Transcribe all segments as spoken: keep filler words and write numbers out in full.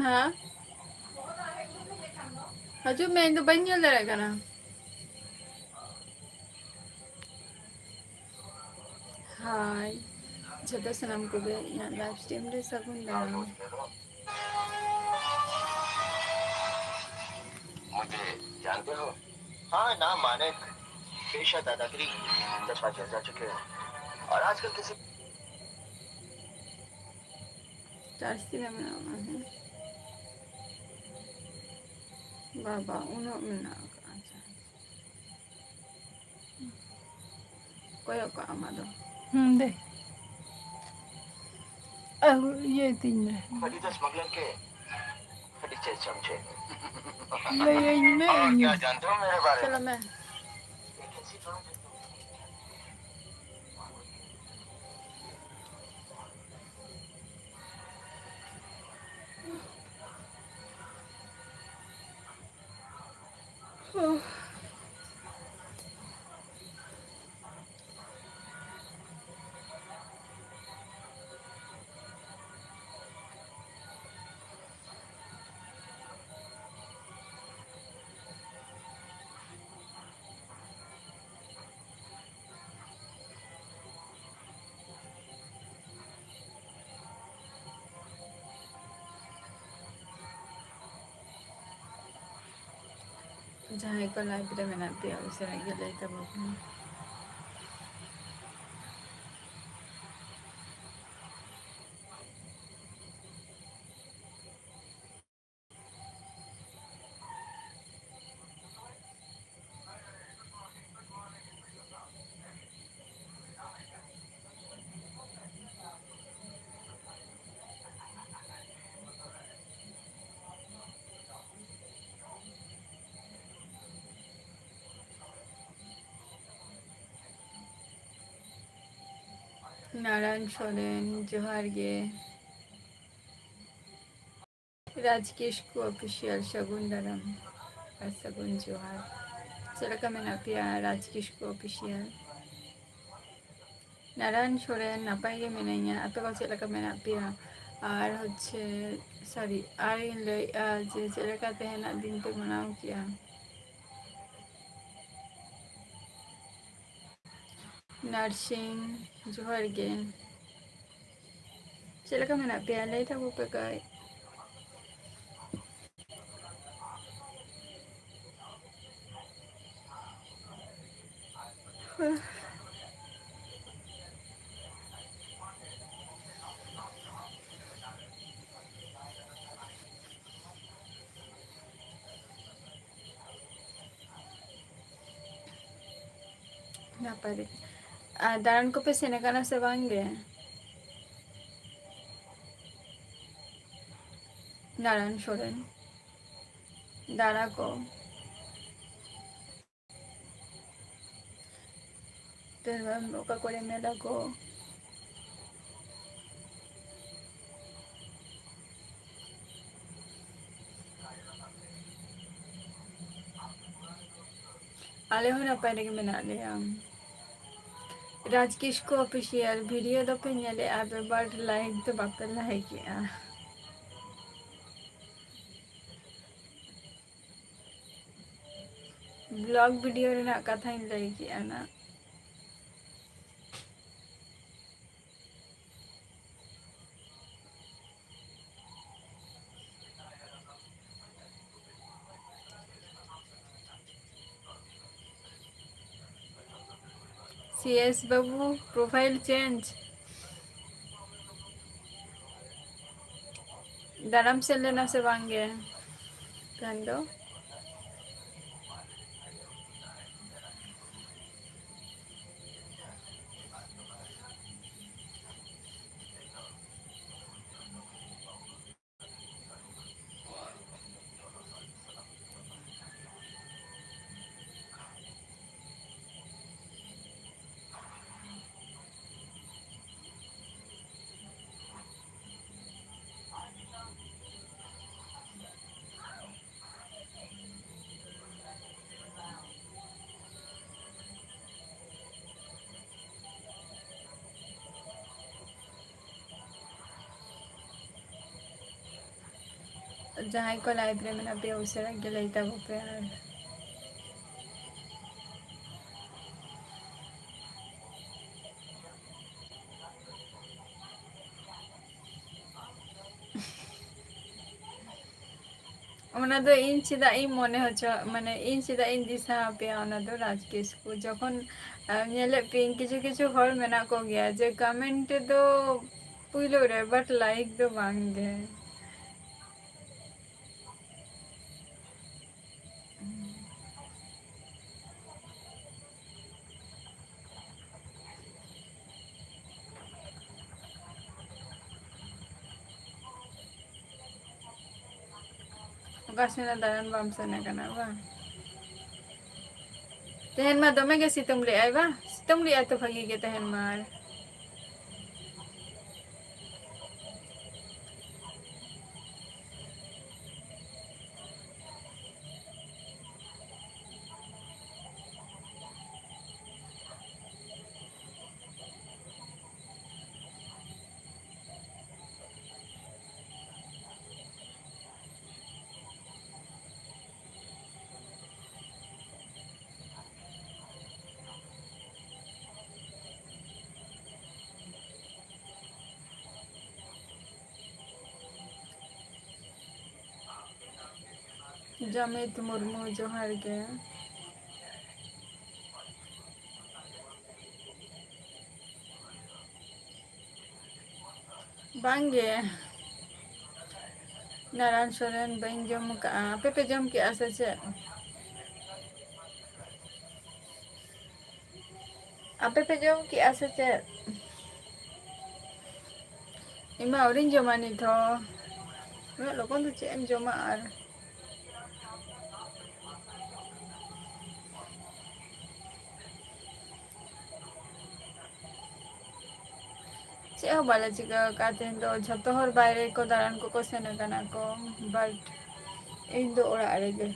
ᱦᱮᱸ? ᱦᱤᱡᱩᱜ ᱢᱮ, ᱤᱧ ᱫᱚ ᱵᱟᱹᱧ ᱧᱮᱞ ᱫᱟᱲᱮᱭᱟᱜ ᱠᱟᱱᱟ᱾ ᱦᱟᱭ, ᱡᱷᱚᱛᱚ ᱥᱟᱱᱟᱢ ᱠᱚᱜᱮ ᱤᱧᱟᱹᱜ live stream ᱨᱮ ᱥᱟᱹᱜᱩᱱ ᱫᱟᱨᱟᱢ᱾ मुझे जानते हो? हाँ, नाम मानिक, पेशा दादागिरी, दफा जल जा चुके हैं। और आजकल किसी ᱪᱟᱨᱡᱽ ᱛᱤᱱᱟᱹᱜ ᱢᱮᱱᱟᱜᱼᱟ? ᱚᱱᱟ ᱦᱚᱸ᱾ ᱵᱟᱵᱟ, ᱩᱱᱟᱹᱜ ᱢᱮᱱᱟᱜ ᱟᱠᱟᱫᱼᱟ ᱪᱟᱨᱡᱽ᱾ ᱠᱚᱭᱚᱜ ᱠᱟᱜ ᱟᱢ ᱟᱫᱚ᱾ ᱦᱩᱸ, ᱫᱮ᱾ ᱟᱹᱜᱩ, ᱤᱭᱟᱹᱭ ᱛᱤᱧ ᱢᱮ᱾ ᱟᱹᱰᱤ ᱫᱚ ᱥᱢᱟᱜᱞᱟᱨ ᱜᱮ᱾ ᱟᱹᱰᱤ ᱪᱮᱫ ᱪᱚᱢ ᱪᱮᱫ᱾ ᱞᱟᱹᱭᱟᱹᱧ ᱢᱮ, ᱤᱧ᱾ ᱠᱭᱟ ᱡᱟᱱᱛᱮ ᱦᱳ ᱢᱮᱨᱮ ᱵᱟᱨᱮ ᱪᱚᱞᱚ ᱢᱮ᱾ ᱡᱟᱦᱟᱸᱭ ᱠᱚ live ᱨᱮ ᱢᱮᱱᱟᱜ ᱯᱮᱭᱟ, ᱩᱥᱟᱹᱨᱟ ᱜᱮ ᱞᱟᱹᱭ ᱛᱟᱵᱚᱱ ᱯᱮ᱾ ᱱᱟᱨᱟᱭᱚᱱ ᱥᱚᱨᱮᱱ, ᱡᱚᱦᱟᱨ ᱜᱮ᱾ ᱨᱟᱡᱽ ᱠᱤᱥᱠᱩ Official, ᱥᱟᱹᱜᱩᱱ ᱫᱟᱨᱟᱢ ᱟᱨ ᱥᱟᱹᱜᱩᱱ ᱡᱚᱦᱟᱨ᱾ ᱪᱮᱫ ᱞᱮᱠᱟ ᱢᱮᱱᱟᱜ ᱯᱮᱭᱟ ᱨᱟᱡᱽ ᱠᱤᱥᱠᱩ Official? ᱱᱟᱨᱟᱭᱚᱱ ᱥᱚᱨᱮᱱ, ᱱᱟᱯᱟᱭ ᱜᱮ ᱢᱮᱱᱟᱹᱧᱟ, ᱟᱯᱮ ᱠᱚ ᱪᱮᱫ ᱞᱮᱠᱟ ᱢᱮᱱᱟᱜ ᱯᱮᱭᱟ? ᱟᱨ ᱦᱚᱪᱪᱷᱮ, ᱥᱚᱨᱤ, ᱟᱨᱤᱧ ᱞᱟᱹᱭᱮᱫᱼᱟ ᱡᱮ ᱪᱮᱫ ᱞᱮᱠᱟ ᱛᱮᱦᱮᱧᱟᱜ ᱫᱤᱱ ᱯᱮ ᱢᱟᱱᱟᱣ ᱠᱮᱜᱼᱟ? ᱱᱟᱨᱥᱤᱝ, ᱡᱚᱦᱟᱨ ᱜᱮ᱾ ᱪᱮᱫ ᱞᱮᱠᱟ ᱢᱮᱱᱟᱜ ᱯᱮᱭᱟ? ᱞᱟᱹᱭ ᱛᱟᱵᱚ ᱯᱮ ᱠᱟᱹᱡ᱾ ᱱᱟᱯᱟᱭ ᱜᱮ᱾ ᱟᱨ ᱫᱟᱬᱟᱱ ᱠᱚᱯᱮ ᱥᱮᱱ ᱟᱠᱟᱱᱟ ᱥᱮ ᱵᱟᱝ ᱜᱮ? ᱫᱟᱬᱟᱱ ᱥᱚᱨᱮᱱ ᱫᱟᱬᱟ ᱠᱚ᱾ ᱛᱮ ᱚᱠᱟ ᱠᱚᱨᱮ ᱢᱮᱞᱟ ᱠᱚ? ᱟᱞᱮ ᱦᱚᱸ ᱱᱟᱯᱟᱭ ᱨᱮᱜᱮ ᱢᱮᱱᱟᱜ ᱞᱮᱭᱟ᱾ ᱨᱟᱡᱽ ᱠᱤᱥᱠᱩ ᱚᱯᱷᱤᱥᱤᱭᱟᱞ ᱵᱷᱤᱰᱤᱭᱳ ᱫᱚᱯᱮ ᱧᱮᱞᱮᱫᱼᱟ ᱯᱮ, but ᱞᱟᱭᱤᱠ ᱫᱚ ᱵᱟᱯᱮ ᱞᱟᱭᱤᱠᱮᱜᱼᱟ᱾ ᱵᱞᱚᱜ ᱵᱷᱤᱰᱤᱭᱳ ᱨᱮᱱᱟᱜ ᱠᱟᱛᱷᱟᱧ ᱞᱟᱹᱭ ᱠᱮᱜᱼᱟ ᱱᱟᱜ᱾ ᱥᱤ ᱮᱥ ᱵᱟᱹᱵᱩ, profile change᱾ ᱫᱟᱬᱟᱢ ᱥᱮᱱ ᱞᱮᱱᱟ ᱥᱮ ᱵᱟᱝ ᱜᱮ ᱛᱮᱦᱮᱧ ᱫᱚ? ᱡᱟᱦᱟᱸᱭ ᱠᱚ live ᱨᱮ ᱢᱮᱱᱟᱜ ᱯᱮᱭᱟ, ᱩᱥᱟᱹᱨᱟ ᱜᱮ ᱞᱟᱹᱭ ᱛᱟᱵᱚ ᱯᱮ᱾ ᱟᱨ ᱚᱱᱟ ᱫᱚ ᱤᱧ ᱪᱮᱫᱟᱜ ᱤᱧ ᱢᱚᱱᱮ ᱦᱚᱪᱚ, ᱢᱟᱱᱮ, ᱤᱧ ᱪᱮᱫᱟᱜ ᱤᱧ ᱫᱤᱥᱟᱹ ᱟᱯᱮᱭᱟ? ᱚᱱᱟ ᱫᱚ ᱨᱟᱡᱽ ᱠᱤᱥᱠᱩ, ᱡᱚᱠᱷᱚᱱ, ᱟᱨ ᱧᱮᱞᱮᱫ ᱯᱮᱭᱟᱹᱧ, ᱠᱤᱪᱷᱩ ᱠᱤᱪᱷᱩ ᱦᱚᱲ ᱢᱮᱱᱟᱜ ᱠᱚᱜᱮᱭᱟ ᱡᱮ comment ᱨᱮᱫᱚ ᱯᱩᱭᱞᱩ ᱨᱮ, but like ᱫᱚ ᱵᱟᱝ ᱜᱮ᱾ ᱚᱠᱟ ᱥᱮᱱ ᱫᱟᱬᱟᱱ ᱵᱟᱢ ᱥᱮᱱ ᱟᱠᱟᱱᱟ ᱵᱟᱝ? ᱛᱮᱦᱮᱧ ᱢᱟ ᱫᱚᱢᱮ ᱜᱮ ᱥᱤᱛᱩᱝ ᱞᱮᱜᱼᱟᱭ ᱵᱟᱝ? ᱥᱤᱛᱩᱝ ᱞᱮᱜᱼᱟᱭ ᱛᱚ ᱵᱷᱟᱹᱜᱤ ᱜᱮ ᱛᱮᱦᱮᱧ ᱢᱟ᱾ ᱟᱨ ᱡᱟᱢᱤᱛ ᱢᱩᱨᱢᱩ, ᱡᱚᱦᱟᱨ ᱜᱮ᱾ ᱵᱟᱝ ᱜᱮ, ᱱᱟᱨᱟᱭᱚᱱ ᱥᱚᱨᱮᱱ ᱵᱟᱹᱧ ᱡᱚᱢ ᱟᱠᱟᱫᱼᱟ᱾ ᱟᱯᱮ ᱯᱮ ᱡᱚᱢ ᱠᱮᱫᱼᱟ ᱥᱮ ᱪᱮᱫ? ᱟᱯᱮ ᱯᱮ ᱡᱚᱢ ᱠᱮᱜᱼᱟ ᱥᱮ ᱪᱮᱫ? ᱤᱧ ᱢᱟ ᱟᱹᱣᱨᱤᱧ ᱡᱚᱢᱟ ᱱᱤᱛ ᱦᱚᱸ᱾ ᱩᱱᱟᱹᱜ ᱞᱚᱜᱚᱱ ᱫᱚ ᱪᱮᱫ ᱮᱢ ᱡᱚᱢᱟ ᱟᱨ? ᱪᱮᱫ ᱦᱚᱸ ᱵᱟᱞᱮ ᱪᱤᱠᱟᱹ ᱟᱠᱟᱫᱼᱟ ᱛᱮᱦᱮᱧ ᱫᱚ᱾ ᱡᱷᱚᱛᱚ ᱦᱚᱲ ᱵᱟᱭᱨᱮ ᱠᱚ ᱫᱟᱬᱟᱱ ᱠᱚᱠᱚ ᱥᱮᱱ ᱟᱠᱟᱱᱟ ᱠᱚ, but ᱤᱧ ᱫᱚ ᱚᱲᱟᱜ ᱨᱮᱜᱮ᱾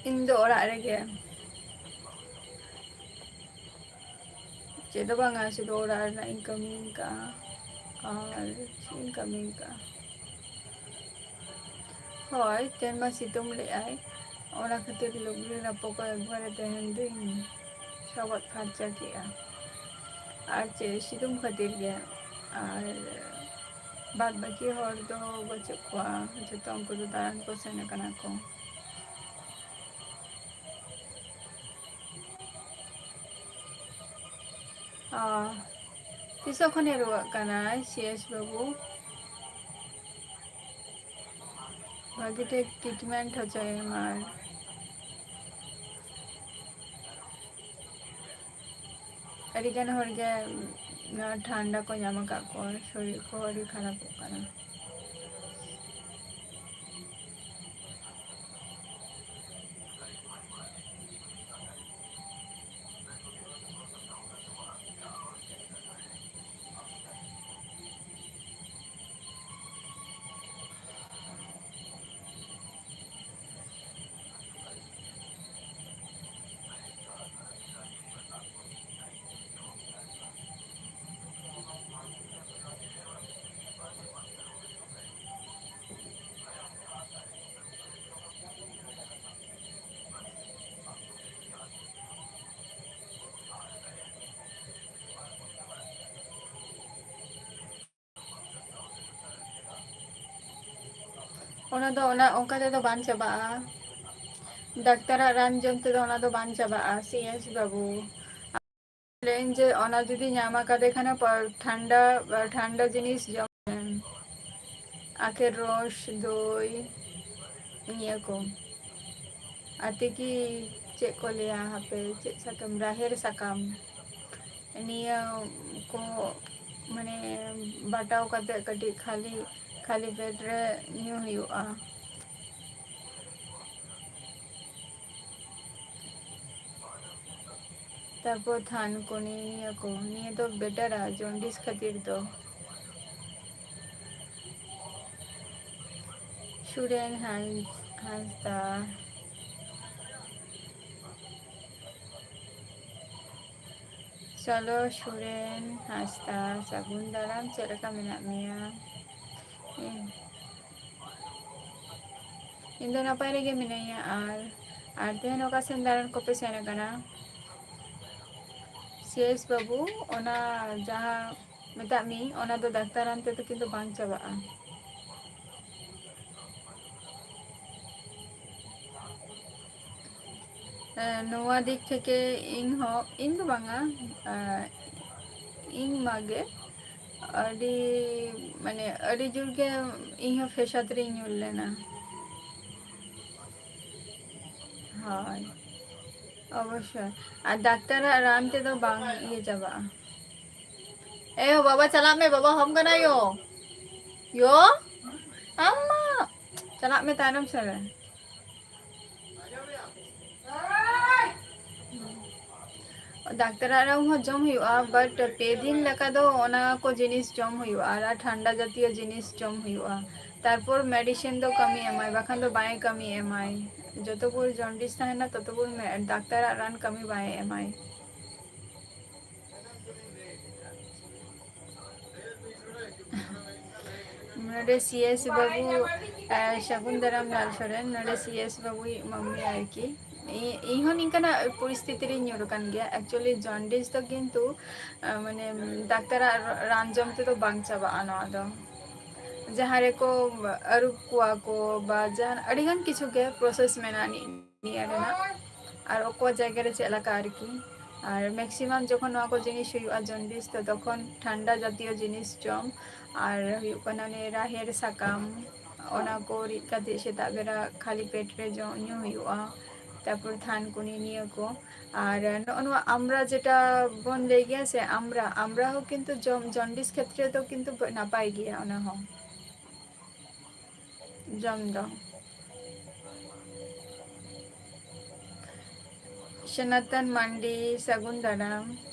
ᱤᱧ ᱫᱚ ᱚᱲᱟᱜ ᱨᱮᱜᱮ᱾ ᱪᱮᱫ ᱫᱚ ᱵᱟᱝᱟ, ᱥᱩᱫᱷᱩ ᱚᱲᱟᱜ ᱨᱮᱱᱟᱜ ᱤᱧ ᱠᱟᱹᱢᱤ ᱠᱟᱜᱼᱟ᱾ ᱟᱨ ᱪᱮᱫ ᱤᱧ ᱠᱟᱹᱢᱤ ᱠᱟᱜᱼᱟ? ᱦᱳᱭ, ᱛᱮᱦᱮᱧ ᱢᱟ ᱥᱤᱛᱩᱝ ᱞᱮᱜᱼᱟᱭ, ᱚᱱᱟ ᱠᱷᱟᱹᱛᱤᱨ ᱞᱩᱜᱽᱲᱤ ᱞᱟᱯᱚ ᱠᱚ ᱮᱠᱵᱟᱨᱮ ᱛᱮᱦᱮᱧ ᱫᱩᱧ ᱥᱚᱵᱚᱫ ᱯᱷᱟᱨᱪᱟ ᱠᱮᱜᱼᱟ᱾ ᱟᱨ ᱪᱮᱫ ᱥᱤᱛᱩᱝ ᱠᱷᱟᱹᱛᱤᱨ ᱜᱮ᱾ ᱟᱨ ᱵᱟᱫ ᱵᱟᱹᱠᱤ ᱦᱚᱲ ᱫᱚ ᱵᱟᱹᱪᱩᱜ ᱠᱚᱣᱟ, ᱡᱚᱛᱚ ᱩᱱᱠᱩ ᱫᱚ ᱫᱟᱬᱟᱱ ᱠᱚ ᱥᱮᱱ ᱟᱠᱟᱱᱟ ᱠᱚ᱾ ᱚ, ᱛᱤᱥᱚᱜ ᱠᱷᱚᱱᱮ ᱨᱩᱣᱟᱹᱜ ᱠᱟᱱᱟᱭ ᱥᱤ ᱮᱥ ᱵᱟᱹᱵᱩ? ᱵᱷᱟᱹᱜᱤ ᱴᱷᱤᱠ treatment ᱦᱚᱪᱚᱭᱮᱢ᱾ ᱟᱨ ᱟᱹᱰᱤᱜᱟᱱ ᱦᱚᱲᱜᱮ ᱱᱚᱣᱟ ᱴᱷᱟᱱᱰᱟ ᱠᱚ ᱧᱟᱢ ᱟᱠᱟᱫ ᱠᱚᱣᱟ, ᱥᱚᱨᱤᱨ ᱠᱚᱦᱚᱸ ᱟᱹᱰᱤ ᱠᱷᱟᱨᱟᱯᱚᱜ ᱠᱟᱱᱟ᱾ ᱚᱱᱟ ᱫᱚ ᱚᱱᱟ ᱚᱱᱠᱟ ᱛᱮᱫᱚ ᱵᱟᱝ ᱪᱟᱵᱟᱜᱼᱟ᱾ ᱰᱟᱠᱛᱟᱨᱟᱜ ᱨᱟᱱ ᱡᱚᱢ ᱛᱮᱫᱚ ᱚᱱᱟ ᱫᱚ ᱵᱟᱝ ᱪᱟᱵᱟᱜᱼᱟ, ᱥᱤ ᱮᱥ ᱵᱟᱹᱵᱩ᱾ ᱞᱟᱹᱭᱟᱹᱧ ᱡᱮ ᱚᱱᱟ ᱡᱩᱫᱤ ᱧᱟᱢ ᱟᱠᱟᱫᱮ ᱠᱷᱟᱱᱮ ᱯᱚ-, ᱴᱷᱟᱱᱰᱟ, ᱴᱷᱟᱱᱰᱟ ᱡᱤᱱᱤᱥ ᱡᱚᱢ ᱢᱮ᱾ ᱟᱠᱷᱮᱨ ᱨᱚᱥ, ᱫᱳᱭ, ᱱᱤᱭᱟᱹ ᱠᱚ᱾ ᱟᱨ ᱛᱤᱠᱤ ᱪᱮᱫ ᱠᱚ ᱞᱟᱹᱭᱟ, ᱦᱟᱯᱮ, ᱪᱮᱫ ᱥᱟᱠᱟᱢ, ᱨᱟᱦᱮᱲ ᱥᱟᱠᱟᱢ, ᱱᱤᱭᱟᱹ ᱠᱚ ᱢᱟᱱᱮ ᱵᱟᱴᱟᱣ ᱠᱟᱛᱮ ᱠᱟᱹᱴᱤᱡ ᱠᱷᱟᱹᱞᱤ, ᱠᱷᱟᱹᱞᱤ ᱯᱮᱴ ᱨᱮ ᱧᱩ ᱦᱩᱭᱩᱜᱼᱟ᱾ ᱛᱟᱨᱯᱚᱨ ᱛᱷᱟᱱᱠᱩᱱᱤ, ᱱᱤᱭᱟᱹ ᱠᱚ, ᱱᱤᱭᱟᱹ ᱫᱚ ᱵᱮᱴᱟᱨᱟ ᱡᱚᱱᱰᱤᱥ ᱠᱷᱟᱹᱛᱤᱨ ᱫᱚ᱾ ᱥᱩᱨᱮᱱ ᱦᱟᱸᱥ-, ᱦᱟᱸᱥᱫᱟ᱾ ᱪᱚᱞᱚ ᱥᱩᱨᱮᱱ ᱦᱟᱸᱥᱫᱟ, ᱥᱟᱹᱜᱩᱱ ᱫᱟᱨᱟᱢ, ᱪᱮᱫ ᱞᱮᱠᱟ ᱢᱮᱱᱟᱜ ᱢᱮᱭᱟ? ᱤᱧ, ᱤᱧ ᱫᱚ ᱱᱟᱯᱟᱭ ᱨᱮᱜᱮ ᱢᱤᱱᱟᱹᱧᱟ᱾ ᱟᱨ, ᱟᱨ ᱛᱮᱦᱮᱧ ᱚᱠᱟ ᱥᱮᱱ ᱫᱟᱬᱟᱱ ᱠᱚᱯᱮ ᱥᱮᱱ ᱟᱠᱟᱱᱟ? ᱥᱤ ᱮᱥ ᱵᱟᱹᱵᱩ, ᱚᱱᱟ ᱡᱟᱦᱟᱸ ᱢᱮᱛᱟᱜ ᱢᱤᱭᱟᱹᱧ, ᱚᱱᱟ ᱫᱚ ᱰᱟᱠᱛᱟᱨ ᱨᱟᱱ ᱛᱮᱫᱚ ᱠᱤᱱᱛᱩ ᱵᱟᱝ ᱪᱟᱵᱟᱜᱼᱟ᱾ ᱮᱸ, ᱱᱚᱣᱟ ᱫᱤᱠ ᱛᱷᱮᱠᱮ ᱤᱧ ᱦᱚᱸ, ᱤᱧ ᱫᱚ ᱵᱟᱝᱟ, ᱮᱸ, ᱤᱧ ᱢᱟ ᱜᱮ ᱟᱹᱰᱤ, ᱢᱟᱱᱮ, ᱟᱹᱰᱤ ᱡᱳᱨ ᱜᱮ ᱤᱧ ᱦᱚᱸ ᱯᱷᱮᱥᱟᱫ ᱨᱤᱧ ᱧᱩᱨ ᱞᱮᱱᱟ᱾ ᱦᱳᱭ, ᱚᱵᱚᱥᱥᱳᱭ᱾ ᱟᱨ ᱰᱟᱠᱛᱟᱨᱟᱜ ᱨᱟᱱ ᱛᱮᱫᱚ ᱵᱟᱝ ᱤᱭᱟᱹ ᱪᱟᱵᱟᱜᱼᱟ᱾ ᱮ ᱵᱟᱵᱟ, ᱪᱟᱞᱟᱜ ᱢᱮ, ᱵᱟᱵᱟ ᱦᱚᱦᱚᱢ ᱠᱟᱱᱟ ᱭᱳ᱾ ᱭᱳ, ᱟᱢ ᱢᱟ ᱪᱟᱞᱟᱜ ᱢᱮ ᱛᱟᱭᱱᱚᱢ ᱥᱮᱫ ᱨᱮ᱾ ᱰᱟᱠᱛᱟᱨᱟᱜ ᱨᱟᱱ ᱦᱚᱸ ᱡᱚᱢ ᱦᱩᱭᱩᱜᱼᱟ, but ᱯᱮ ᱫᱤᱱ ᱞᱮᱠᱟ ᱫᱚ ᱚᱱᱟ ᱠᱚ ᱡᱤᱱᱤᱥ ᱡᱚᱢ ᱦᱩᱭᱩᱜᱼᱟ, ᱟᱨ ᱴᱷᱟᱱᱰᱟ ᱡᱟᱛᱤᱭᱚ ᱡᱤᱱᱤᱥ ᱡᱚᱢ ᱦᱩᱭᱩᱜᱼᱟ᱾ ᱛᱟᱨᱯᱚᱨ medicine ᱫᱚ ᱠᱟᱹᱢᱤ ᱮᱢᱟᱭ, ᱵᱟᱠᱷᱟᱱ ᱫᱚ ᱵᱟᱭ ᱠᱟᱹᱢᱤ ᱮᱢᱟᱭ᱾ ᱡᱚᱛᱚ ᱵᱷᱳᱨ ᱡᱚᱱᱰᱤᱥ ᱛᱟᱦᱮᱱᱟ, ᱛᱚᱛᱚ ᱵᱷᱳᱨ ᱢᱮ-, ᱰᱟᱠᱛᱟᱨᱟᱜ ᱨᱟᱱ ᱠᱟᱹᱢᱤ ᱵᱟᱭ ᱮᱢᱟᱭ᱾ ᱱᱚᱰᱮ ᱥᱤ ᱮᱥ ᱵᱟᱹᱵᱩ, ᱮ, ᱥᱟᱹᱜᱩᱱ ᱫᱟᱨᱟᱢ ᱞᱟᱞ ᱥᱚᱨᱮᱱ, ᱱᱚᱰᱮ ᱥᱤ ᱮᱥ ᱵᱟᱹᱵᱩᱭᱤᱡ ᱢᱟᱹᱢᱤ ᱟᱨᱠᱤ᱾ ᱤ-, ᱤᱧ ᱦᱚᱸ ᱱᱤᱝᱠᱟᱱᱟᱜ ᱯᱚᱨᱤᱥᱛᱷᱤᱛᱤ ᱨᱤᱧ ᱧᱩᱨ ᱟᱠᱟᱱ ᱜᱮᱭᱟ᱾ Actually, ᱡᱚᱱᱰᱤᱥ ᱫᱚ ᱠᱤᱱᱛᱩ, ᱮ, ᱢᱟᱱᱮ, ᱰᱟᱠᱛᱟᱨᱟᱜ ᱨᱟᱱ ᱡᱚᱢ ᱛᱮᱫᱚ ᱵᱟᱝ ᱪᱟᱵᱟᱜᱼᱟ ᱱᱚᱣᱟ ᱫᱚ᱾ ᱡᱟᱦᱟᱸ ᱨᱮᱠᱚ ᱟᱹᱨᱩᱵ ᱠᱚᱣᱟ ᱠᱚ, ᱵᱟ ᱡᱟᱦᱟᱸ, ᱟᱹᱰᱤᱜᱟᱱ ᱠᱤᱪᱷᱩ ᱜᱮ process ᱢᱮᱱᱟᱜᱼᱟ ᱱᱤᱭᱟᱹ ᱨᱮᱱᱟᱜ, ᱟᱨ ᱚᱠᱚᱭ ᱡᱟᱭᱜᱟ ᱨᱮ ᱪᱮᱫ ᱞᱮᱠᱟ ᱟᱨᱠᱤ᱾ ᱟᱨ maximum ᱡᱚᱠᱷᱚᱱ ᱱᱚᱣᱟ ᱠᱚ ᱡᱤᱱᱤᱥ ᱦᱩᱭᱩᱜᱼᱟ, ᱡᱚᱱᱰᱤᱥ, ᱛᱚ ᱛᱚᱠᱷᱚᱱ ᱴᱷᱟᱱᱰᱟ ᱡᱟᱛᱤᱭᱚ ᱡᱤᱱᱤᱥ ᱡᱚᱢ, ᱟᱨ ᱦᱩᱭᱩᱜ ᱠᱟᱱᱟ ᱱᱤᱭᱟᱹ ᱨᱟᱦᱮᱲ ᱥᱟᱠᱟᱢ, ᱚᱱᱟ ᱠᱚ ᱨᱤᱫ ᱠᱟᱛᱮ ᱥᱮᱛᱟᱜ ᱵᱮᱲᱟ ᱠᱷᱟᱹᱞᱤ ᱯᱮᱴ ᱨᱮ ᱡᱚᱢ ᱧᱩ ᱦᱩᱭᱩᱜᱼᱟ᱾ ᱛᱟᱨᱯᱚᱨ ᱛᱷᱟᱱᱠᱩᱱᱤ ᱱᱤᱭᱟᱹ ᱠᱚ᱾ ᱟᱨ ᱱᱚᱜᱼᱚ ᱱᱚᱣᱟ ᱟᱢᱲᱟ ᱡᱮᱴᱟ ᱵᱚᱱ ᱞᱟᱹᱭ ᱜᱮᱭᱟ ᱥᱮ, ᱟᱢᱲᱟ, ᱟᱢᱲᱟ ᱦᱚᱸ ᱠᱤᱱᱛᱩ ᱡᱚᱢ, ᱡᱚᱱᱰᱤᱥ ᱠᱷᱮᱛᱨᱮ ᱫᱚ ᱠᱤᱱᱛᱩ ᱱᱟᱯᱟᱭ ᱜᱮᱭᱟ ᱚᱱᱟ ᱦᱚᱸ᱾ ᱡᱚᱢ ᱫᱚ᱾ ᱥᱚᱱᱟᱛᱚᱱ ᱢᱟᱱᱰᱤ, ᱥᱟᱹᱜᱩᱱ ᱫᱟᱨᱟᱢ᱾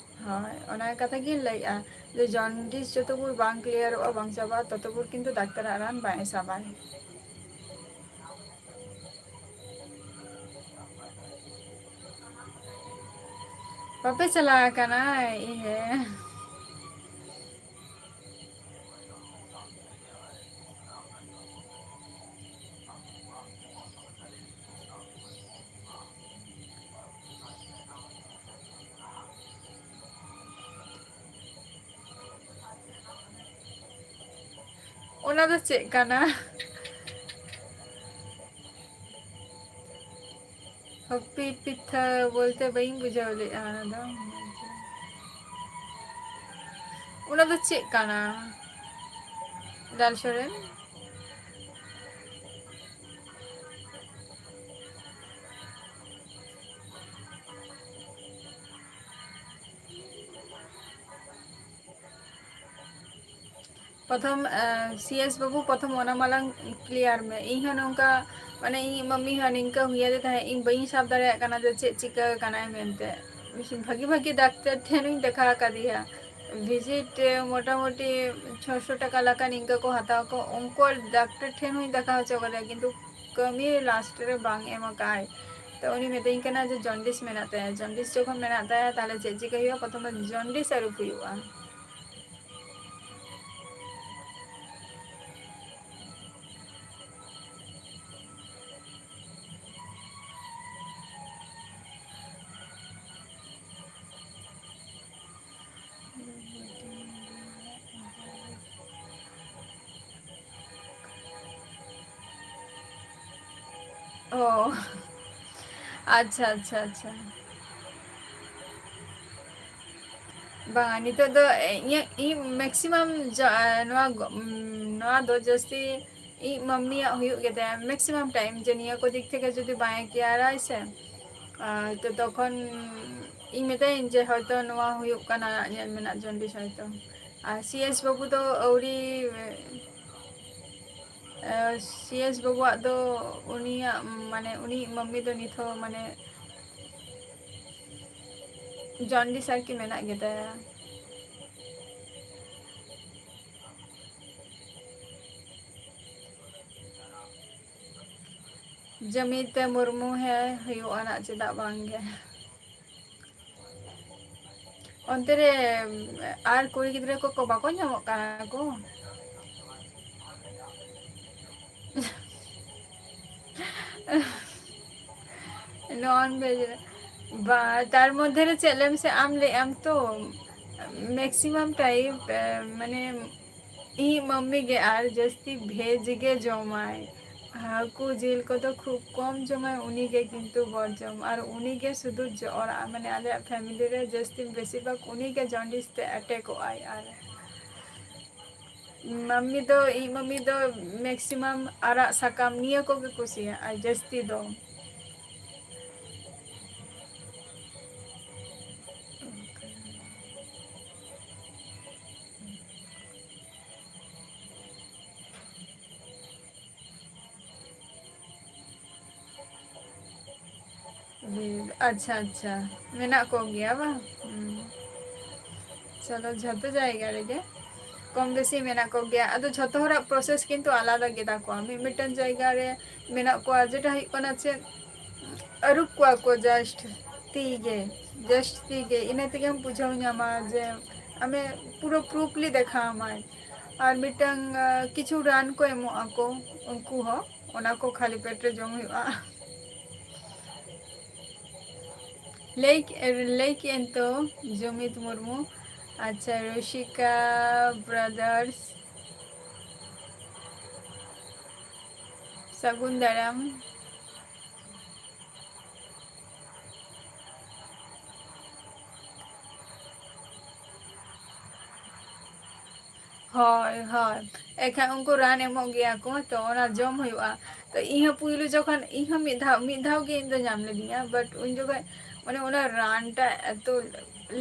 ᱦᱳᱭ, ᱚᱱᱟ ᱠᱟᱛᱷᱟ ᱜᱤᱧ ᱞᱟᱹᱭᱮᱜᱼᱟ ᱡᱮ ᱡᱚᱱᱰᱤᱥ ᱡᱚᱛᱚ ᱵᱷᱳᱨ ᱵᱟᱝ ᱠᱞᱤᱭᱟᱨᱚᱜᱼᱟ, ᱵᱟᱝ ᱪᱟᱵᱟᱜᱼᱟ, ᱛᱚᱛᱚ ᱵᱷᱳᱨ ᱠᱤᱱᱛᱩ ᱰᱟᱠᱛᱟᱨᱟᱜ ᱨᱟᱱ ᱵᱟᱭ ᱥᱟᱵᱟᱭ᱾ ᱵᱟᱯᱮ ᱪᱟᱞᱟᱣ ᱟᱠᱟᱱᱟ? ᱤᱭᱟᱹ᱾ ᱚᱱᱟ ᱫᱚ ᱪᱮᱫ ᱠᱟᱱᱟ? ᱦᱟᱹᱯᱤ ᱯᱤᱴᱷᱟᱹ ᱵᱚᱞᱛᱮ ᱵᱟᱹᱧ ᱵᱩᱡᱷᱟᱹᱣ ᱞᱮᱫᱼᱟ ᱚᱱᱟ ᱫᱚ᱾ ᱚᱱᱟ ᱫᱚ ᱪᱮᱫ ᱠᱟᱱᱟ? ᱰᱟᱞ ᱥᱚᱨᱮᱱ? ᱯᱨᱚᱛᱷᱚᱢ, ᱮ, ᱥᱤ ᱮᱥ ᱵᱟᱹᱵᱩ, ᱯᱨᱚᱛᱷᱚᱢ ᱚᱱᱟ ᱢᱟᱞᱟᱝ clear ᱢᱮ᱾ ᱤᱧ ᱦᱚᱸ ᱱᱚᱝᱠᱟ, ᱢᱟᱱᱮ, ᱤᱧ ᱢᱟᱢᱤ ᱦᱚᱸ ᱱᱤᱝᱠᱟᱹ ᱦᱩᱭᱟᱫᱮ ᱛᱟᱦᱮᱸᱫ, ᱤᱧ ᱵᱟᱹᱧ ᱥᱟᱵ ᱫᱟᱲᱮᱭᱟᱜ ᱠᱟᱱᱟ ᱡᱮ ᱪᱮᱫ ᱪᱤᱠᱟᱹ ᱠᱟᱱᱟᱭ ᱢᱮᱱᱛᱮ᱾ ᱵᱷᱟᱜᱤ ᱵᱷᱟᱜᱤ ᱰᱟᱠᱛᱟᱨ ᱴᱷᱮᱱ ᱦᱚᱸᱧ ᱫᱮᱠᱷᱟᱣ ᱟᱠᱟᱫᱮᱭᱟ, visit, ᱮ, ᱢᱚᱴᱟᱢᱩᱴᱤ ᱪᱷᱚᱥᱚ ᱴᱟᱠᱟ ᱞᱮᱠᱟ ᱱᱤᱝᱠᱟᱹ ᱠᱚ ᱦᱟᱛᱟᱣ ᱠᱚ, ᱩᱱᱠᱩ ᱰᱟᱠᱛᱟᱨ ᱴᱷᱮᱱ ᱦᱚᱸᱧ ᱫᱮᱠᱷᱟᱣ ᱦᱚᱪᱚ ᱠᱟᱫᱮᱭᱟ, ᱠᱤᱱᱛᱩ ᱠᱟᱹᱢᱤ last ᱨᱮ ᱵᱟᱝ ᱮᱢ ᱟᱠᱟᱫ ᱟᱭ᱾ ᱛᱚ ᱩᱱᱤ ᱢᱤᱛᱟᱹᱧ ᱠᱟᱱᱟ ᱡᱮ ᱡᱚᱱᱰᱤᱥ ᱢᱮᱱᱟᱜ ᱛᱟᱭᱟ᱾ ᱡᱚᱱᱰᱤᱥ ᱡᱚᱠᱷᱚᱱ ᱢᱮᱱᱟᱜ ᱛᱟᱭᱟ, ᱛᱟᱦᱞᱮ ᱪᱮᱫ ᱪᱤᱠᱟᱹ ᱦᱩᱭᱩᱜᱼᱟ? ᱯᱨᱚᱛᱷᱚᱢ ᱫᱚ ᱡᱚᱱᱰᱤᱥ ᱟᱹᱨᱩᱵ ᱦᱩᱭᱩᱜᱼᱟ᱾ ᱚ, ᱟᱪᱪᱷᱟ, ᱟᱪᱪᱷᱟ, ᱟᱪᱪᱷᱟ᱾ ᱵᱟᱝᱟ, ᱱᱤᱛᱚᱜ ᱫᱚ ᱤᱧᱟᱹᱜ, ᱤᱧ maximum ᱡᱟ-, ᱱᱚᱣᱟ ᱜᱚ-, ᱩᱢ, ᱱᱚᱣᱟ ᱫᱚ ᱡᱟᱹᱥᱛᱤ ᱤᱧ ᱢᱟᱢᱢᱤᱭᱟᱜ ᱦᱩᱭᱩᱜ ᱜᱮᱛᱟᱭᱟ maximum time, ᱡᱮ ᱱᱤᱭᱟᱹ ᱠᱚ ᱫᱤᱠ ᱛᱷᱮᱠᱮ ᱡᱩᱫᱤ ᱵᱟᱭ ᱠᱮᱭᱟᱨᱟᱭ ᱥᱮ, ᱟᱨ ᱛᱚ ᱛᱚᱠᱷᱚᱱ ᱤᱧ ᱢᱮᱛᱟᱭᱟᱹᱧ ᱡᱮ ᱦᱚᱭᱛᱚ ᱱᱚᱣᱟ ᱦᱩᱭᱩᱜ ᱠᱟᱱᱟ, ᱧᱮᱞ ᱢᱮᱱᱟᱜ ᱡᱚᱱᱰᱤᱥ ᱦᱚᱭᱛᱚ᱾ ᱟᱨ ᱥᱤ ᱮᱥ ᱵᱟᱹᱵᱩ ᱫᱚ ᱟᱹᱣᱨᱤ, ᱮ, ᱥᱤ ᱮᱥ ᱵᱟᱹᱵᱩᱣᱟᱜ ᱫᱚ ᱩᱱᱤᱭᱟᱜ, ᱢᱟᱱᱮ, ᱩᱱᱤ ᱢᱟᱢᱢᱤ ᱫᱚ ᱱᱤᱛ ᱦᱚᱸ, ᱢᱟᱱᱮ, ᱡᱚᱱᱰᱤᱥ ᱟᱨᱠᱤ ᱢᱮᱱᱟᱜ ᱜᱮᱛᱟᱭᱟ᱾ ᱡᱟᱹᱢᱤᱛᱮ ᱢᱩᱨᱢᱩ, ᱦᱮᱸ, ᱦᱩᱭᱩᱜᱼᱟ ᱱᱟᱜ, ᱪᱮᱫᱟᱜ ᱵᱟᱝ ᱜᱮ᱾ ᱚᱱᱛᱮ ᱨᱮ ᱟᱨ ᱠᱩᱲᱤ ᱜᱤᱫᱽᱨᱟᱹ ᱠᱚᱠᱚ ᱵᱟᱠᱚ ᱧᱟᱢᱚᱜ ᱠᱟᱱᱟ ᱠᱚ? Non veg ᱨᱮ ᱵᱟ, ᱛᱟᱨ ᱢᱚᱫᱽᱫᱷᱮ ᱨᱮ ᱪᱮᱫ ᱞᱟᱹᱭ ᱢᱮᱥᱮ, ᱟᱢ ᱞᱟᱹᱭ ᱟᱢ ᱛᱚ maximum time, ᱮ, ᱢᱟᱱᱮ ᱤᱧ ᱢᱟᱢᱢᱤ ᱜᱮ ᱟᱨ ᱡᱟᱹᱥᱛᱤ veg ᱜᱮ ᱡᱚᱢᱟᱭ᱾ ᱦᱟᱹᱠᱩ ᱡᱤᱞ ᱠᱚᱫᱚ ᱠᱷᱩᱵ ᱠᱚᱢ ᱡᱚᱢᱟᱭ, ᱩᱱᱤ ᱜᱮ ᱠᱤᱱᱛᱩ ᱵᱚᱨᱡᱚᱢ᱾ ᱟᱨ ᱩᱱᱤ ᱜᱮ ᱥᱩᱫᱷᱩ ᱡᱚ-, ᱚᱲᱟᱜ, ᱢᱟᱱᱮ ᱟᱞᱮᱭᱟᱜ family ᱨᱮ ᱡᱟᱹᱥᱛᱤ ᱵᱮᱥᱤᱨ ᱵᱷᱟᱜᱽ ᱩᱱᱤ ᱜᱮ jaundice ᱛᱮ attack ᱚᱜ ᱟᱭ᱾ ᱟᱨ ᱢᱟᱢᱢᱤ ᱫᱚ, ᱤᱧ ᱢᱟᱢᱢᱤ ᱫᱚ maximum ᱟᱲᱟᱜ ᱥᱟᱠᱟᱢ ᱱᱤᱭᱟᱹ ᱠᱚᱜᱮ ᱠᱩᱥᱤᱭᱟᱜᱼᱟᱭ ᱡᱟᱹᱥᱛᱤ ᱫᱚ᱾ ᱦᱩᱸ, ᱟᱪᱪᱷᱟ, ᱟᱪᱪᱷᱟ, ᱢᱮᱱᱟᱜ ᱠᱚᱜᱮᱭᱟ ᱵᱟᱝ? ᱦᱩᱸ᱾ ᱪᱚᱞᱚ, ᱡᱷᱚᱛᱚ ᱡᱟᱭᱜᱟ ᱨᱮᱜᱮ ᱠᱚᱢ ᱵᱮᱥᱤ ᱢᱮᱱᱟᱜ ᱠᱚᱜᱮᱭᱟ᱾ ᱟᱫᱚ ᱡᱷᱚᱛᱚ ᱦᱚᱲᱟᱜ process ᱠᱤᱱᱛᱩ ᱟᱞᱟᱫᱟ ᱜᱮᱛᱟ ᱠᱚᱣᱟ᱾ ᱢᱤᱫ ᱢᱤᱫᱴᱟᱝ ᱡᱟᱭᱜᱟ ᱨᱮ ᱢᱮᱱᱟᱜ ᱠᱚᱣᱟ, ᱡᱮᱴᱟ ᱦᱩᱭᱩᱜ ᱠᱟᱱᱟ ᱪᱮᱫ, ᱟᱹᱨᱩᱵ ᱠᱚᱣᱟ ᱠᱚ just ᱛᱤ ᱜᱮ, just ᱛᱤ ᱜᱮ, ᱤᱱᱟᱹ ᱛᱮᱜᱮᱢ ᱵᱩᱡᱷᱟᱹᱣ ᱧᱟᱢᱟ ᱡᱮ ᱟᱢᱮ ᱯᱩᱨᱟᱹ proofly ᱫᱮᱠᱷᱟᱣ ᱟᱢᱟᱭ᱾ ᱟᱨ ᱢᱤᱫᱴᱟᱝ, ᱟᱸ, ᱠᱤᱪᱷᱩ ᱨᱟᱱ ᱠᱚ ᱮᱢᱚᱜ ᱟᱠᱚ, ᱩᱱᱠᱩ ᱦᱚᱸ ᱚᱱᱟ ᱠᱚ ᱠᱷᱟᱹᱞᱤ ᱯᱮᱴ ᱨᱮ ᱡᱚᱢ ᱦᱩᱭᱩᱜᱼᱟ᱾ ᱞᱟᱹᱭ ᱠᱮ-, ᱞᱟᱹᱭ ᱠᱮᱜᱼᱟᱹᱧ ᱛᱚ, ᱡᱚᱢᱤᱛ ᱢᱩᱨᱢᱩ᱾ ᱟᱪᱪᱷᱟ, ᱨᱩᱥᱤᱠᱟ Brothers, ᱥᱟᱹᱜᱩᱱ ᱫᱟᱨᱟᱢ᱾ ᱦᱳᱭ, ᱦᱳᱭ, ᱮᱱᱠᱷᱟᱱ ᱩᱱᱠᱩ ᱨᱟᱱ ᱮᱢᱚᱜ ᱜᱮᱭᱟ ᱠᱚ, ᱛᱚ ᱚᱱᱟ ᱡᱚᱢ ᱦᱩᱭᱩᱜᱼᱟ᱾ ᱛᱚ ᱤᱧ ᱦᱚᱸ ᱯᱩᱭᱞᱩ ᱡᱚᱠᱷᱚᱱ, ᱤᱧ ᱦᱚᱸ ᱢᱤᱫ ᱫᱷᱟᱣ, ᱢᱤᱫ ᱫᱷᱟᱣ ᱜᱮ ᱤᱧ ᱫᱚ ᱧᱟᱢ ᱞᱤᱫᱤᱧᱟ, but ᱩᱱ ᱡᱚᱠᱷᱚᱱ ᱢᱟᱱᱮ ᱚᱱᱟ ᱨᱟᱱᱴᱟᱜ ᱮᱛᱚ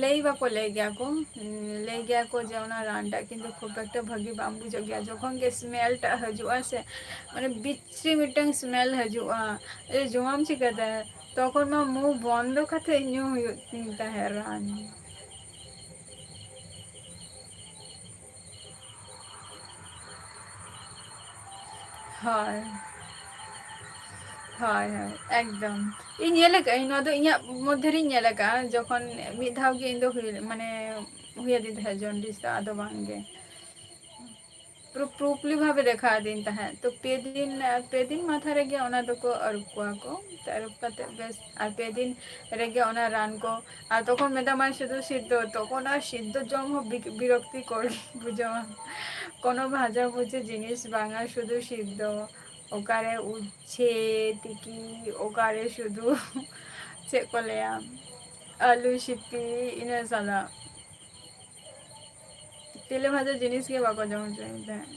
ᱞᱟᱹᱭ ᱵᱟᱠᱚ ᱞᱟᱹᱭ ᱜᱮᱭᱟ ᱠᱚ, ᱩᱸ, ᱞᱟᱹᱭ ᱜᱮᱭᱟ ᱠᱚ ᱡᱮ ᱚᱱᱟ ᱨᱟᱱᱴᱟᱜ ᱠᱤᱱᱛᱩ ᱠᱷᱩᱵ ᱮᱠᱴᱟ ᱵᱷᱟᱹᱜᱤ ᱵᱟᱝ ᱵᱩᱡᱷᱟᱹᱜ ᱜᱮᱭᱟ᱾ ᱡᱚᱠᱷᱚᱱ ᱜᱮ smell ᱴᱟᱜ ᱦᱤᱡᱩᱜᱼᱟ ᱥᱮ, ᱢᱟᱱᱮ ᱵᱤᱪᱨᱤ ᱢᱤᱫᱴᱟᱝ smell ᱦᱤᱡᱩᱜᱼᱟ, ᱮ, ᱡᱚᱢᱟᱢ ᱪᱤᱠᱟᱹᱛᱮ? ᱛᱚᱠᱷᱚᱱ ᱢᱟ ᱢᱩ ᱵᱚᱱᱫᱚ ᱠᱟᱛᱮ ᱧᱩ ᱦᱩᱭᱩᱜ ᱛᱤᱧ ᱛᱟᱦᱮᱸᱫ ᱨᱟᱱ᱾ ᱦᱳᱭ᱾ ᱦᱳᱭ, ᱦᱳᱭ, ᱮᱠᱫᱚᱢ᱾ ᱤᱧ ᱧᱮᱞ ᱟᱠᱟᱫᱟᱹᱧ, ᱱᱚᱣᱟ ᱫᱚ ᱤᱧᱟᱹᱜ ᱢᱚᱫᱽᱫᱷᱮ ᱨᱤᱧ ᱧᱮᱞ ᱟᱠᱟᱫᱼᱟ, ᱡᱚᱠᱷᱚᱱ ᱢᱤᱫ ᱫᱷᱟᱣ ᱜᱮ ᱤᱧ ᱫᱚ ᱦᱩᱭ, ᱢᱟᱱᱮ, ᱦᱩᱭ ᱟᱹᱫᱤᱧ ᱛᱟᱦᱮᱸᱫ ᱡᱚᱱᱰᱤᱥ ᱫᱚ, ᱟᱫᱚ ᱵᱟᱝ ᱜᱮ᱾ ᱯᱩᱨᱟᱹ ᱯᱨᱩᱯᱞᱤ ᱵᱷᱟᱵᱮ ᱫᱮᱠᱷᱟ ᱟᱹᱫᱤᱧ ᱛᱟᱦᱮᱸᱫ᱾ ᱛᱚ, ᱯᱮ ᱫᱤᱱ, ᱯᱮ ᱫᱤᱱ ᱢᱟᱛᱷᱟ ᱨᱮᱜᱮ ᱚᱱᱟ ᱫᱚᱠᱚ ᱟᱹᱨᱩᱵ ᱠᱚᱣᱟ ᱠᱚ᱾ ᱛᱚ, ᱟᱹᱨᱩᱵ ᱠᱟᱛᱮ ᱵᱮᱥ, ᱟᱨ ᱯᱮ ᱫᱤᱱ ᱨᱮᱜᱮ ᱚᱱᱟ ᱨᱟᱱ ᱠᱚ, ᱟᱨ ᱛᱚᱠᱷᱚᱱ ᱢᱮᱛᱟᱢᱟᱭ ᱥᱩᱫᱷᱩ ᱥᱤᱫᱽᱫᱚ, ᱛᱚᱠᱷᱚᱱ ᱟᱨ ᱥᱤᱫᱽᱫᱚ ᱡᱚᱢ ᱦᱚᱸ ᱵᱤ-, ᱵᱤᱨᱚᱠᱛᱤᱠᱚᱨ ᱵᱩᱡᱷᱟᱹᱣᱟ᱾ ᱠᱳᱱᱳ ᱵᱷᱟᱡᱟ ᱵᱷᱩᱡᱤ ᱡᱤᱱᱤᱥ ᱵᱟᱝᱟ, ᱥᱩᱫᱷᱩ ᱥᱤᱫᱽᱫᱚ᱾ ᱚᱠᱟᱨᱮ ᱩᱪᱷᱮ ᱛᱤᱠᱤ, ᱚᱠᱟᱨᱮ ᱥᱩᱫᱷᱩ ᱪᱮᱫ ᱠᱚ ᱞᱟᱹᱭᱟ, ᱟᱹᱞᱩ ᱥᱤᱯᱤ, ᱤᱱᱟᱹ ᱥᱟᱞᱟᱜ ᱛᱮᱞᱮ ᱵᱷᱟᱡᱟ ᱡᱤᱱᱤᱥ ᱜᱮ ᱵᱟᱠᱚ ᱡᱚᱢ ᱦᱚᱪᱚᱭᱮᱫ ᱛᱟᱦᱮᱸᱫ᱾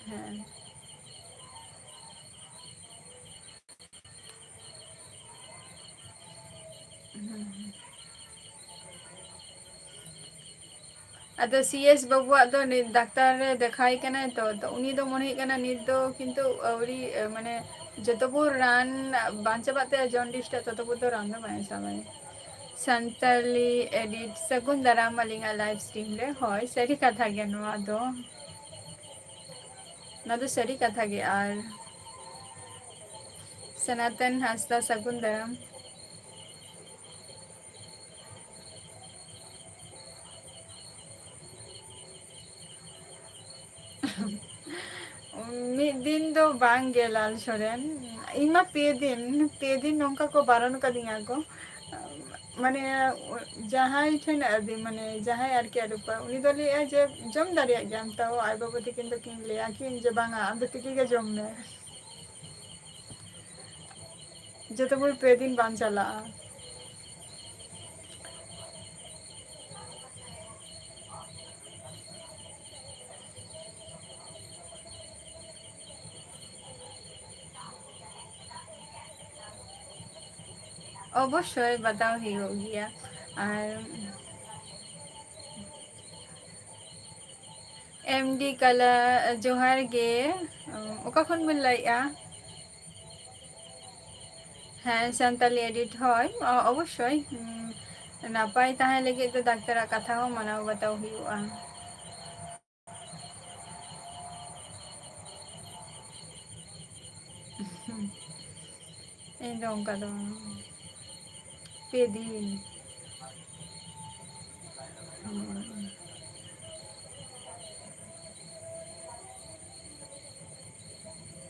ᱦᱮᱸ᱾ ᱦᱩᱸ᱾ ᱟᱫᱚ ᱥᱤ ᱮᱥ ᱵᱟᱹᱵᱩᱣᱟᱜ ᱫᱚ ᱱᱤᱛ ᱰᱟᱠᱛᱟᱨ ᱨᱮ ᱫᱮᱠᱷᱟᱣ ᱠᱟᱱᱟᱭ ᱛᱚ, ᱛᱚ ᱩᱱᱤ ᱫᱚ ᱢᱚᱱᱮ ᱦᱩᱭᱩᱜ ᱠᱟᱱᱟ ᱱᱤᱛ ᱫᱚ ᱠᱤᱱᱛᱩ ᱟᱹᱣᱨᱤ, ᱮ, ᱢᱟᱱᱮ ᱡᱚᱛᱚ ᱵᱷᱳᱨ ᱨᱟᱱ ᱵᱟᱝ ᱪᱟᱵᱟᱜ ᱛᱟᱭᱟ ᱡᱚᱱᱰᱤᱥ ᱴᱟᱜ, ᱛᱚᱛᱚ ᱵᱷᱳᱨ ᱫᱚ ᱨᱟᱱ ᱫᱚ ᱵᱟᱭ ᱥᱟᱵᱟᱭ᱾ ᱥᱟᱱᱛᱟᱞᱤ ᱮᱰᱤᱴ, ᱥᱟᱹᱜᱩᱱ ᱫᱟᱨᱟᱢ ᱟᱹᱞᱤᱧᱟᱜ ᱞᱟᱭᱤᱵᱷ ᱥᱴᱨᱤᱢ ᱨᱮ᱾ ᱦᱳᱭ, ᱥᱟᱹᱨᱤ ᱠᱟᱛᱷᱟ ᱜᱮ ᱱᱚᱣᱟ ᱫᱚ᱾ ᱱᱚᱣᱟ ᱫᱚ ᱥᱟᱹᱨᱤ ᱠᱟᱛᱷᱟ ᱜᱮ᱾ ᱟᱨ ᱥᱚᱱᱟᱛᱚᱱ ᱦᱟᱸᱥᱫᱟ, ᱥᱟᱹᱜᱩᱱ ᱫᱟᱨᱟᱢ᱾ ᱢᱤᱫ ᱫᱤᱱ ᱫᱚ ᱵᱟᱝ ᱜᱮ, ᱞᱟᱞ ᱥᱚᱨᱮᱱ᱾ ᱤᱧ ᱢᱟ ᱯᱮ ᱫᱤᱱ, ᱯᱮ ᱫᱤᱱ ᱱᱚᱝᱠᱟ ᱠᱚ ᱵᱟᱨᱚᱱ ᱠᱟᱫᱤᱧᱟ ᱠᱚ᱾ ᱢᱟᱱᱮ, ᱡᱟᱦᱟᱸᱭ ᱴᱷᱮᱱ ᱟᱹᱫᱤ-, ᱢᱟᱱᱮ, ᱡᱟᱦᱟᱸᱭ ᱟᱨᱠᱤ ᱟᱹᱨᱩᱵ ᱠᱚᱣᱟ, ᱩᱱᱤ ᱫᱚ ᱞᱟᱹᱭᱮᱜᱼᱟᱭ ᱡᱮ, "ᱡᱚᱢ ᱫᱟᱲᱮᱭᱟᱜ ᱜᱮᱭᱟᱢ", ᱛᱟᱣ ᱟᱡ ᱵᱟᱵᱟ ᱛᱟᱹᱠᱤᱱ ᱫᱚᱠᱤᱱ ᱞᱟᱹᱭᱟ ᱠᱤᱱ ᱡᱮ, "ᱵᱟᱝᱟ, ᱟᱢ ᱫᱚ ᱛᱤᱠᱤ ᱜᱮ ᱡᱚᱢ ᱢᱮ, ᱡᱚᱛᱚ ᱵᱷᱳᱨ ᱯᱮ ᱫᱤᱱ ᱵᱟᱝ ᱪᱟᱞᱟᱜᱼᱟ᱾" ᱚᱵᱚᱥᱥᱳᱭ ᱵᱟᱛᱟᱣ ᱦᱩᱭᱩᱜ ᱜᱮᱭᱟ᱾ ᱟᱨ ᱮᱢ ᱰᱤ ᱠᱟᱞᱟ, ᱡᱚᱦᱟᱨ ᱜᱮ᱾ ᱚᱠᱟ ᱠᱷᱚᱱ ᱵᱤᱱ ᱞᱟᱹᱭᱮᱜᱼᱟ? ᱦᱮᱸ, ᱥᱟᱱᱛᱟᱞᱤ ᱮᱰᱤᱴ, ᱦᱳᱭ, ᱚ-, ᱚᱵᱚᱥᱥᱳᱭ, ᱦᱩᱸ, ᱱᱟᱯᱟᱭ ᱛᱟᱦᱮᱸ ᱞᱟᱹᱜᱤᱫ ᱫᱚ ᱰᱟᱠᱛᱟᱨᱟᱜ ᱠᱟᱛᱷᱟ ᱦᱚᱸ ᱢᱟᱱᱟᱣ ᱵᱟᱛᱟᱣ ᱦᱩᱭᱩᱜᱼᱟ᱾ ᱤᱧ ᱫᱚ ᱚᱱᱠᱟ ᱫᱚ ᱵᱟᱝ᱾ ᱯᱮ ᱫᱤᱱ᱾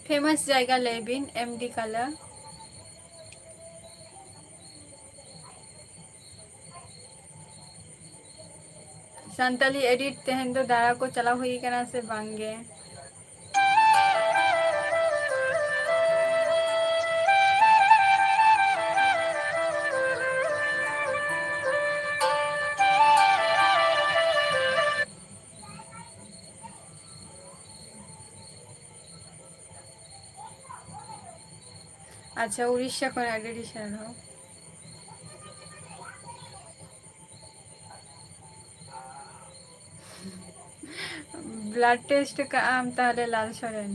ᱯᱷᱮᱢᱟᱥ ᱡᱟᱭᱜᱟ ᱞᱟᱹᱭ ᱵᱤᱱ, ᱮᱢ ᱰᱤ ᱠᱟᱞᱟ᱾ ᱥᱟᱱᱛᱟᱞᱤ ᱮᱰᱤᱴ ᱛᱮᱦᱮᱧ ᱫᱚ ᱫᱟᱬᱟ ᱠᱚ ᱪᱟᱞᱟᱣ ᱦᱩᱭ ᱠᱟᱱᱟ ᱥᱮ ᱵᱟᱝ ᱜᱮ? ᱟᱪᱪᱷᱟ, ᱩᱲᱤᱥᱥᱟ ᱠᱷᱚᱱ ᱟᱹᱰᱤ ᱟᱹᱰᱤ ᱥᱟᱨᱦᱟᱣ᱾ ᱵᱞᱟᱰ ᱴᱮᱥᱴ ᱠᱟᱜ ᱟᱢ ᱛᱟᱦᱞᱮ, ᱞᱟᱞ ᱥᱚᱨᱮᱱ?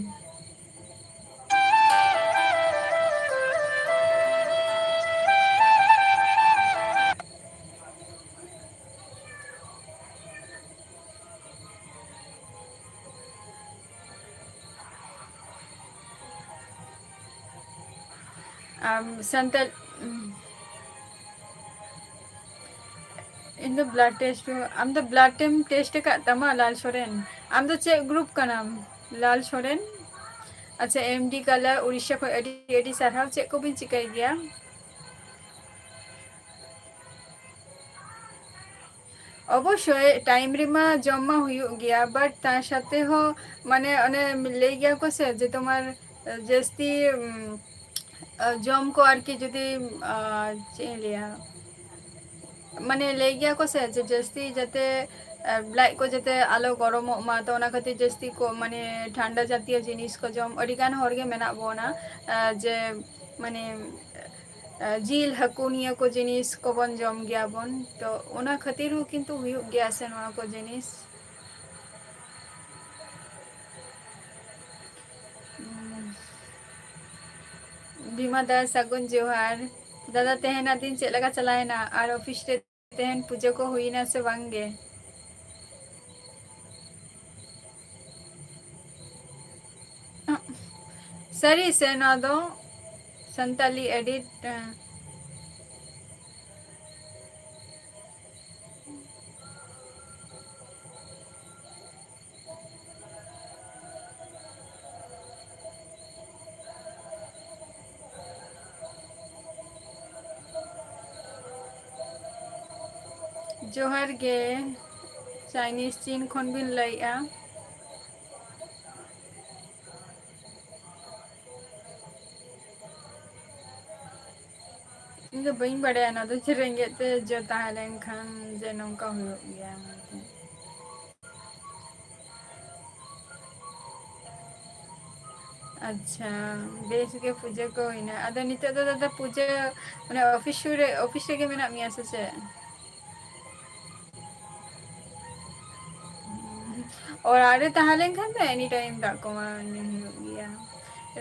ᱟᱢ ᱥᱟᱱᱛᱟᱲ, ᱤᱧ ᱫᱚ ᱵᱞᱟᱰ ᱴᱮᱥᱴ, ᱟᱢ ᱫᱚ ᱵᱞᱟᱰ ᱮᱢ ᱴᱮᱥᱴ ᱟᱠᱟᱫ ᱛᱟᱢᱟ, ᱞᱟᱞ ᱥᱚᱨᱮᱱ? ᱟᱢ ᱫᱚ ᱪᱮᱫ ᱜᱨᱩᱯ ᱠᱟᱱᱟᱢ, ᱞᱟᱞ ᱥᱚᱨᱮᱱ? ᱟᱪᱪᱷᱟ, ᱮᱢ ᱰᱤ ᱠᱟᱞᱟᱨ, ᱩᱲᱤᱥᱥᱟ ᱠᱷᱚᱱ ᱟᱹᱰᱤ ᱟᱹᱰᱤ ᱥᱟᱨᱦᱟᱣ᱾ ᱪᱮᱫ ᱠᱚᱵᱤᱱ ᱪᱤᱠᱟᱹᱭ ᱜᱮᱭᱟ? ᱚᱵᱚᱥᱥᱳᱭ ᱴᱟᱭᱤᱢ ᱨᱮᱢᱟ ᱡᱚᱢ ᱢᱟ ᱦᱩᱭᱩᱜ ᱜᱮᱭᱟ, but ᱛᱟᱨ ᱥᱟᱛᱮ ᱦᱚᱸ ᱢᱟᱱᱮ ᱚᱱᱮ ᱞᱟᱹᱭ ᱜᱮᱭᱟ ᱠᱚ ᱥᱮ ᱡᱮ ᱛᱳᱢᱟᱨ ᱡᱟᱹᱥᱛᱤ, ᱩᱢ, ᱡᱚᱢ ᱠᱚ ᱟᱨᱠᱤ ᱡᱩᱫᱤ, ᱟ, ᱪᱮᱫ ᱤᱧ ᱞᱟᱹᱭᱟ, ᱢᱟᱱᱮ ᱞᱟᱹᱭ ᱜᱮᱭᱟ ᱠᱚ ᱥᱮ ᱡᱮ ᱡᱟᱹᱥᱛᱤ ᱡᱟᱛᱮ, ᱟ, ᱞᱟᱡ ᱠᱚ ᱡᱟᱛᱮ ᱟᱞᱚ ᱜᱚᱨᱚᱢᱚᱜ ᱢᱟ, ᱛᱚ ᱚᱱᱟ ᱠᱷᱟᱹᱛᱤᱨ ᱡᱟᱹᱥᱛᱤ ᱠᱚ ᱢᱟᱱᱮ ᱴᱷᱟᱱᱰᱟ ᱡᱟᱛᱤᱭᱚ ᱡᱤᱱᱤᱥ ᱠᱚ ᱡᱚᱢ᱾ ᱟᱹᱰᱤ ᱜᱟᱱ ᱦᱚᱲ ᱜᱮ ᱢᱮᱱᱟᱜ ᱵᱚᱱᱟ, ᱟ, ᱡᱮ ᱢᱟᱱᱮ ᱡᱤᱞ, ᱦᱟᱹᱠᱩ ᱱᱤᱭᱟᱹ ᱠᱚ ᱡᱤᱱᱤᱥ ᱠᱚᱵᱚᱱ ᱡᱚᱢ ᱜᱮᱭᱟ ᱵᱚᱱ, ᱛᱚ ᱚᱱᱟ ᱠᱷᱟᱹᱛᱤᱨ ᱦᱚᱸ ᱠᱤᱱᱛᱩ ᱦᱩᱭᱩᱜ ᱜᱮᱭᱟ ᱥᱮ ᱱᱚᱣᱟ ᱠᱚ ᱡᱤᱱᱤᱥ᱾ ᱩᱸ, ᱵᱤᱢᱟ ᱫᱟ, ᱥᱟᱹᱜᱩᱱ ᱡᱚᱦᱟᱨ᱾ ᱫᱟᱫᱟ, ᱛᱮᱦᱮᱧᱟᱜ ᱫᱤᱱ ᱪᱮᱫ ᱞᱮᱠᱟ ᱪᱟᱞᱟᱣᱮᱱᱟ? ᱟᱨ ᱚᱯᱷᱤᱥ ᱨᱮ ᱛᱮᱦᱮᱧ ᱯᱩᱡᱟᱹ ᱠᱚ ᱦᱩᱭᱱᱟ ᱥᱮ ᱵᱟᱝ ᱜᱮ? ᱥᱟᱹᱨᱤ ᱥᱮ ᱱᱚᱣᱟ ᱫᱚ? ᱥᱟᱱᱛᱟᱞᱤ edit, ᱮᱸ, ᱡᱚᱦᱟᱨ ᱜᱮ, ᱪᱟᱭᱱᱤᱡᱽ ᱪᱤᱱ ᱠᱷᱚᱱ ᱵᱤᱱ ᱞᱟᱹᱭᱮᱜᱼᱟ? ᱤᱧ ᱫᱚ ᱵᱟᱹᱧ ᱵᱟᱲᱟᱭᱟ ᱱᱚᱣᱟ ᱫᱚ, ᱡᱮ ᱨᱮᱸᱜᱮᱡ ᱛᱮ ᱡᱚ ᱛᱟᱦᱮᱸ ᱞᱮᱱᱠᱷᱟᱱ ᱡᱮ ᱱᱚᱝᱠᱟ ᱦᱩᱭᱩᱜ ᱜᱮᱭᱟ ᱢᱮᱱᱛᱮ᱾ ᱟᱪᱪᱷᱟ, ᱵᱮᱥ ᱜᱮ ᱯᱩᱡᱟᱹ ᱠᱚ ᱦᱩᱭᱱᱟ᱾ ᱟᱫᱚ ᱱᱤᱛᱚᱜ ᱫᱚ ᱫᱟᱫᱟ ᱯᱩᱡᱟᱹ, ᱢᱟᱱᱮ ᱚᱯᱷᱤᱥ ᱥᱩᱨ ᱨᱮ, ᱚᱯᱷᱤᱥ ᱨᱮᱜᱮ ᱢᱮᱱᱟᱜ ᱢᱮᱭᱟ ᱥᱮ ᱪᱮᱫ? ᱚᱲᱟᱜ ᱨᱮ ᱛᱟᱦᱮᱸ ᱞᱮᱱᱠᱷᱟᱱ ᱫᱚ any time ᱫᱟᱜ ᱠᱚᱢᱟ ᱧᱩ ᱦᱩᱭᱩᱜ ᱜᱮᱭᱟ᱾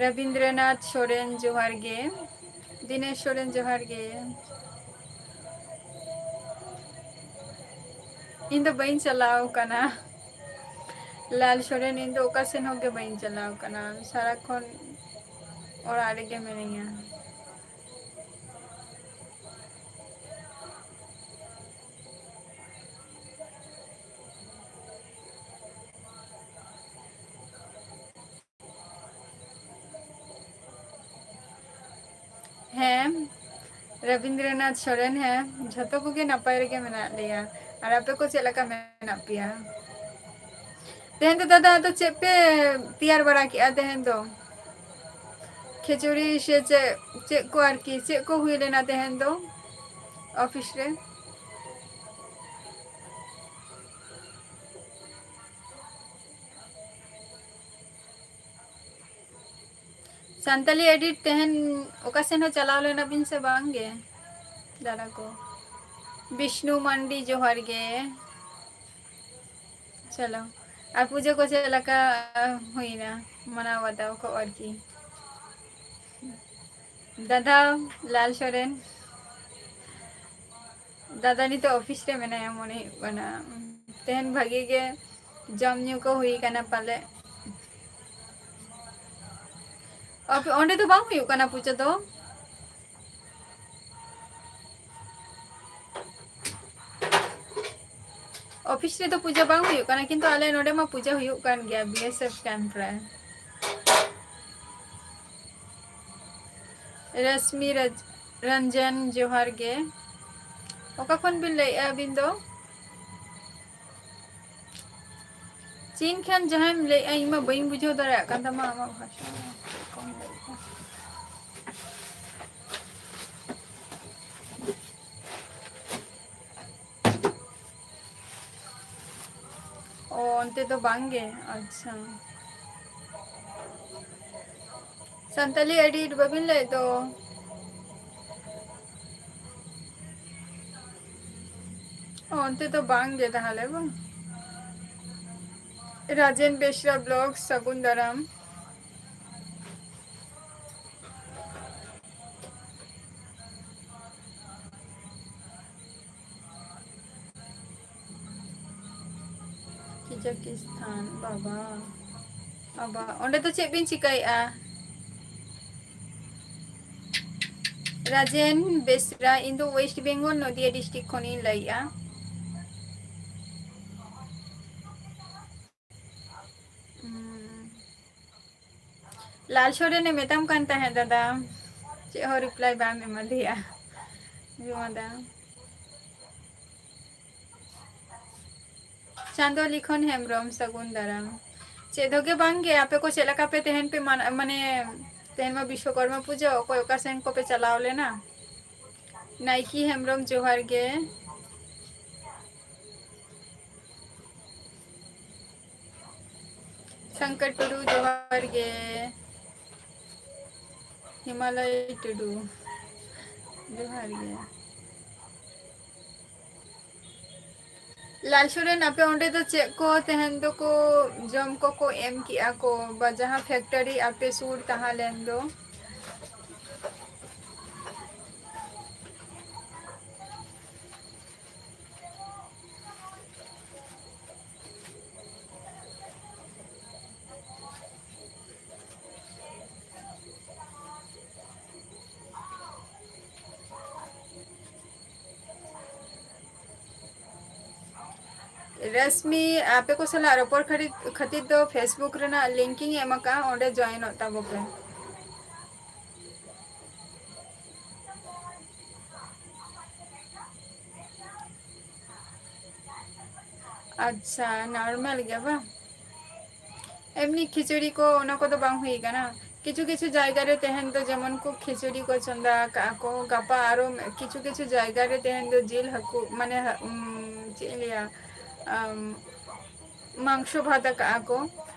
ᱨᱚᱵᱤᱱᱫᱨᱚᱱᱟᱛᱷ ᱥᱚᱨᱮᱱ, ᱡᱚᱦᱟᱨ ᱜᱮ᱾ ᱫᱤᱱᱮᱥ ᱥᱚᱨᱮᱱ, ᱡᱚᱦᱟᱨ ᱜᱮ᱾ ᱤᱧ ᱫᱚ ᱵᱟᱹᱧ ᱪᱟᱞᱟᱣ ᱠᱟᱱᱟ᱾ ᱞᱟᱞ ᱥᱚᱨᱮᱱ, ᱤᱧ ᱫᱚ ᱚᱠᱟ ᱥᱮᱱ ᱦᱚᱸ ᱜᱮ ᱵᱟᱹᱧ ᱪᱟᱞᱟᱣ ᱠᱟᱱᱟ, ᱥᱟᱨᱟᱠᱷᱚᱱ ᱚᱲᱟᱜ ᱨᱮᱜᱮ ᱢᱤᱱᱟᱹᱧᱟ᱾ ᱦᱮᱸ, ᱨᱚᱵᱤᱱᱫᱨᱚᱱᱟᱛᱷ ᱥᱚᱨᱮᱱ, ᱦᱮᱸ, ᱡᱷᱚᱛᱚ ᱠᱚᱜᱮ ᱱᱟᱯᱟᱭ ᱨᱮᱜᱮ ᱢᱮᱱᱟᱜ ᱞᱮᱭᱟ᱾ ᱟᱨ ᱟᱯᱮ ᱠᱚ ᱪᱮᱫ ᱞᱮᱠᱟ ᱢᱮᱱᱟᱜ ᱯᱮᱭᱟ? ᱛᱮᱦᱮᱧ ᱫᱚ ᱫᱟᱫᱟ, ᱟᱫᱚ ᱪᱮᱫ ᱯᱮ ᱛᱮᱭᱟᱨ ᱵᱟᱲᱟ ᱠᱮᱜᱼᱟ ᱛᱮᱦᱮᱧ ᱫᱚ? ᱠᱷᱤᱪᱩᱲᱤ ᱥᱮ ᱪᱮᱫ, ᱪᱮᱫ ᱠᱚ ᱟᱨᱠᱤ, ᱪᱮᱫ ᱠᱚ ᱦᱩᱭ ᱞᱮᱱᱟ ᱛᱮᱦᱮᱧ ᱫᱚ ᱚᱯᱷᱤᱥ ᱨᱮ? ᱥᱟᱱᱛᱟᱞᱤ edit ᱛᱮᱦᱮᱧ ᱚᱠᱟ ᱥᱮᱱ ᱦᱚᱸ ᱪᱟᱞᱟᱣ ᱞᱮᱱᱟ ᱵᱤᱱ ᱥᱮ ᱵᱟᱝ ᱜᱮ, ᱫᱟᱫᱟ ᱠᱚ? ᱵᱤᱥᱱᱩ ᱢᱟᱱᱰᱤ, ᱡᱚᱦᱟᱨ ᱜᱮ᱾ ᱪᱚᱞᱚ, ᱟᱨ ᱯᱩᱡᱟᱹ ᱠᱚ ᱪᱮᱫ ᱞᱮᱠᱟ ᱦᱩᱭᱱᱟ, ᱢᱟᱱᱟᱣ ᱵᱟᱛᱟᱣ ᱠᱚ ᱟᱨᱠᱤ? ᱫᱟᱫᱟ ᱞᱟᱞ ᱥᱚᱨᱮᱱ, ᱫᱟᱫᱟ ᱱᱤᱛᱚᱜ ᱚᱯᱷᱤᱥ ᱨᱮ ᱢᱮᱱᱟᱭᱟ ᱢᱚᱱᱮ ᱦᱩᱭᱩᱜ ᱠᱟᱱᱟ᱾ ᱛᱮᱦᱮᱧ ᱵᱷᱟᱜᱤ ᱜᱮ ᱡᱚᱢ ᱧᱩ ᱠᱚ ᱦᱩᱭ ᱠᱟᱱᱟ ᱯᱟᱞᱮ᱾ ᱟᱯᱮ ᱚᱸᱰᱮ ᱫᱚ ᱵᱟᱝ ᱦᱩᱭᱩᱜ ᱠᱟᱱᱟ ᱯᱩᱡᱟᱹ ᱫᱚ? ᱚᱯᱷᱤᱥ ᱨᱮᱫᱚ ᱯᱩᱡᱟᱹ ᱵᱟᱝ ᱦᱩᱭᱩᱜ ᱠᱟᱱᱟ, ᱠᱤᱱᱛᱩ ᱟᱞᱮ ᱱᱚᱰᱮ ᱢᱟ ᱯᱩᱡᱟᱹ ᱦᱩᱭᱩᱜ ᱠᱟᱱ ᱜᱮᱭᱟ ᱵᱤ ᱮᱥ ᱮᱯᱷ ᱠᱮᱢᱯ ᱨᱮ᱾ ᱨᱟᱥᱢᱤ ᱨᱟᱡᱽ-, ᱨᱚᱧᱡᱚᱱ, ᱡᱚᱦᱟᱨ ᱜᱮ᱾ ᱚᱠᱟ ᱠᱷᱚᱱ ᱵᱤᱱ ᱞᱟᱹᱭᱮᱫᱼᱟ ᱟᱹᱵᱤᱱ ᱫᱚ? ᱪᱤᱱ ᱠᱷᱟᱱ ᱡᱟᱦᱟᱸᱭᱮᱢ ᱞᱟᱹᱭᱮᱫᱼᱟ, ᱤᱧ ᱢᱟ ᱵᱟᱹᱧ ᱵᱩᱡᱷᱟᱹᱣ ᱫᱟᱲᱮᱭᱟᱜ ᱠᱟᱱ ᱛᱟᱢᱟ ᱟᱢᱟᱜ ᱵᱷᱟᱥᱟ᱾ ᱪᱮᱫ ᱠᱚᱢ ᱞᱟᱹᱭᱮᱫᱼᱟ? ᱚ, ᱚᱱᱛᱮ ᱫᱚ ᱵᱟᱝ ᱜᱮ? ᱟᱪᱪᱷᱟ᱾ ᱥᱟᱱᱛᱟᱞᱤ ᱮᱰᱤᱴ ᱵᱟᱹᱵᱤᱱ ᱞᱟᱹᱭᱮᱫ ᱫᱚ? ᱚ, ᱚᱱᱛᱮ ᱫᱚ ᱵᱟᱝ ᱜᱮ ᱛᱟᱦᱚᱞᱮ ᱵᱟᱝ? ᱨᱟᱡᱮᱱ ᱵᱮᱥᱨᱟ ᱵᱞᱚᱜ, ᱥᱟᱹᱜᱩᱱ ᱫᱟᱨᱟᱢ᱾ ᱠᱟᱡᱟᱠᱤᱥᱛᱟᱱ, ᱵᱟᱵᱟ, ᱵᱟᱵᱟ, ᱚᱸᱰᱮ ᱫᱚ ᱪᱮᱫ ᱵᱤᱱ ᱪᱤᱠᱟᱹᱭᱮᱫᱼᱟ? ᱨᱟᱡᱮᱱ ᱵᱮᱥᱨᱟ, ᱤᱧ ᱫᱚ ᱳᱭᱮᱥᱴ ᱵᱮᱝᱜᱚᱞ, ᱱᱚᱫᱤᱭᱟ ᱰᱤᱥᱴᱨᱤᱠᱴ ᱠᱷᱚᱱᱤᱧ ᱞᱟᱹᱭᱮᱫᱼᱟ᱾ ᱦᱩᱸ᱾ ᱞᱟᱞ ᱥᱚᱨᱮᱱᱮ ᱢᱮᱛᱟᱢ ᱠᱟᱱ ᱛᱟᱦᱮᱸᱫ ᱫᱟᱫᱟ, ᱪᱮᱫ ᱦᱚᱸ ᱨᱤᱯᱞᱟᱭ ᱵᱟᱢ ᱮᱢᱟᱫᱮᱭᱟ᱾ ᱡᱚᱢᱟ ᱫᱟ᱾ ᱪᱟᱸᱫᱚ ᱞᱤᱠᱷᱚᱱ ᱦᱮᱢᱵᱨᱚᱢ, ᱥᱟᱹᱜᱩᱱ ᱫᱟᱨᱟᱢ᱾ ᱪᱮᱫ ᱦᱚᱸ ᱜᱮ ᱵᱟᱝ ᱜᱮ, ᱟᱯᱮ ᱠᱚ ᱪᱮᱫ ᱞᱮᱠᱟ ᱯᱮ ᱛᱮᱦᱮᱧ ᱯᱮ ᱢᱟᱱ-, ᱢᱟᱱᱮ, ᱛᱮᱦᱮᱧ ᱢᱟ ᱵᱤᱥᱥᱚᱠᱚᱨᱢᱟ ᱯᱩᱡᱟᱹ, ᱚᱠᱚᱭ ᱚᱠᱟ ᱥᱮᱱ ᱠᱚᱯᱮ ᱪᱟᱞᱟᱣ ᱞᱮᱱᱟ? ᱱᱟᱭᱠᱤ ᱦᱮᱢᱵᱨᱚᱢ, ᱡᱚᱦᱟᱨ ᱜᱮ᱾ ᱥᱚᱝᱠᱚᱨ ᱴᱩᱰᱩ, ᱡᱚᱦᱟᱨ ᱜᱮ᱾ ᱦᱤᱢᱟᱞᱚᱭ ᱴᱩᱰᱩ, ᱡᱚᱦᱟᱨ ᱜᱮ᱾ ᱞᱟᱞ ᱥᱚᱨᱮᱱ, ᱟᱯᱮ ᱚᱸᱰᱮ ᱫᱚ ᱪᱮᱫ ᱠᱚ ᱛᱮᱦᱮᱧ ᱫᱚᱠᱚ ᱡᱚᱢ ᱠᱚᱠᱚ ᱮᱢ ᱠᱮᱜᱼᱟ ᱠᱚ, ᱵᱟ ᱡᱟᱦᱟᱸ ᱯᱷᱮᱠᱴᱟᱨᱤ ᱟᱯᱮ ᱥᱩᱨ ᱛᱟᱦᱮᱸ ᱞᱮᱱ ᱫᱚ? ᱨᱟᱥᱢᱤ, ᱟᱯᱮ ᱠᱚ ᱥᱟᱞᱟᱜ ᱨᱚᱯᱚᱲ ᱠᱷᱟᱹᱛᱤᱨ, ᱠᱷᱟᱹᱛᱤᱨ ᱫᱚ Facebook ᱨᱮᱱᱟᱜ link ᱤᱧ ᱮᱢ ᱟᱠᱟᱫᱼᱟ, ᱚᱸᱰᱮ joinᱚᱜ ᱛᱟᱵᱚ ᱯᱮ᱾ ᱟᱪᱪᱷᱟ, normal ᱜᱮ ᱵᱟᱝ? ᱮᱢᱱᱤ ᱠᱷᱤᱪᱩᱲᱤ ᱠᱚ ᱚᱱᱟ ᱠᱚᱫᱚ ᱵᱟᱝ ᱦᱩᱭ ᱠᱟᱱᱟ᱾ ᱠᱤᱪᱷᱩ ᱠᱤᱪᱷᱩ ᱡᱟᱭᱜᱟ ᱨᱮ ᱛᱮᱦᱮᱧ ᱫᱚ ᱡᱮᱢᱚᱱ ᱠᱚ ᱠᱷᱤᱪᱩᱲᱤ ᱠᱚ ᱪᱚᱸᱫᱟ ᱟᱠᱟᱫᱼᱟ ᱠᱚ, ᱜᱟᱯᱟ ᱟᱨᱚ ᱠᱤᱪᱷᱩ ᱠᱤᱪᱷᱩ ᱡᱟᱭᱜᱟ ᱨᱮ ᱛᱮᱦᱮᱧ ᱫᱚ ᱡᱤᱞ ᱦᱟᱹᱠᱩ, ᱢᱟᱱᱮ, ᱦᱟ-, ᱩᱢ, ᱪᱮᱫ ᱤᱧ ᱞᱟᱹᱭᱟ, ᱟᱢ, ᱢᱟᱝᱥᱚ ᱵᱷᱟᱛ ᱟᱠᱟᱫᱼᱟ ᱠᱚ᱾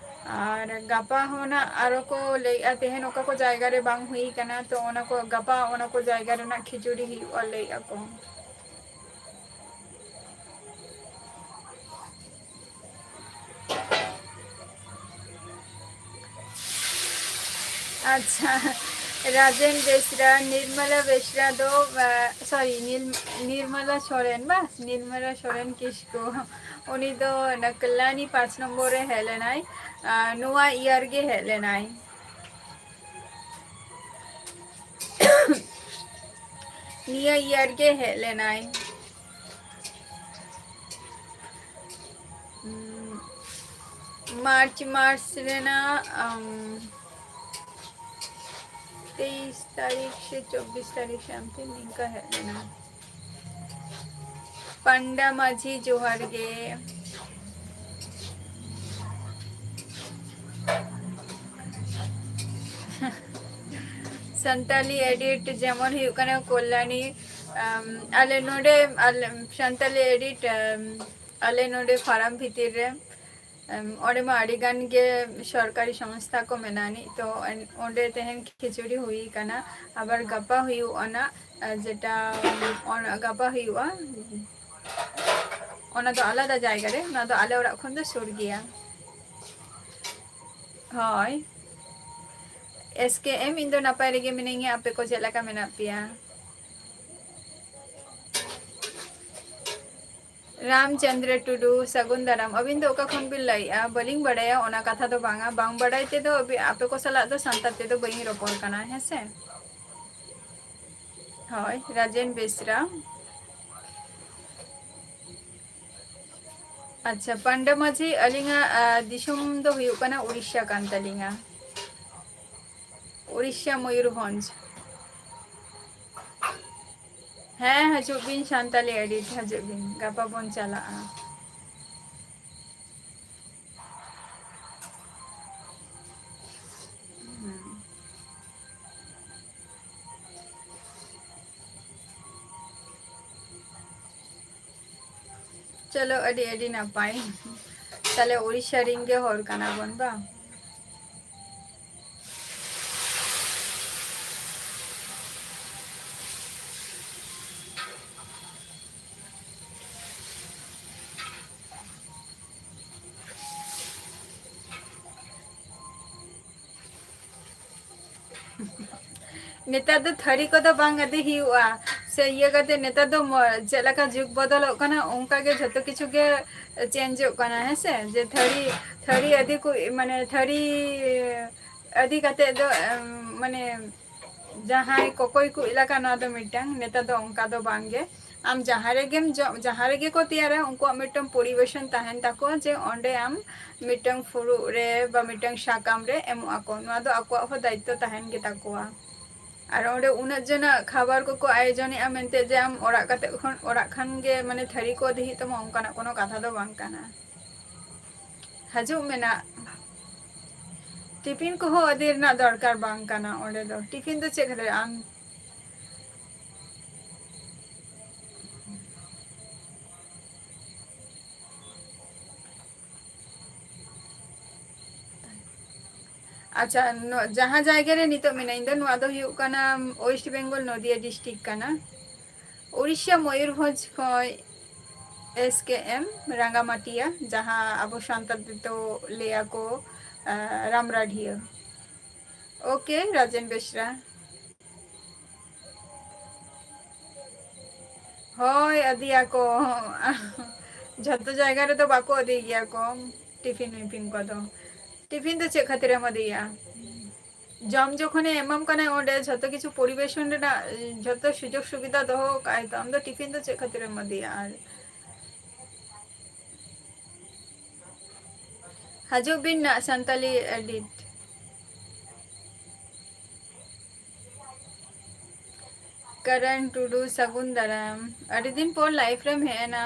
ᱟᱨ ᱜᱟᱯᱟ ᱦᱚᱸ ᱱᱟᱜ ᱟᱨᱚ ᱠᱚ ᱞᱟᱹᱭᱮᱫᱼᱟ, ᱛᱮᱦᱮᱧ ᱚᱠᱟ ᱠᱚ ᱡᱟᱭᱜᱟ ᱨᱮ ᱵᱟᱝ ᱦᱩᱭ ᱠᱟᱱᱟ, ᱛᱚ ᱚᱱᱟ ᱠᱚ ᱜᱟᱯᱟ ᱚᱱᱟ ᱠᱚ ᱡᱟᱭᱜᱟ ᱨᱮᱱᱟᱜ ᱠᱷᱤᱪᱩᱲᱤ ᱦᱩᱭᱩᱜᱼᱟ ᱞᱟᱹᱭᱮᱫᱼᱟ ᱠᱚ᱾ ᱟᱪᱪᱷᱟ, ᱨᱟᱡᱮᱱ ᱵᱮᱥᱨᱟ, ᱱᱤᱨᱢᱚᱞᱟ ᱵᱮᱥᱨᱟ ᱫᱚ, ᱟ, sorry, ᱱᱤᱨ-, ᱱᱤᱨᱢᱚᱞᱟ ᱥᱚᱨᱮᱱ ᱵᱟ? ᱱᱤᱨᱢᱚᱞᱟ ᱥᱚᱨᱮᱱ ᱠᱤᱥᱠᱩ᱾ ᱩᱱᱤ ᱫᱚ ᱚᱱᱟ ᱠᱚᱞᱞᱟᱱᱤ ᱯᱟᱸᱪ ᱱᱚᱢᱵᱚᱨ ᱨᱮ ᱦᱮᱡ ᱞᱮᱱᱟᱭ᱾ ᱟ, ᱱᱚᱣᱟ year ᱜᱮ ᱦᱮᱡ ᱞᱮᱱᱟᱭ᱾ ᱱᱤᱭᱟᱹ year ᱜᱮ ᱦᱮᱡ ᱞᱮᱱᱟᱭ᱾ ᱩᱸ, March ᱢᱟᱥ ᱨᱮᱱᱟᱜ, ᱟᱢ, ᱛᱮᱭᱤᱥ ᱛᱟᱹᱨᱤᱠᱷ ᱥᱮ ᱪᱚᱵᱵᱤᱥ ᱛᱟᱹᱨᱤᱠᱷ something ᱱᱤᱝᱠᱟ ᱦᱮᱡ ᱞᱮᱱᱟ᱾ ᱯᱟᱱᱰᱟ ᱢᱟᱹᱡᱷᱤ, ᱡᱚᱦᱟᱨ ᱜᱮ᱾ ᱥᱟᱱᱛᱟᱞᱤ edit ᱡᱮᱢᱚᱱ ᱦᱩᱭᱩᱜ ᱠᱟᱱᱟ ᱠᱚᱞᱞᱟᱱᱤ, ᱟᱢ, ᱟᱞᱮ ᱱᱚᱰᱮ, ᱟᱞᱮ ᱥᱟᱱᱛᱟᱞᱤ edit, ᱟᱢ, ᱟᱞᱮ ᱱᱚᱰᱮ ᱯᱷᱟᱨᱟᱢ ᱵᱷᱤᱛᱤᱨ ᱨᱮ, ᱟᱢ, ᱚᱸᱰᱮ ᱢᱟ ᱟᱹᱰᱤ ᱜᱟᱱ ᱜᱮ ᱥᱚᱨᱠᱟᱨᱤ ᱥᱚᱝᱥᱛᱷᱟ ᱠᱚ ᱢᱮᱱᱟᱜ ᱟᱹᱱᱤᱡ, ᱛᱚ ᱮᱱ-, ᱚᱸᱰᱮ ᱛᱮᱦᱮᱧ ᱠᱷᱤᱪᱩᱲᱤ ᱦᱩᱭ ᱠᱟᱱᱟ᱾ ᱟᱵᱟᱨ ᱜᱟᱯᱟ ᱦᱩᱭᱩᱜ ᱚᱱᱟ, ᱟᱨ ᱡᱮᱴᱟ, ᱚᱱᱟ ᱜᱟᱯᱟ ᱦᱩᱭᱩᱜᱼᱟ, ᱚᱱᱟ ᱫᱚ ᱟᱞᱟᱫᱟ ᱡᱟᱭᱜᱟ ᱨᱮ, ᱚᱱᱟ ᱫᱚ ᱟᱞᱮ ᱚᱲᱟᱜ ᱠᱷᱚᱱ ᱫᱚ ᱥᱩᱨ ᱜᱮᱭᱟ᱾ ᱦᱳᱭ᱾ S K M, ᱤᱧ ᱫᱚ ᱱᱟᱯᱟᱭ ᱨᱮᱜᱮ ᱢᱤᱱᱟᱹᱧᱟ, ᱟᱯᱮ ᱠᱚ ᱪᱮᱫ ᱞᱮᱠᱟ ᱢᱮᱱᱟᱜ ᱯᱮᱭᱟ? ᱨᱟᱢᱪᱚᱸᱫᱽᱨᱚ ᱴᱩᱰᱩ, ᱥᱟᱹᱜᱩᱱ ᱫᱟᱨᱟᱢ᱾ ᱟᱹᱵᱤᱱ ᱫᱚ ᱚᱠᱟ ᱠᱷᱚᱱ ᱵᱤᱱ ᱞᱟᱹᱭᱮᱜᱼᱟ? ᱵᱟᱹᱞᱤᱧ ᱵᱟᱲᱟᱭᱟ, ᱚᱱᱟ ᱠᱟᱛᱷᱟ ᱫᱚ ᱵᱟᱝᱟ᱾ ᱵᱟᱝ ᱵᱟᱲᱟᱭ ᱛᱮᱫᱚ ᱟᱹᱵᱤ-, ᱟᱯᱮ ᱠᱚ ᱥᱟᱞᱟᱜ ᱫᱚ ᱥᱟᱱᱛᱟᱲ ᱛᱮᱫᱚ ᱵᱟᱹᱧ ᱨᱚᱯᱚᱲ ᱠᱟᱱᱟ, ᱦᱮᱸ ᱥᱮ? ᱦᱳᱭ, ᱨᱟᱡᱮᱱ ᱵᱮᱥᱨᱟ᱾ ᱟᱪᱪᱷᱟ, ᱯᱟᱱᱰᱟ ᱢᱟᱹᱡᱷᱤ, ᱟᱹᱞᱤᱧᱟᱜ, ᱟ, ᱫᱤᱥᱚᱢ ᱫᱚ ᱦᱩᱭᱩᱜ ᱠᱟᱱᱟ ᱩᱲᱤᱥᱥᱟ ᱠᱟᱱ ᱛᱟᱹᱞᱤᱧᱟ᱾ ᱩᱲᱤᱥᱥᱟ, ᱢᱚᱭᱩᱨᱵᱷᱚᱸᱡᱽ᱾ ᱦᱮᱸ, ᱦᱤᱡᱩᱜ ᱵᱤᱱ ᱥᱟᱱᱛᱟᱞᱤ ᱮᱰᱤᱴ, ᱦᱤᱡᱩᱜ ᱵᱤᱱ, ᱜᱟᱯᱟ ᱵᱚᱱ ᱪᱟᱞᱟᱜᱼᱟ᱾ ᱦᱩᱸ᱾ ᱪᱚᱞᱚ, ᱟᱹᱰᱤ ᱟᱹᱰᱤ ᱱᱟᱯᱟᱭ᱾ ᱛᱟᱦᱞᱮ ᱩᱲᱤᱥᱥᱟ ᱨᱮᱱ ᱜᱮ ᱦᱚᱲ ᱠᱟᱱᱟ ᱵᱚᱱ ᱵᱟᱝ? ᱱᱮᱛᱟᱨ ᱫᱚ ᱛᱷᱟᱹᱨᱤ ᱠᱚᱫᱚ ᱵᱟᱝ ᱟᱹᱫᱤ ᱦᱩᱭᱩᱜᱼᱟ, ᱥᱮ ᱤᱭᱟᱹ ᱠᱟᱛᱮ, ᱱᱮᱛᱟᱨ ᱫᱚ ᱢᱚ-, ᱪᱮᱫ ᱞᱮᱠᱟ ᱡᱩᱜᱽ ᱵᱚᱫᱚᱞᱚᱜ ᱠᱟᱱᱟ, ᱚᱱᱠᱟ ᱜᱮ ᱡᱷᱚᱛᱚ ᱠᱤᱪᱷᱩ ᱜᱮ ᱪᱮᱧᱡᱚᱜ ᱠᱟᱱᱟ, ᱦᱮᱸ ᱥᱮ? ᱡᱮ ᱛᱷᱟᱹᱨᱤ, ᱛᱷᱟᱹᱨᱤ ᱟᱹᱫᱤ ᱠᱚ, ᱢᱟᱱᱮ, ᱛᱷᱟᱹᱨᱤ ᱟᱹᱫᱤ ᱠᱟᱛᱮ ᱫᱚ, ᱮᱢ, ᱢᱟᱱᱮ, ᱡᱟᱦᱟᱸᱭ ᱠᱚᱠᱚᱭ ᱠᱚ ᱮᱞᱟᱠᱟ, ᱱᱚᱣᱟ ᱫᱚ ᱢᱤᱫᱴᱟᱝ, ᱱᱮᱛᱟᱨ ᱫᱚ ᱚᱱᱠᱟ ᱫᱚ ᱵᱟᱝ ᱜᱮ᱾ ᱟᱢ ᱡᱟᱦᱟᱸ ᱨᱮᱜᱮᱢ ᱡᱚ-, ᱡᱟᱦᱟᱸ ᱨᱮᱜᱮ ᱠᱚ ᱛᱮᱭᱟᱨᱟ, ᱩᱱᱠᱩᱣᱟᱜ ᱢᱤᱫᱴᱟᱝ ᱯᱚᱨᱤᱵᱮᱥᱚᱱ ᱛᱟᱦᱮᱱ ᱛᱟᱠᱚᱣᱟ, ᱡᱮ ᱚᱸᱰᱮ ᱟᱢ ᱢᱤᱫᱴᱟᱝ ᱯᱷᱩᱲᱩᱜ ᱨᱮ ᱵᱟ ᱢᱤᱫᱴᱟᱝ ᱥᱟᱠᱟᱢ ᱨᱮ ᱮᱢᱚᱜ ᱟᱠᱚ᱾ ᱱᱚᱣᱟ ᱫᱚ ᱟᱠᱚᱣᱟᱜ ᱦᱚᱸ ᱫᱟᱭᱤᱛᱛᱚ ᱛᱟᱦᱮᱱ ᱜᱮᱛᱟ ᱠᱚᱣᱟ᱾ ᱟᱨ ᱚᱸᱰᱮ ᱩᱱᱟᱹᱜ ᱡᱚᱱᱟᱜ ᱠᱷᱟᱵᱟᱨ ᱠᱚᱠᱚ ᱟᱭᱳᱡᱚᱱᱮᱜᱼᱟ ᱢᱮᱱᱛᱮ ᱡᱮ ᱟᱢ ᱚᱲᱟᱜ ᱠᱟᱛᱮ ᱠᱷᱚᱱ, ᱚᱲᱟᱜ ᱠᱷᱟᱱ ᱜᱮ, ᱢᱟᱱᱮ, ᱛᱷᱟᱹᱨᱤ ᱠᱚ ᱤᱫᱤ ᱦᱩᱭᱩᱜ ᱛᱟᱢᱟ, ᱚᱱᱠᱟᱱᱟᱜ ᱠᱳᱱᱳ ᱠᱟᱛᱷᱟ ᱫᱚ ᱵᱟᱝ ᱠᱟᱱᱟ᱾ ᱦᱤᱡᱩᱜ ᱢᱮᱱᱟᱜ, ᱴᱤᱯᱷᱤᱱ ᱠᱚᱦᱚᱸ ᱤᱫᱤ ᱨᱮᱱᱟᱜ ᱫᱚᱨᱠᱟᱨ ᱵᱟᱝ ᱠᱟᱱᱟ ᱚᱸᱰᱮ ᱫᱚ᱾ ᱴᱤᱯᱷᱤᱱ ᱫᱚ ᱪᱮᱫ ᱠᱷᱟᱹᱛᱤᱨ ᱟᱢ ᱟᱪᱪᱷᱟ, ᱱᱚ-, ᱡᱟᱦᱟᱸ ᱡᱟᱭᱜᱟ ᱨᱮ ᱱᱤᱛᱚᱜ ᱢᱮᱱᱟᱹᱧ ᱫᱚ, ᱱᱚᱣᱟ ᱫᱚ ᱦᱩᱭᱩᱜ ᱠᱟᱱᱟ West Bengal, ᱱᱚᱫᱤᱭᱟ district ᱠᱟᱱᱟ᱾ ᱩᱲᱤᱥᱥᱟ, ᱢᱚᱭᱩᱨᱵᱷᱚᱸᱡᱽ ᱠᱷᱚᱱ S K M, ᱨᱟᱸᱜᱟᱢᱟᱴᱤᱭᱟ, ᱡᱟᱦᱟᱸ ᱟᱵᱚ ᱥᱟᱱᱛᱟᱲ ᱛᱮᱫᱚ ᱞᱟᱹᱭᱟ ᱠᱚ, ᱟ, ᱨᱟᱢᱨᱟᱰᱷᱤᱭᱟᱹ᱾ OK, ᱨᱟᱡᱮᱱ ᱵᱮᱥᱨᱟ᱾ ᱦᱳᱭ, ᱤᱫᱤᱭᱟᱠᱚ᱾ ᱡᱷᱚᱛᱚ ᱡᱟᱭᱜᱟ ᱨᱮᱫᱚ ᱵᱟᱠᱚ ᱤᱫᱤᱭ ᱜᱮᱭᱟ ᱠᱚ ᱴᱤᱯᱷᱤᱱ ᱢᱤᱯᱷᱤᱱ ᱠᱚᱫᱚ᱾ ᱴᱤᱯᱷᱤᱱ ᱫᱚ ᱪᱮᱫ ᱠᱷᱟᱹᱛᱤᱨᱮᱢ ᱤᱫᱤᱭᱟ? ᱡᱚᱢ ᱡᱚᱠᱷᱚᱱᱮ ᱮᱢᱟᱢ ᱠᱟᱱᱟᱭ, ᱚᱸᱰᱮ ᱡᱷᱚᱛᱚ ᱠᱤᱪᱷᱩ ᱯᱚᱨᱤᱵᱮᱥᱚᱱ ᱨᱮᱱᱟᱜ ᱡᱷᱚᱛᱚ ᱥᱩᱡᱳᱜᱽ ᱥᱩᱵᱤᱫᱷᱟ ᱫᱚᱦᱚ ᱠᱟᱜᱼᱟᱭ ᱛᱚ, ᱟᱢ ᱫᱚ ᱴᱤᱯᱷᱤᱱ ᱫᱚ ᱪᱮᱫ ᱠᱷᱟᱹᱛᱤᱨᱮᱢ ᱤᱫᱤᱭᱟ? ᱟᱨ ᱦᱤᱡᱩᱜ ᱵᱤᱱ ᱱᱟᱜ ᱥᱟᱱᱛᱟᱞᱤ edit᱾ ᱠᱟᱨᱟᱱ ᱴᱩᱰᱩ, ᱥᱟᱹᱜᱩᱱ ᱫᱟᱨᱟᱢ᱾ ᱟᱹᱰᱤ ᱫᱤᱱ ᱯᱚᱨ live ᱨᱮᱢ ᱦᱮᱡ ᱮᱱᱟ᱾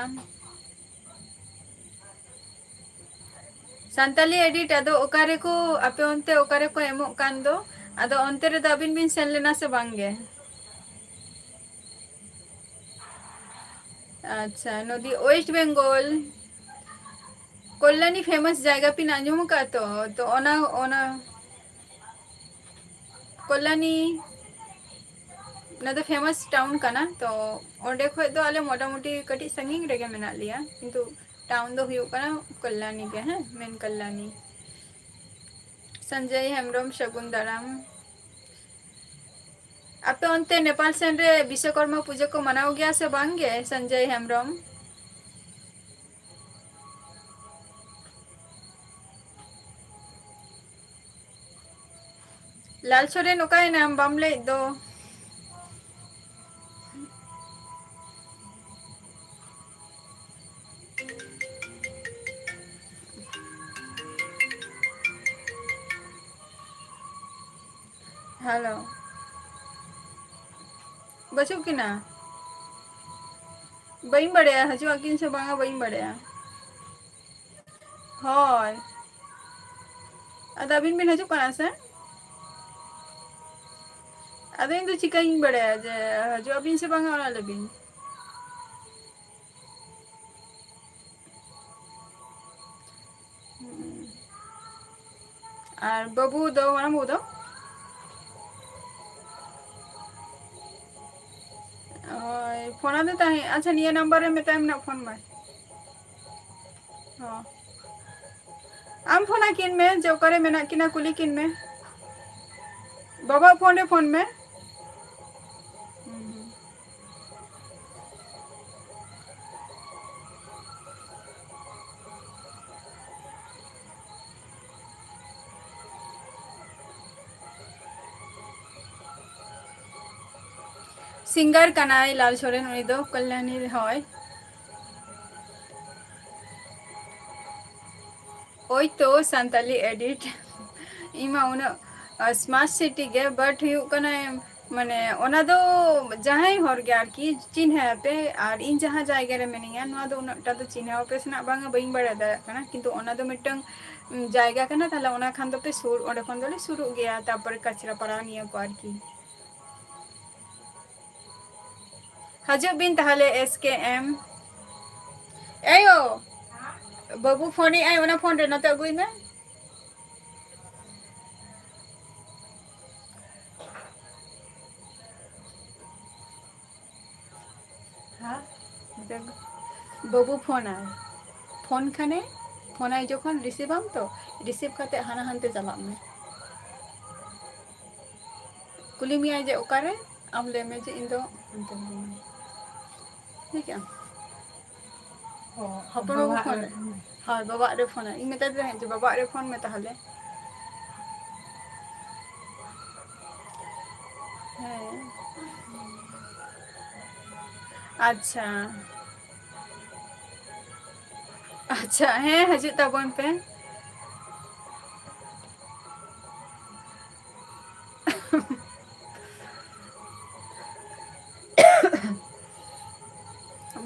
ᱥᱟᱱᱛᱟᱞᱤ edit ᱟᱫᱚ ᱚᱠᱟ ᱨᱮᱠᱚ, ᱟᱯᱮ ᱚᱱᱛᱮ ᱚᱠᱟ ᱨᱮᱠᱚ ᱮᱢᱚᱜ ᱠᱟᱱ ᱫᱚ? ᱟᱫᱚ ᱚᱱᱛᱮ ᱨᱮᱫᱚ ᱟᱹᱵᱤᱱ ᱵᱤᱱ ᱥᱮᱱ ᱞᱮᱱᱟ ᱥᱮ ᱵᱟᱝ ᱜᱮ? ᱟᱪᱪᱷᱟ, ᱱᱚᱫᱤ, West Bengal᱾ ᱠᱚᱞᱞᱟᱱᱤ famous ᱡᱟᱭᱜᱟ ᱯᱮ ᱟᱸᱡᱚᱢ ᱟᱠᱟᱫ ᱛᱚ? ᱛᱚ ᱚᱱᱟ, ᱚᱱᱟ ᱠᱚᱞᱞᱟᱱᱤ, ᱚᱱᱟ ᱫᱚ famous town ᱠᱟᱱᱟ᱾ ᱛᱚ ᱚᱸᱰᱮ ᱠᱷᱚᱡ ᱫᱚ ᱟᱞᱮ ᱢᱚᱴᱟᱢᱩᱴᱤ ᱠᱟᱹᱴᱤᱡ ᱥᱟᱺᱜᱤᱧ ᱨᱮᱜᱮ ᱢᱮᱱᱟᱜ ᱞᱮᱭᱟ, ᱠᱤᱱᱛᱩ town ᱫᱚ ᱦᱩᱭᱩᱜ ᱠᱟᱱᱟ ᱠᱚᱞᱞᱟᱱᱤ ᱜᱮ, ᱦᱮᱸ, main ᱠᱚᱞᱞᱟᱱᱤ᱾ ᱥᱚᱧᱡᱚᱭ ᱦᱮᱢᱵᱨᱚᱢ, ᱥᱟᱹᱜᱩᱱ ᱫᱟᱨᱟᱢ᱾ ᱟᱯᱮ ᱚᱱᱛᱮ ᱱᱮᱯᱟᱞ ᱥᱮᱱ ᱨᱮ ᱵᱤᱥᱥᱚᱠᱚᱨᱢᱟ ᱯᱩᱡᱟᱹ ᱠᱚ ᱢᱟᱱᱟᱣ ᱜᱮᱭᱟ ᱥᱮ ᱵᱟᱝ ᱜᱮ, ᱥᱚᱧᱡᱚᱭ ᱦᱮᱢᱵᱨᱚᱢ? ᱞᱟᱞ ᱥᱚᱨᱮᱱ, ᱚᱠᱟᱭᱮᱱᱟᱢ? ᱵᱟᱢ ᱞᱟᱹᱭᱮᱫ ᱫᱚ᱾ Hello. ᱵᱟᱹᱪᱩᱜ ᱠᱤᱱᱟ? ᱵᱟᱹᱧ ᱵᱟᱲᱟᱭᱟ, ᱦᱤᱡᱩᱜ ᱟᱹᱠᱤᱱ ᱥᱮ ᱵᱟᱝᱟ, ᱵᱟᱹᱧ ᱵᱟᱲᱟᱭᱟ᱾ ᱦᱳᱭ᱾ ᱟᱫᱚ ᱟᱹᱵᱤᱱ ᱵᱤᱱ ᱦᱤᱡᱩᱜ ᱠᱟᱱᱟ ᱥᱮ? ᱟᱫᱚ ᱤᱧ ᱫᱚ ᱪᱤᱠᱟᱹᱧ ᱵᱟᱲᱟᱭᱟ ᱡᱮ ᱦᱤᱡᱩᱜ ᱟᱹᱵᱤᱱ ᱥᱮ ᱵᱟᱝᱟ, ᱚᱱᱟ ᱞᱟᱹᱭ ᱵᱤᱱ᱾ ᱦᱩᱸ᱾ ᱟᱨ ᱵᱟᱹᱵᱩ ᱫᱚ, ᱢᱟᱨᱟᱝ ᱵᱟᱹᱵᱩ ᱫᱚ? ᱦᱳᱭ, ᱯᱷᱳᱱ ᱟᱫᱮ ᱛᱟᱦᱮᱸᱫ᱾ ᱟᱪᱪᱷᱟ, ᱱᱤᱭᱟᱹ ᱱᱟᱢᱵᱟᱨ ᱨᱮ ᱢᱮᱛᱟᱭ ᱢᱮ ᱱᱟᱜ, ᱯᱷᱳᱱ ᱢᱟᱭ᱾ ᱦᱚᱸ᱾ ᱟᱢ ᱯᱷᱳᱱ ᱟᱹᱠᱤᱱ ᱢᱮ ᱡᱮ ᱚᱠᱟᱨᱮ ᱢᱮᱱᱟᱜ ᱠᱤᱱᱟ, ᱠᱩᱞᱤ ᱠᱤᱱ ᱢᱮ᱾ ᱵᱟᱵᱟᱣᱟᱜ ᱯᱷᱳᱱ ᱨᱮ ᱯᱷᱳᱱ ᱢᱮ᱾ ᱦᱩᱸ, ᱦᱩᱸ᱾ Singer ᱠᱟᱱᱟᱭ ᱞᱟᱞ ᱥᱚᱨᱮᱱ, ᱩᱱᱤ ᱫᱚ ᱠᱚᱞᱞᱟᱱᱤ ᱨᱮ, ᱦᱳᱭ᱾ ᱳᱭ ᱛᱚ ᱥᱟᱱᱛᱟᱞᱤ ᱮᱰᱤᱴ᱾ ᱤᱧ ᱢᱟ ᱩᱱᱟᱹᱜ ᱥᱢᱟᱨᱴ ᱥᱤᱴᱤ ᱜᱮ, ᱵᱟᱴ ᱦᱩᱭᱩᱜ ᱠᱟᱱᱟ, ᱢᱟᱱᱮ, ᱚᱱᱟ ᱫᱚ ᱡᱟᱦᱟᱸᱭ ᱦᱚᱲ ᱜᱮ ᱟᱨᱠᱤ ᱪᱤᱱᱦᱟᱹ ᱟᱯᱮ᱾ ᱟᱨ ᱤᱧ ᱡᱟᱦᱟᱸ ᱡᱟᱭᱜᱟ ᱨᱮ ᱢᱤᱱᱟᱹᱧᱟ, ᱱᱚᱣᱟ ᱫᱚ ᱩᱱᱟᱹᱜ ᱴᱟ ᱫᱚ ᱪᱤᱱᱦᱟᱹ ᱟᱯᱮ ᱥᱮᱱᱟᱜ ᱵᱟᱝᱟ, ᱵᱟᱹᱧ ᱵᱟᱲᱟᱭ ᱫᱟᱲᱮᱭᱟᱜ ᱠᱟᱱᱟ, ᱠᱤᱱᱛᱩ ᱚᱱᱟ ᱫᱚ ᱢᱤᱫᱴᱟᱝ ᱩᱢ, ᱡᱟᱭᱜᱟ ᱠᱟᱱᱟ, ᱛᱟᱦᱞᱮ ᱚᱱᱟ ᱠᱷᱟᱱ ᱫᱚᱯᱮ ᱥᱩᱨ, ᱚᱸᱰᱮ ᱠᱷᱚᱱ ᱫᱚᱞᱮ ᱥᱩᱨᱩᱜ ᱜᱮᱭᱟ᱾ ᱛᱟᱨᱯᱚᱨᱮ ᱠᱟᱪᱨᱟ ᱯᱟᱲᱟ ᱱᱤᱭᱟᱹ ᱠᱚ ᱟᱨᱠᱤ᱾ ᱦᱤᱡᱩᱜ ᱵᱤᱱ ᱛᱟᱦᱞᱮ ᱮᱥ ᱠᱮ ᱮᱢ᱾ ᱮᱭᱳ, ᱵᱟᱹᱵᱩ ᱯᱷᱳᱱᱮᱜ ᱟᱭ, ᱚᱱᱟ ᱯᱷᱳᱱ ᱨᱮ ᱱᱚᱛᱮ ᱟᱹᱜᱩᱭ ᱢᱮ᱾ ᱦᱟ? ᱵᱟᱹᱵᱩ ᱯᱷᱳᱱᱟᱭ, ᱯᱷᱳᱱ ᱠᱷᱟᱱᱮ, ᱯᱷᱳᱱᱟᱭ ᱡᱚᱠᱷᱚᱱ ᱨᱤᱥᱤᱵᱷ ᱟᱢ ᱛᱚ, ᱨᱤᱥᱤᱵᱷ ᱠᱟᱛᱮ ᱦᱟᱱᱟ ᱦᱟᱱᱛᱮ ᱪᱟᱞᱟᱜ ᱢᱮ᱾ ᱠᱩᱞᱤ ᱢᱮᱭᱟᱭ ᱡᱮ ᱚᱠᱟᱨᱮ, ᱟᱢ ᱞᱟᱹᱭ ᱢᱮ ᱡᱮ ᱤᱧ ᱫᱚ ᱦᱟᱱᱛᱮ ᱢᱤᱱᱟᱹᱧᱟ᱾ ᱴᱷᱤᱠ ᱜᱮᱭᱟ? ᱚ, ᱦᱚᱯᱚᱱ ᱵᱟᱹᱵᱩ ᱵᱟᱵᱟ ᱯᱷᱳᱱ ᱟᱨ ᱨᱮ᱾ ᱦᱳᱭ, ᱵᱟᱵᱟ ᱟᱜ ᱨᱮ ᱯᱷᱳᱱᱟ᱾ ᱤᱧ ᱢᱮᱛᱟᱭ ᱛᱟᱦᱮᱸᱫ ᱡᱮ, "ᱵᱟᱵᱟ ᱟᱜ ᱨᱮ ᱯᱷᱳᱱ ᱢᱮ ᱛᱟᱦᱚᱞᱮ᱾" ᱦᱮᱸ᱾ ᱟᱪᱪᱷᱟ᱾ ᱟᱪᱪᱷᱟ, ᱦᱮᱸ, ᱦᱤᱡᱩᱜ ᱛᱟᱵᱚᱱ ᱯᱮ᱾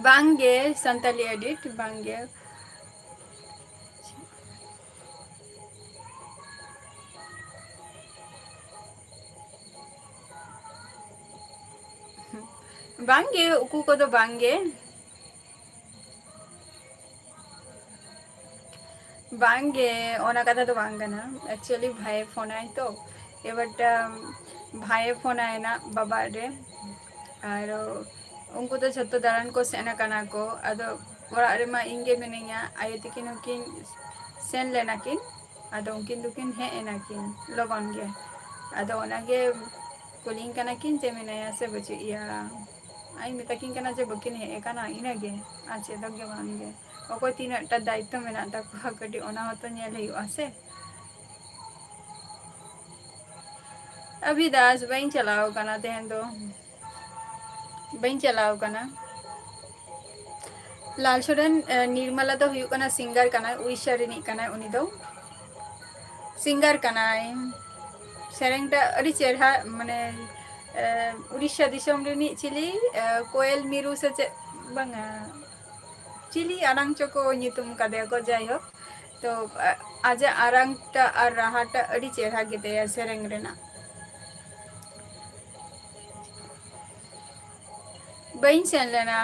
ᱵᱟᱝᱜᱮ, ᱥᱟᱱᱛᱟᱞᱤ ᱮᱰᱤᱴ, ᱵᱟᱝᱜᱮ᱾ ᱵᱟᱝᱜᱮ, ᱩᱠᱩ ᱠᱚᱫᱚ ᱵᱟᱝᱜᱮ᱾ ᱵᱟᱝᱜᱮ, ᱚᱱᱟ ᱠᱟᱛᱷᱟ ᱫᱚ ᱵᱟᱝ ᱠᱟᱱᱟ᱾ Actually, ᱵᱷᱟᱭᱮ ᱯᱷᱳᱱᱟᱭ ᱛᱚ, ᱮᱵᱟᱨ, ᱟᱢ, ᱵᱷᱟᱭᱮ ᱯᱷᱳᱱᱟᱭ ᱱᱟ ᱵᱟᱵᱟ ᱨᱮ, ᱟᱨ ᱩᱱᱠᱩ ᱫᱚ ᱡᱷᱚᱛᱚ ᱫᱟᱬᱟᱱ ᱠᱚ ᱥᱮᱱ ᱟᱠᱟᱱᱟ ᱠᱚ᱾ ᱟᱫᱚ ᱚᱲᱟᱜ ᱨᱮᱢᱟ ᱤᱧ ᱜᱮ ᱢᱤᱱᱟᱹᱧᱟ, ᱟᱭᱳ ᱛᱟᱹᱠᱤᱱ ᱦᱚᱸᱠᱤᱱ ᱥᱮᱱ ᱞᱮᱱᱟ ᱠᱤᱱ, ᱟᱫᱚ ᱩᱱᱠᱤᱱ ᱫᱚᱠᱤᱱ ᱦᱮᱡ ᱮᱱᱟ ᱠᱤᱱ ᱞᱚᱜᱚᱱ ᱜᱮ᱾ ᱟᱫᱚ ᱚᱱᱟᱜᱮ ᱠᱩᱞᱤᱧ ᱠᱟᱱᱟ ᱠᱤᱱ ᱡᱮ ᱢᱮᱱᱟᱭᱟ ᱥᱮ ᱵᱟᱹᱪᱩᱜ ᱮᱭᱟ᱾ ᱟᱨᱤᱧ ᱢᱮᱛᱟ ᱠᱤᱱ ᱠᱟᱱᱟ ᱡᱮ ᱵᱟᱹᱠᱤᱱ ᱦᱮᱡ ᱟᱠᱟᱱᱟ, ᱤᱱᱟᱹᱜᱮ, ᱟᱨ ᱪᱮᱫ ᱦᱚᱸ ᱜᱮ ᱵᱟᱝ ᱜᱮ᱾ ᱚᱠᱚᱭ ᱛᱤᱱᱟᱹᱜ ᱴᱟ ᱫᱟᱭᱤᱛᱛᱚ ᱢᱮᱱᱟᱜ ᱛᱟᱠᱚᱣᱟ, ᱠᱟᱹᱴᱤᱡ ᱚᱱᱟ ᱦᱚᱸᱛᱚ ᱧᱮᱞ ᱦᱩᱭᱩᱜᱼᱟ ᱥᱮ᱾ ᱟᱵᱷᱤᱫᱟᱥ, ᱵᱟᱹᱧ ᱪᱟᱞᱟᱣ ᱠᱟᱱᱟ ᱛᱮᱦᱮᱧ ᱫᱚ, ᱵᱟᱹᱧ ᱪᱟᱞᱟᱣ ᱠᱟᱱᱟ᱾ ᱞᱟᱞ ᱥᱚᱨᱮᱱ, ᱮ, ᱱᱤᱨᱢᱟᱞᱟ ᱫᱚ ᱦᱩᱭᱩᱜ ᱠᱟᱱᱟ ᱥᱤᱝᱜᱟᱨ ᱠᱟᱱᱟᱭ, ᱩᱲᱤᱥᱥᱟ ᱨᱤᱱᱤᱡ ᱠᱟᱱᱟᱭ ᱩᱱᱤ ᱫᱚ᱾ ᱥᱤᱝᱜᱟᱨ ᱠᱟᱱᱟᱭ, ᱥᱮᱨᱮᱧ ᱴᱟᱜ ᱟᱹᱰᱤ ᱪᱮᱨᱦᱟ, ᱢᱟᱱᱮ, ᱮ, ᱩᱲᱤᱥᱥᱟ ᱫᱤᱥᱚᱢ ᱨᱤᱱᱤᱡ ᱪᱤᱞᱤ, ᱮ, ᱠᱳᱭᱮᱞ ᱢᱤᱨᱩ ᱥᱮ ᱪᱮᱫ, ᱵᱟᱝᱟ, ᱪᱤᱞᱤ ᱟᱲᱟᱝ ᱪᱚᱠᱚ ᱧᱩᱛᱩᱢ ᱠᱟᱫᱮᱭᱟ ᱠᱚ, ᱡᱟᱭᱦᱳᱠ᱾ ᱛᱚ, ᱟ-, ᱟᱡᱟᱜ ᱟᱲᱟᱝ ᱴᱟᱜ ᱟᱨ ᱨᱟᱦᱟ ᱴᱟᱜ ᱟᱹᱰᱤ ᱪᱮᱨᱦᱟ ᱜᱮᱛᱟᱭᱟ ᱥᱮᱨᱮᱧ ᱨᱮᱱᱟᱜ᱾ ᱵᱟᱹᱧ ᱥᱮᱱ ᱞᱮᱱᱟ᱾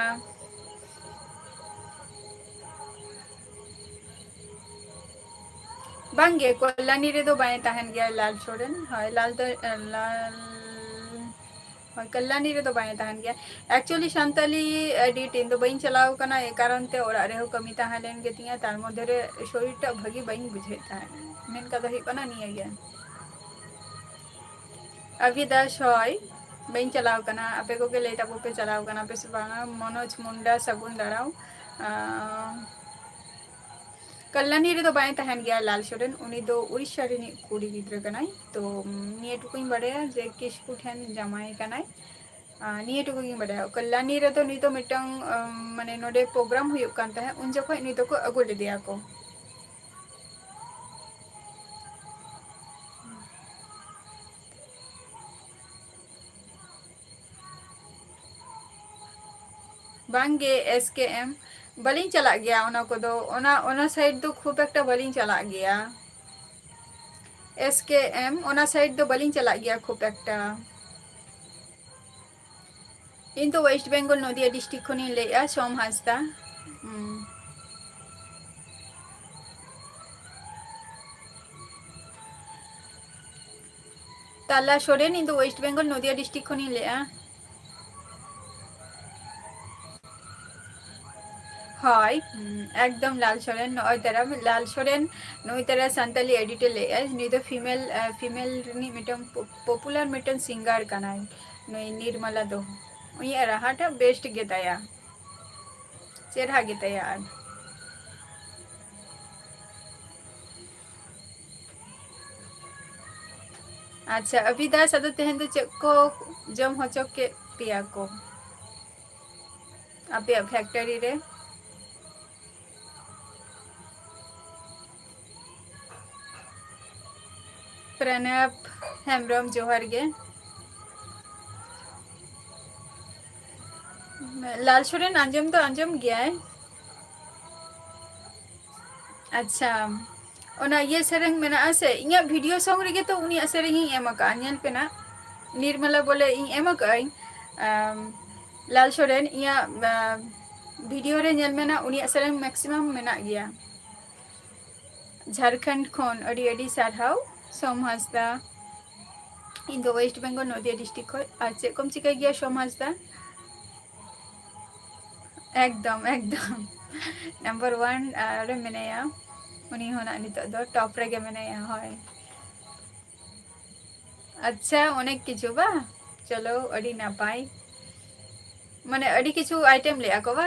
ᱵᱟᱝᱜᱮ, ᱠᱚᱞᱞᱟᱱᱤ ᱨᱮᱫᱚ ᱵᱟᱭ ᱛᱟᱦᱮᱱ ᱜᱮᱭᱟ ᱞᱟᱞ ᱥᱚᱨᱮᱱ᱾ ᱦᱳᱭ, ᱞᱟᱞ ᱫᱚ, ᱞᱟᱞ, ᱦᱳᱭ, ᱠᱚᱞᱞᱟᱱᱤ ᱨᱮᱫᱚ ᱵᱟᱭ ᱛᱟᱦᱮᱱ ᱜᱮᱭᱟ᱾ Actually, ᱥᱟᱱᱛᱟᱞᱤ edit ᱤᱧ ᱫᱚ ᱵᱟᱹᱧ ᱪᱟᱞᱟᱣ ᱠᱟᱱᱟ, ᱮ ᱠᱟᱨᱚᱱ ᱛᱮ ᱚᱲᱟᱜ ᱨᱮᱦᱚᱸ ᱠᱟᱹᱢᱤ ᱛᱟᱦᱮᱸ ᱞᱮᱱ ᱜᱮᱛᱤᱧᱟ, ᱛᱟᱨ ᱢᱚᱫᱽᱫᱷᱮ ᱨᱮ ᱥᱚᱨᱤᱨ ᱴᱟᱜ ᱵᱷᱟᱹᱜᱤ ᱵᱟᱹᱧ ᱵᱩᱡᱷᱟᱹᱣᱮᱫ ᱛᱟᱦᱮᱸᱫ᱾ ᱢᱮᱱ ᱠᱟᱛᱷᱟ ᱦᱩᱭᱩᱜ ᱠᱟᱱᱟ ᱱᱤᱭᱟᱹ ᱜᱮ᱾ ᱟᱵᱷᱤᱫᱟᱥ, ᱦᱳᱭ, ᱵᱟᱹᱧ ᱪᱟᱞᱟᱣ ᱠᱟᱱᱟ᱾ ᱟᱯᱮ ᱠᱚᱜᱮ ᱞᱟᱹᱭ ᱛᱟᱵᱚ ᱯᱮ, ᱪᱟᱞᱟᱣ ᱠᱟᱱᱟ ᱯᱮ ᱥᱮ ᱵᱟᱝᱟ? ᱢᱚᱱᱳᱡᱽ ᱢᱩᱱᱰᱟ, ᱥᱟᱹᱜᱩᱱ ᱫᱟᱨᱟᱢ᱾ ᱟᱸ, ᱠᱟᱞᱞᱟᱱᱤ ᱨᱮᱫᱚ ᱵᱟᱭ ᱛᱟᱦᱮᱱ ᱜᱮᱭᱟ ᱞᱟᱞ ᱥᱚᱨᱮᱱ, ᱩᱱᱤ ᱫᱚ ᱩᱲᱤᱥᱥᱟ ᱨᱤᱱᱤᱡ ᱠᱩᱲᱤ ᱜᱤᱫᱽᱨᱟᱹ ᱠᱟᱱᱟᱭ᱾ ᱛᱚ, ᱱᱤᱭᱟᱹ ᱴᱩᱠᱩᱧ ᱵᱟᱰᱟᱭᱟ ᱡᱮ ᱠᱤᱥᱠᱩ ᱴᱷᱮᱱ ᱡᱟᱶᱟᱭ ᱠᱟᱱᱟᱭ᱾ ᱟᱸ, ᱱᱤᱭᱟᱹ ᱴᱩᱠᱩ ᱜᱤᱧ ᱵᱟᱰᱟᱭᱟ᱾ ᱠᱟᱞᱞᱟᱱᱤ ᱨᱮᱫᱚ ᱱᱩᱭ ᱫᱚ ᱢᱤᱫᱴᱟᱝ, ᱟᱸ, ᱢᱟᱱᱮ, ᱱᱚᱰᱮ program ᱦᱩᱭᱩᱜ ᱠᱟᱱ ᱛᱟᱦᱮᱸᱫ, ᱩᱱ ᱡᱚᱠᱷᱚᱡ ᱱᱩᱭ ᱫᱚᱠᱚ ᱟᱹᱜᱩ ᱞᱮᱫᱮᱭᱟ ᱠᱚ᱾ ᱵᱟᱝᱜᱮ, S K M ᱵᱟᱹᱞᱤᱧ ᱪᱟᱞᱟᱜ ᱜᱮᱭᱟ ᱚᱱᱟ ᱠᱚᱫᱚ, ᱚᱱᱟ, ᱚᱱᱟ side ᱫᱚ ᱠᱷᱩᱵ ᱮᱠᱴᱟ ᱵᱟᱹᱞᱤᱧ ᱪᱟᱞᱟᱜ ᱜᱮᱭᱟ᱾ S K M ᱚᱱᱟ side ᱫᱚ ᱵᱟᱹᱞᱤᱧ ᱪᱟᱞᱟᱜ ᱜᱮᱭᱟ ᱠᱷᱩᱵ ᱮᱠᱴᱟ᱾ ᱤᱧ ᱫᱚ West Bengal ᱱᱚᱫᱤᱭᱟ district ᱠᱷᱚᱱᱤᱧ ᱞᱟᱹᱭᱮᱜᱼᱟ, ᱥᱳᱢ ᱦᱟᱸᱥᱫᱟ᱾ ᱦᱩᱸ᱾ ᱛᱟᱞᱟ ᱥᱚᱨᱮᱱ, ᱤᱧ ᱫᱚ West Bengal ᱱᱚᱫᱤᱭᱟ district ᱠᱷᱚᱱᱤᱧ ᱞᱟᱹᱭᱮᱜᱼᱟ᱾ ᱦᱳᱭ, ᱦᱩᱸ, ᱮᱠᱫᱚᱢ ᱞᱟᱞ ᱥᱚᱨᱮᱱ, ᱱᱚᱜᱼᱚᱭ ᱛᱟᱨᱟ ᱞᱟᱞ ᱥᱚᱨᱮᱱ, ᱱᱩᱭ ᱛᱟᱨᱟ ᱥᱟᱱᱛᱟᱞᱤ edit ᱮ ᱞᱟᱹᱭᱮᱜᱼᱟ, ᱱᱩᱭ ᱫᱚ female, ᱟᱸ, female ᱨᱤᱱᱤᱡ ᱢᱤᱫᱴᱟᱝ ᱯᱚ-, popular ᱢᱤᱫᱴᱟᱝ singer ᱠᱟᱱᱟᱭ, ᱱᱩᱭ ᱱᱤᱨᱢᱟᱞᱟ ᱫᱚ᱾ ᱩᱱᱤᱭᱟᱜ ᱨᱟᱦᱟ ᱴᱟᱜ best ᱜᱮᱛᱟᱭᱟ, ᱪᱮᱨᱦᱟ ᱜᱮᱛᱟᱭᱟ᱾ ᱟᱨ ᱟᱪᱪᱷᱟ, ᱟᱵᱷᱤᱫᱟᱥ, ᱟᱫᱚ ᱛᱮᱦᱮᱧ ᱫᱚ ᱪᱮᱫ ᱠᱚ ᱡᱚᱢ ᱦᱚᱪᱚ ᱠᱮᱫ ᱯᱮᱭᱟ ᱠᱚ ᱟᱯᱮᱭᱟᱜ factory ᱨᱮ? ᱯᱨᱚᱱᱚᱵ ᱦᱮᱢᱵᱨᱚᱢ, ᱡᱚᱦᱟᱨ ᱜᱮ᱾ ᱞᱟᱞ ᱥᱚᱨᱮᱱ ᱟᱸᱡᱚᱢ ᱫᱚ ᱟᱸᱡᱚᱢ ᱜᱮᱭᱟᱭ᱾ ᱟᱪᱪᱷᱟ, ᱚᱱᱟ ᱤᱭᱟᱹ ᱥᱮᱨᱮᱧ ᱢᱮᱱᱟᱜᱼᱟ ᱥᱮ, ᱤᱧᱟᱹᱜ video song ᱨᱮᱜᱮ ᱛᱚ ᱩᱱᱤᱭᱟᱜ ᱥᱮᱨᱮᱧ ᱤᱧ ᱮᱢ ᱟᱠᱟᱫᱼᱟ, ᱧᱮᱞ ᱯᱮ ᱱᱟᱜ, ᱱᱤᱨᱢᱟᱞᱟ ᱵᱚᱞᱮ ᱤᱧ ᱮᱢ ᱟᱠᱟᱫᱼᱟᱹᱧ᱾ ᱟᱢ, ᱞᱟᱞ ᱥᱚᱨᱮᱱ ᱤᱧᱟᱹᱜ, ᱟᱢ, video ᱨᱮ ᱧᱮᱞ ᱢᱮ ᱱᱟᱜ, ᱩᱱᱤᱭᱟᱜ ᱥᱮᱨᱮᱧ maximum ᱢᱮᱱᱟᱜ ᱜᱮᱭᱟ᱾ ᱡᱷᱟᱲᱠᱷᱚᱸᱰ ᱠᱷᱚᱱ ᱟᱹᱰᱤ ᱟᱹᱰᱤ ᱥᱟᱨᱦᱟᱣ ᱥᱳᱢ ᱦᱟᱸᱥᱫᱟ᱾ ᱤᱧ ᱫᱚ West Bengal, ᱱᱚᱫᱤᱭᱟ district ᱠᱷᱚᱱ᱾ ᱟᱨ ᱪᱮᱫ ᱠᱚᱢ ᱪᱤᱠᱟᱹᱭ ᱜᱮᱭᱟ ᱥᱳᱢ ᱦᱟᱸᱥᱫᱟ? ᱮᱠᱫᱚᱢ, ᱮᱠᱫᱚᱢ᱾ Number one, ᱟᱨ ᱢᱮᱱᱟᱭᱟ, ᱩᱱᱤ ᱦᱚᱸ ᱱᱟᱜ ᱱᱤᱛᱚᱜ ᱫᱚ top ᱨᱮᱜᱮ ᱢᱮᱱᱟᱭᱟ, ᱦᱳᱭ᱾ ᱟᱪᱪᱷᱟ, ᱚᱱᱮᱠ ᱠᱤᱪᱷᱩ ᱵᱟ? ᱪᱚᱞᱚ, ᱟᱹᱰᱤ ᱱᱟᱯᱟᱭ᱾ ᱢᱟᱱᱮ, ᱟᱹᱰᱤ ᱠᱤᱪᱷᱩ item ᱞᱮᱜᱼᱟ ᱠᱚ ᱵᱟ?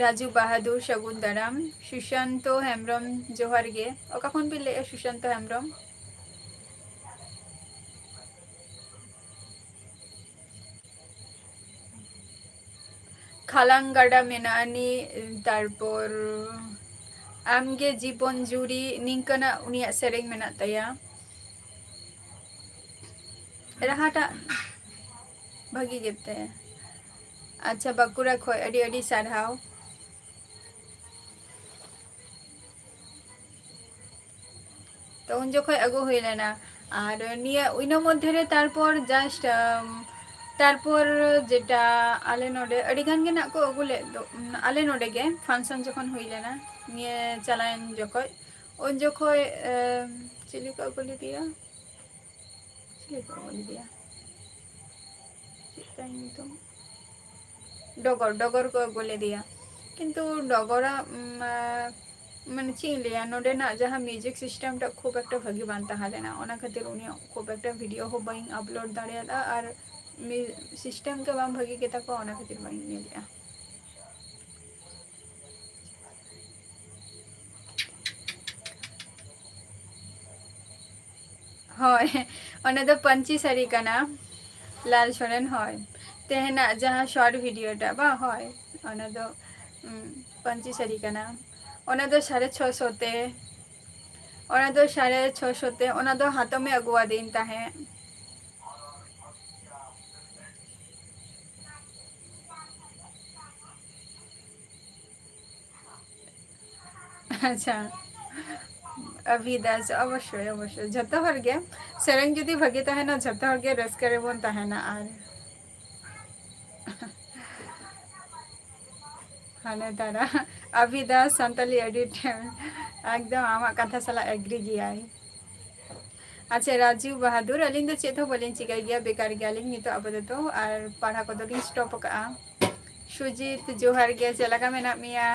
ᱨᱟᱡᱩ ᱵᱟᱦᱟᱫᱩᱨ, ᱥᱟᱹᱜᱩᱱ ᱫᱟᱨᱟᱢ᱾ ᱥᱩᱥᱟᱱᱛᱚ ᱦᱮᱢᱵᱨᱚᱢ, ᱡᱚᱦᱟᱨ ᱜᱮ᱾ ᱚᱠᱟ ᱠᱷᱚᱱ ᱵᱤᱱ ᱞᱟᱹᱭᱮᱜᱼᱟ, ᱥᱩᱥᱟᱱᱛᱚ ᱦᱮᱢᱵᱨᱚᱢ? ᱠᱷᱟᱞᱟᱝ ᱜᱟᱰᱟ ᱢᱮᱱᱟᱜᱼᱟ ᱱᱤ, ᱛᱟᱨᱯᱚᱨ ᱟᱢᱜᱮ ᱡᱤᱵᱚᱱ ᱡᱩᱨᱤ, ᱱᱤᱝᱠᱟᱹᱱᱟᱜ ᱩᱱᱤᱭᱟᱜ ᱥᱮᱨᱮᱧ ᱢᱮᱱᱟᱜ ᱛᱟᱭᱟ᱾ ᱨᱟᱦᱟᱴᱟᱜ ᱵᱷᱟᱹᱜᱤ ᱜᱮᱛᱟᱭᱟ᱾ ᱟᱪᱪᱷᱟ, ᱵᱟᱸᱠᱩᱲᱟ ᱠᱷᱚᱡ ᱟᱹᱰᱤ ᱟᱹᱰᱤ ᱥᱟᱨᱦᱟᱣ᱾ ᱛᱚ ᱩᱱ ᱡᱚᱠᱷᱚᱡ ᱟᱹᱜᱩ ᱦᱩᱭ ᱞᱮᱱᱟ᱾ ᱟᱨ ᱱᱤᱭᱟᱹ ᱤᱱᱟᱹ ᱢᱚᱫᱽᱫᱷᱮ ᱨᱮ ᱛᱟᱨᱯᱚᱨ just, ᱟᱢ, ᱛᱟᱨᱯᱚᱨ ᱡᱮᱴᱟ ᱟᱞᱮ ᱱᱚᱰᱮ ᱟᱹᱰᱤ ᱜᱟᱱ ᱜᱮ ᱱᱟᱜ ᱠᱚ ᱟᱹᱜᱩ ᱞᱮᱫ ᱫᱚ, ᱩᱢ, ᱟᱞᱮ ᱱᱚᱰᱮ ᱜᱮ function ᱡᱚᱠᱷᱚᱱ ᱦᱩᱭ ᱞᱮᱱᱟ ᱱᱤᱭᱟᱹ ᱪᱟᱞᱟᱣᱮᱱ ᱡᱚᱠᱷᱚᱡ, ᱩᱱ ᱡᱚᱠᱷᱚᱡ, ᱟᱢ, ᱪᱤᱞᱤ ᱠᱚ ᱟᱹᱜᱩ ᱞᱮᱫᱮᱭᱟ? ᱪᱤᱞᱤ ᱠᱚ ᱟᱹᱜᱩ ᱞᱮᱫᱮᱭᱟ? ᱪᱮᱫ ᱛᱟᱭ ᱧᱩᱛᱩᱢ? ᱰᱚᱜᱚᱨ, ᱰᱚᱜᱚᱨ ᱠᱚ ᱟᱹᱜᱩ ᱞᱮᱫᱮᱭᱟ᱾ ᱠᱤᱱᱛᱩ ᱰᱚᱜᱚᱨᱟᱜ, ᱩᱢ, ᱟ, ᱢᱟᱱᱮ ᱪᱮᱫ ᱤᱧ ᱞᱟᱹᱭᱟ, ᱱᱚᱰᱮᱱᱟᱜ ᱡᱟᱦᱟᱸ music system ᱴᱟᱜ ᱠᱷᱩᱵ ᱮᱠᱴᱟ ᱵᱷᱟᱹᱜᱤ ᱵᱟᱝ ᱛᱟᱦᱮᱸ ᱞᱮᱱᱟ, ᱚᱱᱟ ᱠᱷᱟᱹᱛᱤᱨ ᱩᱱᱤᱭᱟᱜ ᱠᱷᱩᱵ ᱮᱠᱴᱟ video ᱦᱚᱸ ᱵᱟᱹᱧ upload ᱫᱟᱲᱮᱭᱟᱫᱟ᱾ ᱟᱨ ᱢᱤ-, system ᱜᱮ ᱵᱟᱝ ᱵᱷᱟᱹᱜᱤ ᱜᱮᱛᱟ ᱠᱚᱣᱟ, ᱚᱱᱟ ᱠᱷᱟᱹᱛᱤᱨ ᱵᱟᱹᱧ ᱧᱮᱞᱮᱫᱼᱟ᱾ ᱦᱳᱭ, ᱚᱱᱟ ᱫᱚ ᱯᱟᱹᱧᱪᱤ ᱥᱟᱹᱲᱤ ᱠᱟᱱᱟ, ᱞᱟᱞ ᱥᱚᱨᱮᱱ, ᱦᱳᱭ᱾ ᱛᱮᱦᱮᱧᱟᱜ ᱡᱟᱦᱟᱸ short video ᱴᱟᱜ ᱵᱟᱝ, ᱦᱳᱭ, ᱚᱱᱟ ᱫᱚ, ᱩᱢ, ᱯᱟᱹᱧᱪᱤ ᱥᱟᱹᱲᱤ ᱠᱟᱱᱟ᱾ ᱚᱱᱟ ᱫᱚ ᱥᱟᱲᱮ ᱪᱷᱚᱥᱚ ᱛᱮ, ᱚᱱᱟ ᱫᱚ ᱥᱟᱲᱮ ᱪᱷᱚᱥᱚ ᱛᱮ, ᱚᱱᱟ ᱫᱚ ᱦᱟᱛᱚᱢᱮ ᱟᱹᱜᱩᱣᱟᱫᱤᱧ ᱛᱟᱦᱮᱸᱫ᱾ ᱟᱪᱪᱷᱟ, ᱟᱵᱷᱤ ᱫᱟᱥ, ᱚᱵᱚᱥᱥᱳᱭ, ᱚᱵᱚᱥᱥᱳᱭ, ᱡᱷᱚᱛᱚ ᱦᱚᱲ ᱜᱮ᱾ ᱥᱮᱨᱮᱧ ᱡᱩᱫᱤ ᱵᱷᱟᱹᱜᱤ ᱛᱟᱦᱮᱱᱟ, ᱡᱷᱚᱛᱚ ᱦᱚᱲ ᱜᱮ ᱨᱟᱹᱥᱠᱟᱹ ᱨᱮᱵᱚᱱ ᱛᱟᱦᱮᱱᱟ᱾ ᱟᱨ ᱦᱟᱱᱮ ᱫᱟᱨᱟ, ᱟᱵᱷᱤ ᱫᱟᱥ ᱥᱟᱱᱛᱟᱞᱤ ᱮᱰᱤᱴ, ᱮᱠᱫᱚᱢ ᱟᱢᱟᱜ ᱠᱟᱛᱷᱟ ᱥᱟᱞᱟᱜ ᱮᱜᱽᱨᱤ ᱜᱮᱭᱟᱭ᱾ ᱟᱪᱪᱷᱟ, ᱨᱟᱡᱤᱵ ᱵᱟᱦᱟᱫᱩᱨ, ᱟᱹᱞᱤᱧ ᱫᱚ ᱪᱮᱫ ᱦᱚᱸ ᱵᱟᱹᱞᱤᱧ ᱪᱤᱠᱟᱹᱭ ᱜᱮᱭᱟ, ᱵᱮᱠᱟᱨ ᱜᱮᱭᱟᱞᱤᱧ ᱱᱤᱛᱚᱜ ᱟᱯᱟᱛᱚᱛᱚ, ᱟᱨ ᱯᱟᱲᱦᱟᱣ ᱠᱚᱫᱚ ᱞᱤᱧ ᱥᱴᱚᱯ ᱟᱠᱟᱫᱼᱟ᱾ ᱥᱩᱡᱤᱛ, ᱡᱚᱦᱟᱨ ᱜᱮ, ᱪᱮᱫ ᱞᱮᱠᱟ ᱢᱮᱱᱟᱜ ᱢᱮᱭᱟ?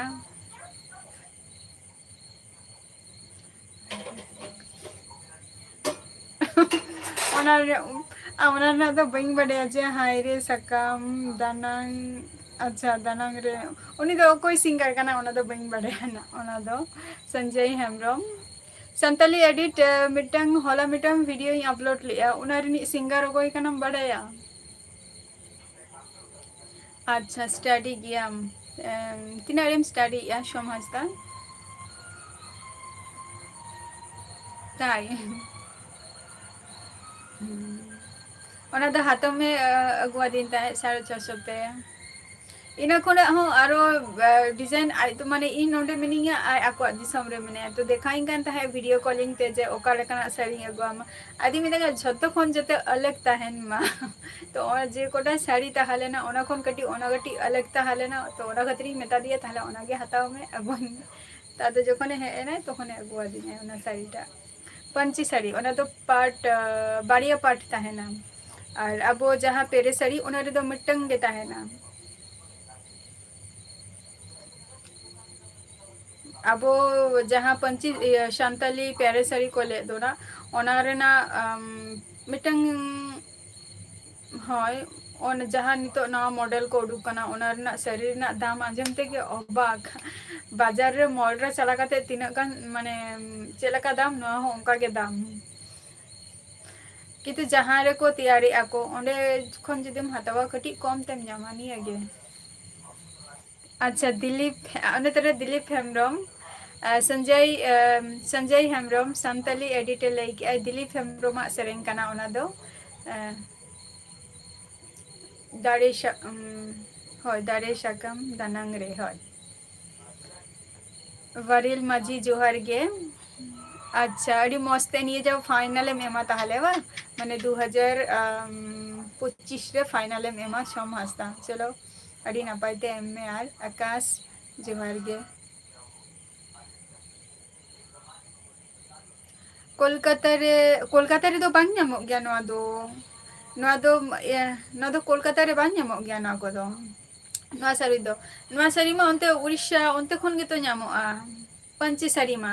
ᱚᱱᱟ ᱨᱮ-, ᱟ, ᱚᱱᱟ ᱨᱮᱱᱟᱜ ᱫᱚ ᱵᱟᱹᱧ ᱵᱟᱰᱟᱭᱟ ᱡᱮ ᱦᱟᱭ ᱨᱮ ᱥᱟᱠᱟᱢ ᱫᱟᱱᱟᱝ, ᱟᱪᱪᱷᱟ, ᱫᱟᱱᱟᱝ ᱨᱮ, ᱩᱱᱤ ᱫᱚ ᱚᱠᱚᱭ ᱥᱤᱝᱜᱟᱨ ᱠᱟᱱᱟ, ᱚᱱᱟ ᱫᱚ ᱵᱟᱹᱧ ᱵᱟᱰᱟᱭᱟ ᱱᱟᱜ, ᱚᱱᱟ ᱫᱚ ᱥᱚᱧᱡᱚᱭ ᱦᱮᱢᱵᱨᱚᱢ᱾ ᱥᱟᱱᱛᱟᱞᱤ ᱮᱰᱤᱴ, ᱮ, ᱢᱤᱫᱴᱟᱝ, ᱦᱚᱞᱟ ᱢᱤᱫᱴᱟᱝ ᱵᱷᱤᱰᱤᱭᱳᱧ ᱟᱯᱞᱳᱰ ᱞᱮᱫᱼᱟ, ᱚᱱᱟ ᱨᱤᱱᱤᱡ ᱥᱤᱝᱜᱟᱨ ᱚᱠᱚᱭ ᱠᱟᱱᱟᱢ ᱵᱟᱰᱟᱭᱟ? ᱟᱪᱪᱷᱟ, ᱥᱴᱟᱰᱤ ᱜᱮᱭᱟᱢ᱾ ᱮᱢ, ᱛᱤᱱᱟᱹᱜ ᱨᱮᱢ ᱥᱴᱟᱰᱤᱭᱮᱜᱼᱟ, ᱥᱳᱢ ᱦᱟᱸᱥᱫᱟ? ᱛᱟᱭ᱾ ᱦᱩᱸ᱾ ᱚᱱᱟ ᱫᱚ ᱦᱟᱛᱚᱢᱮ, ᱟ, ᱟᱹᱜᱩᱣᱟᱫᱤᱧ ᱛᱟᱦᱮᱸᱫ ᱥᱟᱲᱮ ᱪᱷᱚᱥᱚ ᱛᱮ᱾ ᱤᱱᱟᱹ ᱠᱷᱚᱱᱟᱜ ᱦᱚᱸ ᱟᱨᱚ, ᱟ, ᱰᱤᱡᱟᱭᱤᱱ ᱟᱡ ᱫᱚ, ᱢᱟᱱᱮ, ᱤᱧ ᱱᱚᱸᱰᱮ ᱢᱤᱱᱟᱹᱧᱟ, ᱟᱡ ᱟᱠᱚᱣᱟᱜ ᱫᱤᱥᱚᱢ ᱨᱮ ᱢᱮᱱᱟᱭᱟ᱾ ᱛᱚ, ᱫᱮᱠᱷᱟᱣᱤᱧ ᱠᱟᱱ ᱛᱟᱦᱮᱸᱫ ᱵᱷᱤᱰᱤᱭᱳ ᱠᱚᱞᱤᱝ ᱛᱮ ᱡᱮ ᱚᱠᱟ ᱞᱮᱠᱟᱱᱟᱜ ᱥᱟᱹᱲᱤᱧ ᱟᱹᱜᱩᱣᱟᱢᱟ᱾ ᱟᱫᱚᱧ ᱢᱮᱛᱟᱭ ᱠᱟᱱᱟ, "ᱡᱷᱚᱛᱚ ᱠᱷᱚᱱ ᱡᱟᱛᱮ ᱟᱞᱟᱜᱽ ᱛᱟᱦᱮᱱ ᱢᱟ᱾" ᱛᱚ, ᱚᱱᱟ ᱡᱮ ᱠᱚᱴᱟ ᱥᱟᱹᱲᱤ ᱛᱟᱦᱮᱸ ᱞᱮᱱᱟ, ᱚᱱᱟ ᱠᱷᱚᱱ ᱠᱟᱹᱴᱤᱡ ᱚᱱᱟ ᱠᱟᱹᱴᱤᱡ ᱟᱞᱟᱜᱽ ᱛᱟᱦᱮᱸ ᱞᱮᱱᱟ᱾ ᱛᱚ, ᱚᱱᱟ ᱠᱷᱟᱹᱛᱤᱨᱤᱧ ᱢᱮᱛᱟ ᱫᱮᱭᱟ, "ᱛᱟᱦᱞᱮ ᱚᱱᱟ ᱜᱮ ᱦᱟᱛᱟᱣ ᱢᱮ, ᱟᱹᱜᱩᱣᱟᱹᱧ ᱢᱮ᱾" ᱛᱚ, ᱟᱫᱚ ᱡᱚᱠᱷᱚᱱᱮ ᱦᱮᱡ ᱮᱱᱟᱭ, ᱛᱚᱠᱷᱚᱱᱮ ᱟᱹᱜᱩᱣᱟᱫᱤᱧᱟᱭ ᱚᱱᱟ ᱥᱟᱹᱲᱤᱴᱟᱜ᱾ ᱯᱟᱹᱧᱪᱤ ᱥᱟᱹᱲᱤ, ᱚᱱᱟ ᱫᱚ ᱯᱟᱴ, ᱟ, ᱵᱟᱨᱭᱟ ᱯᱟᱴ ᱛᱟᱦᱮᱱᱟ᱾ ᱟᱨ ᱟᱵᱚ ᱡᱟᱦᱟᱸ ᱯᱮᱨᱮ ᱥᱟᱹᱲᱤ, ᱚᱱᱟ ᱨᱮᱫᱚ ᱢᱤᱫᱴᱟᱝ ᱜᱮ ᱛᱟᱦᱮᱱᱟ᱾ ᱟᱵᱚ ᱡᱟᱦᱟᱸ ᱯᱟᱹᱧᱪᱤ, ᱤᱭᱟᱹ, ᱥᱟᱱᱛᱟᱞᱤ ᱯᱮᱨᱮ ᱥᱟᱹᱲᱤ ᱠᱚ ᱞᱮᱫ ᱫᱚ ᱱᱟᱜ, ᱚᱱᱟ ᱨᱮᱱᱟᱜ, ᱟᱢ, ᱢᱤᱫᱴᱟᱝ, ᱦᱳᱭ, ᱚᱱ-, ᱡᱟᱦᱟᱸ ᱱᱤᱛᱚᱜ ᱱᱟᱣᱟ ᱢᱚᱰᱮᱞ ᱠᱚ ᱩᱰᱩᱠ ᱠᱟᱱᱟ, ᱚᱱᱟ ᱨᱮᱱᱟᱜ ᱥᱟᱹᱲᱤ ᱨᱮᱱᱟᱜ ᱫᱟᱢ ᱟᱸᱡᱚᱢ ᱛᱮᱜᱮ ᱚᱵᱟᱠ᱾ ᱵᱟᱡᱟᱨ ᱨᱮ, ᱢᱚᱞ ᱨᱮ ᱪᱟᱞᱟᱣ ᱠᱟᱛᱮ ᱛᱤᱱᱟᱹᱜ ᱜᱟᱱ, ᱢᱟᱱᱮ, ᱪᱮᱫ ᱞᱮᱠᱟ ᱫᱟᱢ, ᱱᱚᱣᱟ ᱦᱚᱸ ᱚᱱᱠᱟ ᱜᱮ ᱫᱟᱢ᱾ ᱠᱤᱱᱛᱩ ᱡᱟᱦᱟᱸ ᱨᱮᱠᱚ ᱛᱮᱭᱟᱨᱮᱜᱼᱟ ᱠᱚ, ᱚᱸᱰᱮ ᱠᱷᱚᱱ ᱡᱩᱫᱤᱢ ᱦᱟᱛᱟᱣᱟ, ᱠᱟᱹᱴᱤᱡ ᱠᱚᱢ ᱛᱮᱢ ᱧᱟᱢᱟ, ᱱᱤᱭᱟᱹ ᱜᱮ᱾ ᱟᱪᱪᱷᱟ, ᱫᱤᱞᱤᱯ, ᱚᱱᱮ ᱛᱚᱨᱮ ᱫᱤᱞᱤᱯ ᱦᱮᱢᱵᱨᱚᱢ, ᱟᱨ ᱥᱚᱧᱡᱚᱭ, ᱟᱢ, ᱥᱚᱧᱡᱚᱭ ᱦᱮᱢᱵᱨᱚᱢ ᱥᱟᱱᱛᱟᱞᱤ edit ᱮ ᱞᱟᱹᱭ ᱠᱮᱜᱼᱟᱭ, ᱫᱤᱞᱤᱯ ᱦᱮᱢᱵᱨᱚᱢᱟᱜ ᱥᱮᱨᱮᱧ ᱠᱟᱱᱟ ᱚᱱᱟ ᱫᱚ᱾ ᱟᱨ ᱫᱟᱲᱮ ᱥᱟ-, ᱩᱢ, ᱦᱳᱭ, ᱫᱟᱨᱮ ᱥᱟᱠᱟᱢ ᱫᱟᱱᱟᱝ ᱨᱮ, ᱦᱳᱭ᱾ ᱵᱟᱨᱤᱞ ᱢᱟᱹᱡᱷᱤ ᱡᱚᱦᱟᱨ ᱜᱮ᱾ ᱟᱪᱪᱷᱟ, ᱟᱹᱰᱤ ᱢᱚᱸᱡᱽ ᱛᱮ ᱱᱤᱭᱟᱹ ᱡᱟᱣ final ᱮᱢ ᱮᱢᱟ ᱛᱟᱦᱞᱮ, ᱵᱟᱝ? ᱢᱟᱱᱮ ᱫᱩ ᱦᱟᱡᱟᱨ ᱯᱚᱸᱪᱤᱥ ᱨᱮ final ᱮᱢ ᱮᱢᱟ, ᱥᱳᱢ ᱦᱟᱸᱥᱫᱟ᱾ ᱪᱚᱞᱚ, ᱟᱹᱰᱤ ᱱᱟᱯᱟᱭ ᱛᱮ ᱮᱢ ᱢᱮ᱾ ᱟᱨ ᱟᱠᱟᱥ, ᱡᱚᱦᱟᱨ ᱜᱮ᱾ ᱠᱳᱞᱠᱟᱛᱟ ᱨᱮ, ᱠᱳᱞᱠᱟᱛᱟ ᱨᱮᱫᱚ ᱵᱟᱝ ᱧᱟᱢᱚᱜ ᱜᱮᱭᱟ ᱱᱚᱣᱟ ᱫᱚ᱾ ᱱᱚᱣᱟ ᱫᱚ, ᱤᱭᱟᱹ, ᱱᱚᱣᱟ ᱫᱚ ᱠᱳᱞᱠᱟᱛᱟ ᱨᱮ ᱵᱟᱝ ᱧᱟᱢᱚᱜ ᱜᱮᱭᱟ ᱱᱚᱣᱟ ᱠᱚᱫᱚ᱾ ᱱᱚᱣᱟ ᱥᱟᱹᱲᱤ ᱫᱚ, ᱱᱚᱣᱟ ᱥᱟᱹᱲᱤ ᱢᱟ ᱚᱱᱛᱮ ᱩᱲᱤᱥᱥᱟ, ᱚᱱᱛᱮ ᱠᱷᱚᱱ ᱜᱮᱛᱚ ᱧᱟᱢᱚᱜᱼᱟ, ᱯᱟᱹᱧᱪᱤ ᱥᱟᱹᱲᱤ ᱢᱟ᱾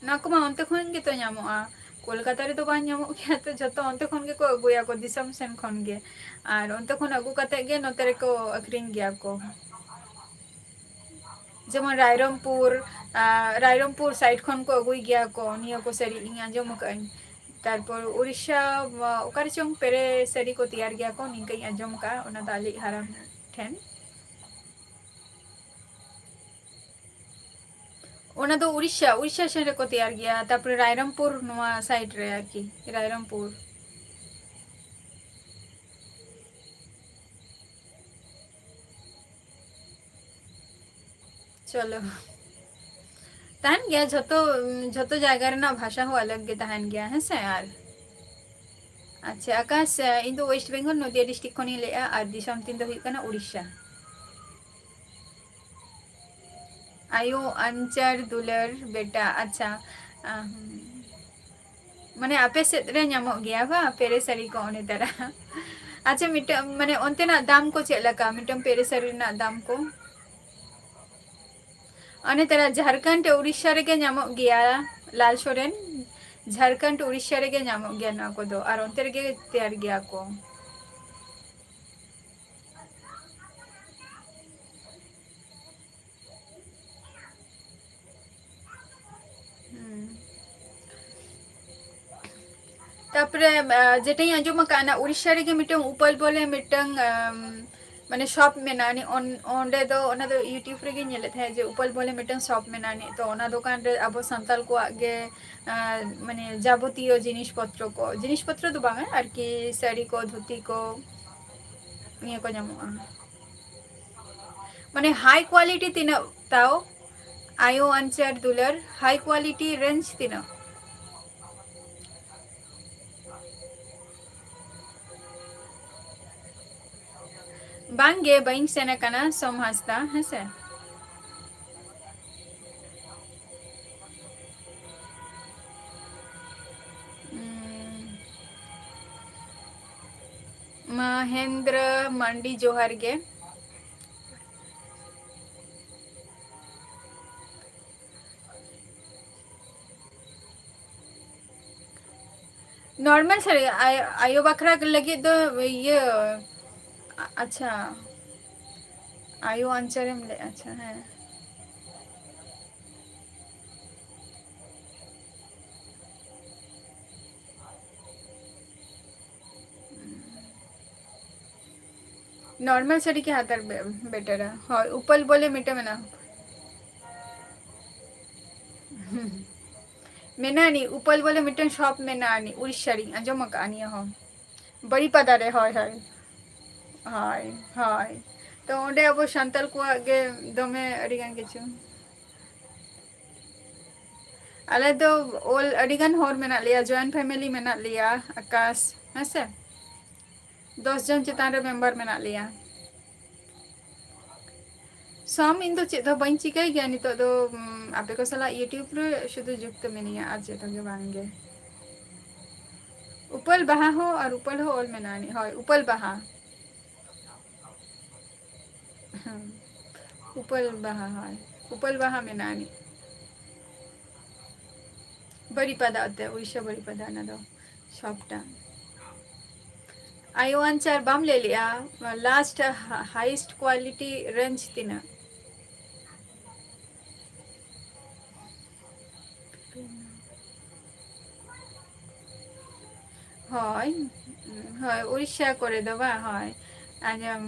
ᱱᱚᱣᱟ ᱠᱚᱢᱟ ᱚᱱᱛᱮ ᱠᱷᱚᱱ ᱜᱮᱛᱚ ᱧᱟᱢᱚᱜᱼᱟ᱾ ᱠᱳᱞᱠᱟᱛᱟ ᱨᱮᱫᱚ ᱵᱟᱝ ᱧᱟᱢᱚᱜ ᱜᱮᱭᱟ ᱛᱚ, ᱡᱷᱚᱛᱚ ᱚᱱᱛᱮ ᱠᱷᱚᱱ ᱜᱮᱠᱚ ᱟᱹᱜᱩᱭᱟᱠᱚ, ᱫᱤᱥᱚᱢ ᱥᱮᱱ ᱠᱷᱚᱱ ᱜᱮ᱾ ᱟᱨ ᱚᱱᱛᱮ ᱠᱷᱚᱱ ᱟᱹᱜᱩ ᱠᱟᱛᱮ ᱜᱮ ᱱᱚᱛᱮ ᱨᱮᱠᱚ ᱟᱹᱠᱷᱨᱤᱧ ᱜᱮᱭᱟ ᱠᱚ᱾ ᱡᱮᱢᱚᱱ ᱨᱟᱭᱨᱚᱝᱯᱩᱨ, ᱟᱨ ᱨᱟᱭᱨᱚᱝᱯᱩᱨ side ᱠᱷᱚᱱ ᱠᱚ ᱟᱹᱜᱩᱭ ᱜᱮᱭᱟ ᱠᱚ ᱱᱤᱭᱟᱹ ᱠᱚ ᱥᱟᱹᱲᱤ, ᱤᱧ ᱟᱸᱡᱚᱢ ᱟᱠᱟᱫᱟᱹᱧ᱾ ᱛᱟᱨᱯᱚᱨ ᱩᱲᱤᱥᱥᱟ, ᱚᱠᱟ ᱨᱮᱪᱚᱝ ᱯᱮᱨᱮ ᱥᱟᱹᱲᱤ ᱠᱚ ᱛᱮᱭᱟᱨ ᱜᱮᱭᱟ ᱠᱚ, ᱱᱤᱝᱠᱟᱹᱧ ᱟᱸᱡᱚᱢ ᱟᱠᱟᱫᱼᱟ, ᱚᱱᱟ ᱫᱚ ᱟᱞᱮ ᱦᱟᱲᱟᱢ ᱴᱷᱮᱱ᱾ ᱚᱱᱟ ᱫᱚ ᱩᱲᱤᱥᱥᱟ, ᱩᱲᱤᱥᱥᱟ ᱥᱮᱱ ᱨᱮᱠᱚ ᱛᱮᱭᱟᱨ ᱜᱮᱭᱟ᱾ ᱛᱟᱨᱯᱚᱨᱮ ᱨᱟᱭᱨᱚᱝᱯᱩᱨ, ᱱᱚᱣᱟ side ᱨᱮ ᱟᱨᱠᱤ, ᱨᱟᱭᱨᱚᱝᱯᱩᱨ᱾ ᱪᱚᱞᱚ, ᱛᱟᱦᱮᱱ ᱜᱮᱭᱟ, ᱡᱷᱚᱛᱚ, ᱡᱷᱚᱛᱚ ᱡᱟᱭᱜᱟ ᱨᱮᱱᱟᱜ ᱵᱷᱟᱥᱟ ᱦᱚᱸ ᱟᱞᱟᱜᱽ ᱜᱮ ᱛᱟᱦᱮᱱ ᱜᱮᱭᱟ, ᱦᱮᱸ ᱥᱮ? ᱟᱨ ᱟᱪᱪᱷᱟ, ᱟᱠᱟᱥ, ᱤᱧ ᱫᱚ West Bengal, ᱱᱚᱫᱤᱭᱟ district ᱠᱷᱚᱱᱤᱧ ᱞᱟᱹᱭᱮᱜᱼᱟ, ᱟᱨ ᱫᱤᱥᱚᱢ ᱛᱤᱧ ᱫᱚ ᱦᱩᱭᱩᱜ ᱠᱟᱱᱟ ᱩᱲᱤᱥᱥᱟ᱾ ᱟᱭᱳ ᱟᱧᱪᱟᱨ ᱫᱩᱞᱟᱹᱲ ᱵᱮᱴᱟ, ᱟᱪᱪᱷᱟ, ᱟᱦ, ᱢᱟᱱᱮ ᱟᱯᱮ ᱥᱮᱫ ᱨᱮ ᱧᱟᱢᱚᱜ ᱜᱮᱭᱟ ᱵᱟ, ᱯᱮᱨᱮ ᱥᱟᱹᱲᱤ ᱠᱚ ᱚᱱᱮ ᱛᱟᱨᱟ? ᱟᱪᱪᱷᱟ, ᱢᱤᱫᱴᱟᱝ, ᱢᱟᱱᱮ ᱚᱱᱛᱮᱱᱟᱜ ᱫᱟᱢ ᱠᱚ ᱪᱮᱫ ᱞᱮᱠᱟ, ᱢᱤᱫᱴᱟᱝ ᱯᱮᱨᱮ ᱥᱟᱹᱲᱤ ᱨᱮᱱᱟᱜ ᱫᱟᱢ ᱠᱚ? ᱚᱱᱮ ᱛᱟᱨᱟ ᱡᱷᱟᱲᱠᱷᱚᱸᱰ ᱩᱲᱤᱥᱥᱟ ᱨᱮᱜᱮ ᱧᱟᱢᱚᱜ ᱜᱮᱭᱟ, ᱞᱟᱞ ᱥᱚᱨᱮᱱ, ᱡᱷᱟᱲᱠᱷᱚᱸᱰ ᱩᱲᱤᱥᱥᱟ ᱨᱮᱜᱮ ᱧᱟᱢᱚᱜ ᱜᱮᱭᱟ ᱱᱚᱣᱟ ᱠᱚᱫᱚ, ᱟᱨ ᱚᱱᱛᱮ ᱨᱮᱜᱮ ᱛᱮᱭᱟᱨ ᱜᱮᱭᱟ ᱠᱚ᱾ ᱦᱩᱸ᱾ ᱛᱟᱯᱚᱨᱮ, ᱟ, ᱡᱮᱴᱟᱧ ᱟᱸᱡᱚᱢ ᱟᱠᱟᱫ, ᱚᱱᱟ ᱩᱲᱤᱥᱥᱟ ᱨᱮᱜᱮ ᱢᱤᱫᱴᱟᱝ ᱩᱯᱟᱞ ᱵᱚᱞᱮ ᱢᱤᱫᱴᱟᱝ, ᱟᱢ, ᱢᱟᱱᱮ ᱥᱚᱯ ᱢᱮᱱᱟᱜᱼᱟ ᱱᱤ-, ᱚᱱ-, ᱚᱸᱰᱮ ᱫᱚ, ᱚᱱᱟ ᱫᱚ YouTube ᱨᱮᱜᱮᱧ ᱧᱮᱞᱮᱫ ᱛᱟᱦᱮᱸᱫ ᱡᱮ ᱩᱯᱟᱞ ᱵᱚᱞᱮ ᱢᱤᱫᱴᱟᱝ ᱥᱚᱯ ᱢᱮᱱᱟᱜᱼᱟ ᱱᱤ-, ᱛᱚ ᱚᱱᱟ ᱫᱚᱠᱟᱱ ᱨᱮ ᱟᱵᱚ ᱥᱟᱱᱛᱟᱲ ᱠᱚᱣᱟᱜ ᱜᱮ, ᱟᱸ, ᱢᱟᱱᱮ ᱡᱟᱵᱚᱛᱤᱭᱚ ᱡᱤᱱᱤᱥ ᱯᱚᱛᱨᱚ ᱠᱚ, ᱡᱤᱱᱤᱥ ᱯᱚᱛᱨᱚ ᱫᱚ ᱵᱟᱝᱟ ᱟᱨᱠᱤ, ᱥᱟᱹᱲᱤ ᱠᱚ, ᱫᱷᱩᱛᱤ ᱠᱚ, ᱱᱤᱭᱟᱹ ᱠᱚ ᱧᱟᱢᱚᱜᱼᱟ᱾ ᱢᱟᱱᱮ ᱦᱟᱭ ᱠᱳᱣᱟᱞᱤᱴᱤ ᱛᱤᱱᱟᱹᱜ ᱛᱟᱣ? ᱟᱭᱳ ᱟᱧᱪᱟᱨ ᱫᱩᱞᱟᱹᱲ, ᱦᱟᱭ ᱠᱳᱣᱟᱞᱤᱴᱤ ᱨᱮᱧᱡᱽ ᱛᱤᱱᱟᱹᱜ? ᱵᱟᱝᱜᱮ, ᱵᱟᱹᱧ ᱥᱮᱱ ᱟᱠᱟᱱᱟ ᱥᱳᱢ ᱦᱟᱸᱥᱫᱟ, ᱦᱮᱸᱥᱮ᱾ ᱩᱸ, ᱢᱚᱦᱮᱱᱫᱨᱚ ᱢᱟᱱᱰᱤ, ᱡᱚᱦᱟᱨ ᱜᱮ᱾ ᱱᱚᱨᱢᱟᱞ ᱥᱟᱹᱲᱤ, ᱟᱭ-, ᱟᱭᱳ ᱵᱟᱠᱷᱨᱟ ᱞᱟᱹᱜᱤᱫ ᱫᱚ ᱤᱭᱟᱹ, ᱟ-, ᱟᱪᱪᱷᱟ, ᱟᱭᱳ ᱟᱧᱪᱟᱨᱮᱢ ᱞᱟᱹᱭ, ᱟᱪᱪᱷᱟ, ᱦᱮᱸ᱾ ᱱᱚᱨᱢᱟᱞ ᱥᱟᱹᱲᱤ ᱜᱮ ᱦᱟᱛᱟᱣ ᱵᱮ-, ᱵᱮᱴᱟᱨᱟ᱾ ᱦᱳᱭ, ᱩᱯᱟᱹᱞ ᱵᱚᱞᱮ ᱢᱤᱫᱴᱮᱱ ᱢᱮᱱᱟᱜᱼᱟ᱾ ᱢᱮᱱᱟᱜᱼᱟ ᱱᱤ, ᱩᱯᱟᱹᱞ ᱵᱚᱞᱮ ᱢᱤᱫᱴᱮᱱ ᱥᱚᱯ ᱢᱮᱱᱟᱜᱼᱟ ᱱᱤ, ᱩᱲᱤᱥᱥᱟ ᱨᱤᱧ ᱟᱸᱡᱚᱢ ᱟᱠᱟᱫᱼᱟ ᱱᱤᱭᱟᱹ ᱦᱚᱸ᱾ ᱵᱟᱨᱤᱯᱟᱫᱟ ᱨᱮ, ᱦᱳᱭ, ᱦᱳᱭ᱾ ᱦᱳᱭ, ᱦᱳᱭ᱾ ᱛᱚ ᱚᱸᱰᱮ ᱟᱵᱚ ᱥᱟᱱᱛᱟᱲ ᱠᱚᱣᱟᱜ ᱜᱮ ᱫᱚᱢᱮ ᱟᱹᱰᱤ ᱜᱟᱱ ᱠᱤᱪᱷᱩ᱾ ᱟᱞᱮ ᱫᱚ ᱚᱞ ᱟᱹᱰᱤ ᱜᱟᱱ ᱦᱚᱲ ᱢᱮᱱᱟᱜ ᱞᱮᱭᱟ, joint family ᱢᱮᱱᱟᱜ ᱞᱮᱭᱟ, ᱟᱠᱟᱥ, ᱦᱮᱸᱥᱮ? ᱫᱚᱥ ᱡᱚᱱ ᱪᱮᱛᱟᱱ ᱨᱮ member ᱢᱮᱱᱟᱜ ᱞᱮᱭᱟ᱾ ᱥᱟᱢ, ᱤᱧ ᱫᱚ ᱪᱮᱫ ᱦᱚᱸ ᱵᱟᱹᱧ ᱪᱤᱠᱟᱹᱭ ᱜᱮᱭᱟ ᱱᱤᱛᱚᱜ ᱫᱚ, ᱩᱢ, ᱟᱯᱮ ᱠᱚ ᱥᱟᱞᱟᱜ YouTube ᱨᱮ ᱥᱩᱫᱷᱩ ᱡᱩᱠᱛᱚ ᱢᱤᱱᱟᱹᱧᱟ, ᱟᱨ ᱪᱮᱫ ᱦᱚᱸ ᱜᱮ ᱵᱟᱝ ᱜᱮ᱾ ᱩᱯᱟᱹᱞ ᱵᱟᱦᱟ ᱦᱚᱸ, ᱟᱨ ᱩᱯᱟᱹᱞ ᱦᱚᱸ ᱚᱞ ᱢᱮᱱᱟᱜᱼᱟ ᱱᱤᱡ, ᱦᱳᱭ, ᱩᱯᱟᱹᱞ ᱵᱟᱦᱟ᱾ ᱦᱮᱸ, ᱩᱯᱟᱹᱞ ᱵᱟᱦᱟ, ᱦᱳᱭ, ᱩᱯᱟᱹᱞ ᱵᱟᱦᱟ ᱢᱮᱱᱟᱜᱼᱟ ᱱᱤᱡ᱾ ᱵᱟᱨᱤᱯᱟᱫᱟ ᱚᱛᱮ, ᱩᱲᱤᱥᱥᱟ ᱵᱟᱨᱤᱯᱟᱫᱟ, ᱚᱱᱟ ᱫᱚ ᱥᱚᱯᱴᱟ᱾ ᱟᱭᱳ ᱟᱧᱪᱟᱨ ᱵᱟᱢ ᱞᱟᱹᱭ ᱞᱮᱜᱼᱟ, last highest quality range ᱛᱤᱱᱟᱹᱜ? ᱦᱳᱭ, ᱦᱳᱭ, ᱩᱲᱤᱥᱥᱟ ᱠᱚᱨᱮ ᱫᱚ ᱵᱟᱝ, ᱦᱳᱭ᱾ ᱟᱸᱡᱚᱢ,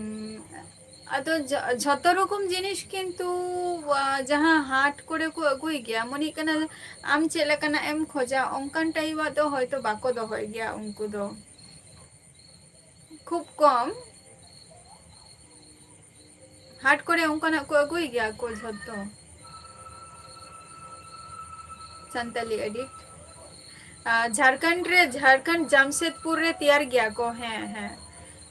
ᱟᱫᱚ ᱡᱷᱚ-, ᱡᱷᱚᱛᱚ ᱨᱚᱠᱚᱢ ᱡᱤᱱᱤᱥ ᱠᱤᱱᱛᱩ, ᱟ, ᱡᱟᱦᱟᱸ ᱦᱟᱴ ᱠᱚᱨᱮ ᱠᱚ ᱟᱹᱜᱩᱭ ᱜᱮᱭᱟ, ᱢᱚᱱᱮ ᱦᱩᱭᱩᱜ ᱠᱟᱱᱟ ᱟᱢ ᱪᱮᱫ ᱞᱮᱠᱟᱱᱟᱜ ᱮᱢ ᱠᱷᱚᱡᱟ, ᱚᱱᱠᱟᱱ ᱴᱟᱭᱤᱯᱟᱜ ᱫᱚ ᱦᱚᱭᱛᱚ ᱵᱟᱠᱚ ᱫᱚᱦᱚᱭ ᱜᱮᱭᱟ ᱩᱱᱠᱩ ᱫᱚ, ᱠᱷᱩᱵ ᱠᱚᱢ᱾ ᱦᱟᱴ ᱠᱚᱨᱮ ᱚᱱᱠᱟᱱᱟᱜ ᱠᱚ ᱟᱹᱜᱩᱭ ᱜᱮᱭᱟ ᱠᱚ ᱡᱷᱚᱛᱚ᱾ ᱥᱟᱱᱛᱟᱞᱤ ᱮᱰᱤᱴ᱾ ᱟᱨ ᱡᱷᱟᱲᱠᱷᱚᱸᱰ ᱨᱮ, ᱡᱷᱟᱲᱠᱷᱚᱸᱰ ᱡᱟᱢᱥᱮᱫᱽᱯᱩᱨ ᱨᱮ ᱛᱮᱭᱟᱨ ᱜᱮᱭᱟ ᱠᱚ᱾ ᱦᱮᱸ, ᱦᱮᱸ,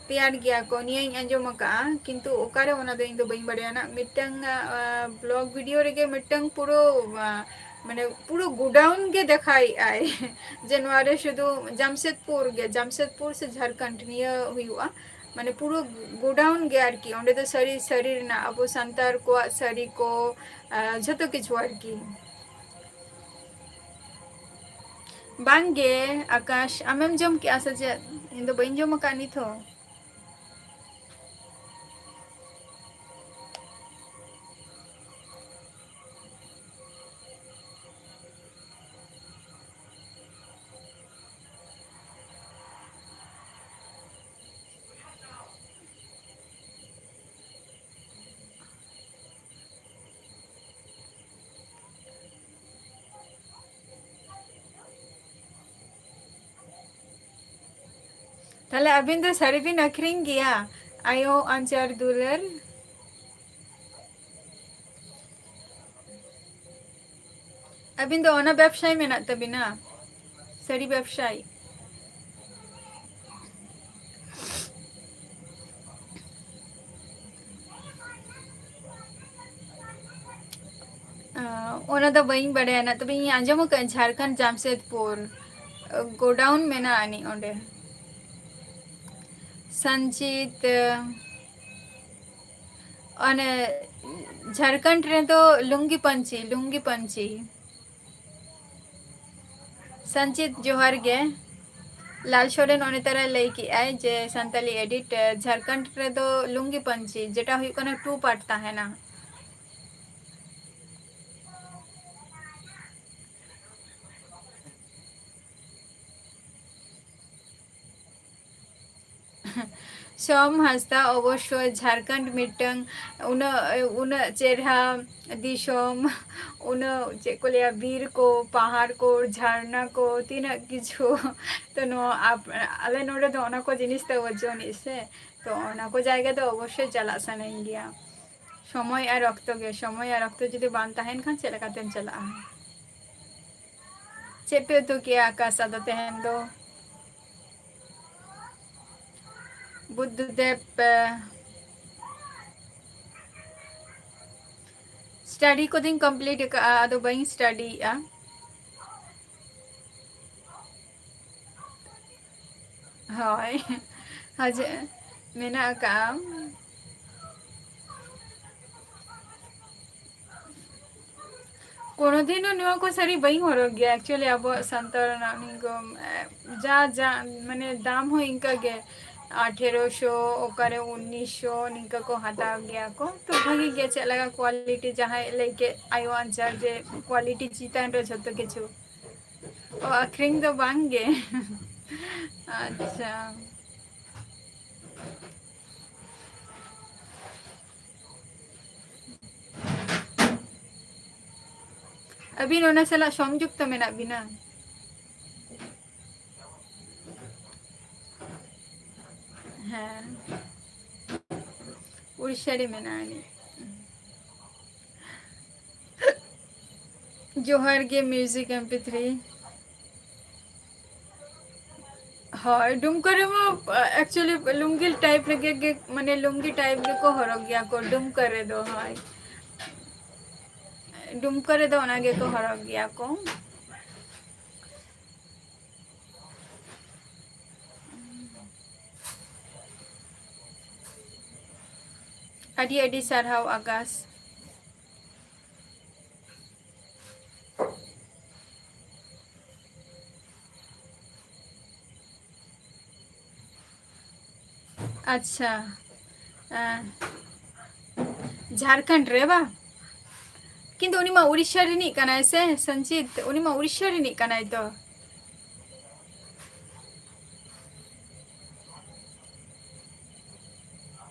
ᱛᱮᱭᱟᱨ ᱜᱮᱭᱟ ᱠᱚ, ᱱᱤᱭᱟᱹᱧ ᱟᱸᱡᱚᱢ ᱟᱠᱟᱫᱼᱟ, ᱠᱤᱱᱛᱩ ᱚᱠᱟᱨᱮ ᱚᱱᱟ ᱫᱚ ᱤᱧ ᱫᱚ ᱵᱟᱹᱧ ᱵᱟᱲᱟᱭᱟ᱾ ᱱᱟᱜ ᱢᱤᱫᱴᱟᱝ, ᱟ, ᱵᱞᱚᱜ ᱵᱷᱤᱰᱤᱭᱳ ᱨᱮᱜᱮ ᱢᱤᱫᱴᱟᱝ ᱯᱩᱨᱟᱹ, ᱟ, ᱢᱟᱱᱮ ᱯᱩᱨᱟᱹ ᱜᱳᱰᱟᱣᱩᱱ ᱜᱮ ᱫᱮᱠᱷᱟᱭᱮᱫᱼᱟᱭ ᱡᱮ ᱱᱚᱣᱟ ᱨᱮ ᱥᱩᱫᱷᱩ ᱡᱟᱢᱥᱮᱫᱽᱯᱩᱨ ᱜᱮ, ᱡᱟᱢᱥᱮᱫᱽᱯᱩᱨ ᱥᱮ ᱡᱷᱟᱲᱠᱷᱚᱸᱰ ᱱᱤᱭᱟᱹ ᱦᱩᱭᱩᱜᱼᱟ, ᱢᱟᱱᱮ ᱯᱩᱨᱟᱹ ᱜᱳᱰᱟᱣᱩᱱ ᱜᱮ ᱟᱨᱠᱤ᱾ ᱚᱸᱰᱮ ᱫᱚ ᱥᱟᱹᱨᱤ, ᱥᱟᱹᱨᱤ ᱨᱮᱱᱟᱜ ᱟᱵᱚ ᱥᱟᱱᱛᱟᱲ ᱠᱚᱣᱟᱜ ᱥᱟᱹᱨᱤ ᱠᱚ, ᱟ, ᱡᱷᱚᱛᱚ ᱠᱤᱪᱷᱩ ᱟᱨᱠᱤ᱾ ᱵᱟᱝᱜᱮ ᱟᱠᱟᱥ, ᱟᱢᱮᱢ ᱡᱚᱢ ᱠᱮᱜᱼᱟ ᱥᱮ ᱪᱮᱫ? ᱤᱧ ᱫᱚ ᱵᱟᱹᱧ ᱡᱚᱢ ᱟᱠᱟᱫ ᱱᱤᱛ ᱦᱚᱸ᱾ ᱛᱟᱦᱞᱮ ᱟᱹᱵᱤᱱ ᱫᱚ ᱥᱟᱹᱨᱤ ᱵᱤᱱ ᱟᱹᱠᱷᱨᱤᱧ ᱜᱮᱭᱟ? ᱟᱭᱳ ᱟᱧᱪᱟᱨ ᱫᱩᱞᱟᱹᱲ᱾ ᱟᱹᱵᱤᱱ ᱫᱚ ᱚᱱᱟ ᱵᱮᱵᱽᱥᱟᱭ ᱢᱮᱱᱟᱜ ᱛᱟᱹᱵᱤᱱᱟ? ᱥᱟᱹᱨᱤ ᱵᱮᱵᱽᱥᱟᱭ? ᱚᱱᱟ ᱫᱚ ᱵᱟᱹᱧ ᱵᱟᱲᱟᱭᱟ ᱱᱟᱜ, ᱛᱚᱵᱮ ᱤᱧ ᱟᱸᱡᱚᱢ ᱟᱠᱟᱫᱟᱹᱧ ᱡᱷᱟᱲᱠᱷᱚᱸᱰ ᱡᱟᱢᱥᱮᱫᱽᱯᱩᱨ ᱜᱳᱰᱟᱣᱩᱱ ᱢᱮᱱᱟᱜ ᱟᱹᱱᱤᱡ ᱚᱸᱰᱮ᱾ ᱥᱚᱧᱡᱤᱛ, ᱚᱱᱮ ᱡᱷᱟᱲᱠᱷᱚᱸᱰ ᱨᱮᱫᱚ ᱞᱩᱝᱜᱤ ᱯᱟᱹᱧᱪᱤ, ᱞᱩᱝᱜᱤ ᱯᱟᱹᱧᱪᱤ᱾ ᱥᱚᱧᱡᱤᱛ, ᱡᱚᱦᱟᱨ ᱜᱮ᱾ ᱞᱟᱞ ᱥᱚᱨᱮᱱ ᱚᱱᱮ ᱛᱟᱨᱟ ᱞᱟᱹᱭ ᱠᱮᱜᱼᱟᱭ ᱡᱮ ᱥᱟᱱᱛᱟᱞᱤ ᱮᱰᱤᱴ, ᱡᱷᱟᱲᱠᱷᱚᱸᱰ ᱨᱮᱫᱚ ᱞᱩᱝᱜᱤ ᱯᱟᱹᱧᱪᱤ, ᱡᱮᱴᱟ ᱦᱩᱭᱩᱜ ᱠᱟᱱᱟ ᱴᱩ ᱯᱟᱨᱴ ᱛᱟᱦᱮᱱᱟ᱾ ᱥᱚᱢ ᱦᱟᱸᱥᱫᱟ, ᱚᱵᱚᱥᱥᱳᱭ ᱡᱷᱟᱲᱠᱷᱚᱸᱰ ᱢᱤᱫᱴᱟᱝ ᱩᱱᱟᱹᱜ, ᱩᱱᱟᱹᱜ ᱪᱮᱨᱦᱟ ᱫᱤᱥᱚᱢ, ᱩᱱᱟᱹᱜ ᱪᱮᱫ ᱠᱚ ᱞᱟᱹᱭᱟ, ᱵᱤᱨ ᱠᱚ, ᱯᱟᱦᱟᱲ ᱠᱚ, ᱡᱷᱟᱨᱱᱟ ᱠᱚ, ᱛᱤᱱᱟᱹᱜ ᱠᱤᱪᱷᱩ᱾ ᱛᱚ ᱱᱚᱣᱟ ᱟᱯ-, ᱟᱞᱮ ᱱᱚᱰᱮ ᱫᱚ ᱚᱱᱟ ᱠᱚ ᱡᱤᱱᱤᱥ ᱫᱚ ᱵᱟᱹᱪᱩᱜ ᱟᱹᱱᱤᱡ ᱥᱮ, ᱛᱚ ᱚᱱᱟ ᱠᱚ ᱡᱟᱭᱜᱟ ᱫᱚ ᱚᱵᱚᱥᱥᱳᱭ ᱪᱟᱞᱟᱜ ᱥᱟᱱᱟᱧ ᱜᱮᱭᱟ᱾ ᱥᱚᱢᱚᱭ ᱟᱨ ᱚᱠᱛᱚ ᱜᱮ, ᱥᱚᱢᱚᱭ ᱟᱨ ᱚᱠᱛᱚ ᱡᱩᱫᱤ ᱵᱟᱝ ᱛᱟᱦᱮᱱ ᱠᱷᱟᱱ ᱪᱮᱫ ᱞᱮᱠᱟᱛᱮᱢ ᱪᱟᱞᱟᱜᱼᱟ? ᱪᱮᱫ ᱯᱮ ᱩᱛᱩ ᱠᱮᱜᱼᱟ ᱟᱠᱟᱥ ᱟᱫᱚ ᱛᱮᱦᱮᱧ ᱫᱚ? ᱵᱩᱫᱽᱫᱷᱚᱫᱮᱵ, ᱮ, study ᱠᱚᱫᱚᱧ complete ᱟᱠᱟᱫᱼᱟ, ᱟᱫᱚ ᱵᱟᱹᱧ studyᱭᱮᱫᱼᱟ᱾ ᱦᱳᱭ, ᱦᱟᱡᱮ ᱢᱮᱱᱟᱜ ᱟᱠᱟᱫᱼᱟ᱾ ᱠᱳᱱᱳ ᱫᱤᱱ ᱦᱚᱸ ᱱᱚᱣᱟ ᱠᱚ ᱥᱟᱹᱲᱤ ᱵᱟᱹᱧ ᱦᱚᱨᱚᱜ ᱜᱮᱭᱟ᱾ Actually, ᱟᱵᱚᱣᱟᱜ ᱥᱟᱱᱛᱟᱲ ᱨᱮᱱᱟᱜ ᱱᱤᱭᱚᱢ, ᱮ, ᱡᱟ, ᱡᱟ, ᱢᱟᱱᱮ, ᱫᱟᱢ ᱦᱚᱸ ᱤᱱᱠᱟᱹ ᱜᱮ, ᱟᱴᱷᱮᱨᱚᱥᱚ, ᱚᱠᱟᱨᱮ ᱩᱱᱤᱥᱥᱚ, ᱱᱤᱝᱠᱟᱹ ᱠᱚ ᱦᱟᱛᱟᱣ ᱜᱮᱭᱟ ᱠᱚ᱾ ᱛᱚ, ᱵᱷᱟᱹᱜᱤ ᱜᱮ, ᱪᱮᱫ ᱞᱮᱠᱟ quality, ᱡᱟᱦᱟᱸᱭ ᱞᱟᱹᱭ ᱠᱮᱫ ᱟᱭᱳ ᱟᱧᱪᱟᱨ, ᱡᱮ quality ᱪᱮᱛᱟᱱ ᱨᱮ ᱡᱷᱚᱛᱚ ᱠᱤᱪᱷᱩ᱾ ᱚ, ᱟᱹᱠᱷᱨᱤᱧ ᱫᱚ ᱵᱟᱝ ᱜᱮ᱾ ᱟᱪᱪᱷᱟ᱾ ᱟᱹᱵᱤᱱ ᱚᱱᱟ ᱥᱟᱞᱟᱜ ᱥᱚᱝᱡᱩᱠᱛᱚ ᱢᱮᱱᱟᱜ ᱵᱤᱱᱟ? ᱦᱮᱸ, ᱩᱲᱤᱥᱥᱟ ᱨᱮ ᱢᱮᱱᱟᱜᱼᱟ ᱟᱹᱱᱤᱡ᱾ ᱡᱚᱦᱟᱨ ᱜᱮ, Music MP three᱾ ᱦᱳᱭ, ᱰᱩᱢᱠᱟ ᱨᱮᱢᱟ, actually, ᱞᱩᱝᱜᱤ type ᱨᱮᱜᱮ ᱜᱮ, ᱢᱟᱱᱮ, ᱞᱩᱝᱜᱤ type ᱜᱮᱠᱚ ᱦᱚᱨᱚᱜ ᱜᱮᱭᱟ ᱠᱚ ᱰᱩᱢᱠᱟ ᱨᱮᱫᱚ᱾ ᱦᱳᱭ, ᱰᱩᱢᱠᱟ ᱨᱮᱫᱚ ᱚᱱᱟ ᱜᱮᱠᱚ ᱦᱚᱨᱚᱜ ᱜᱮᱭᱟ ᱠᱚ᱾ ᱟᱹᱰᱤ ᱟᱹᱰᱤ ᱥᱟᱨᱦᱟᱣ ᱟᱠᱟᱥ᱾ ᱟᱪᱪᱷᱟ, ᱮᱸ, ᱡᱷᱟᱲᱠᱷᱚᱸᱰ ᱨᱮ ᱵᱟ? ᱠᱤᱱᱛᱩ ᱩᱱᱤ ᱢᱟ ᱩᱲᱤᱥᱥᱟ ᱨᱤᱱᱤᱡ ᱠᱟᱱᱟᱭ ᱥᱮ, ᱥᱚᱧᱡᱤᱛ? ᱩᱱᱤ ᱢᱟ ᱩᱲᱤᱥᱥᱟ ᱨᱤᱱᱤᱡ ᱠᱟᱱᱟᱭ ᱛᱚ᱾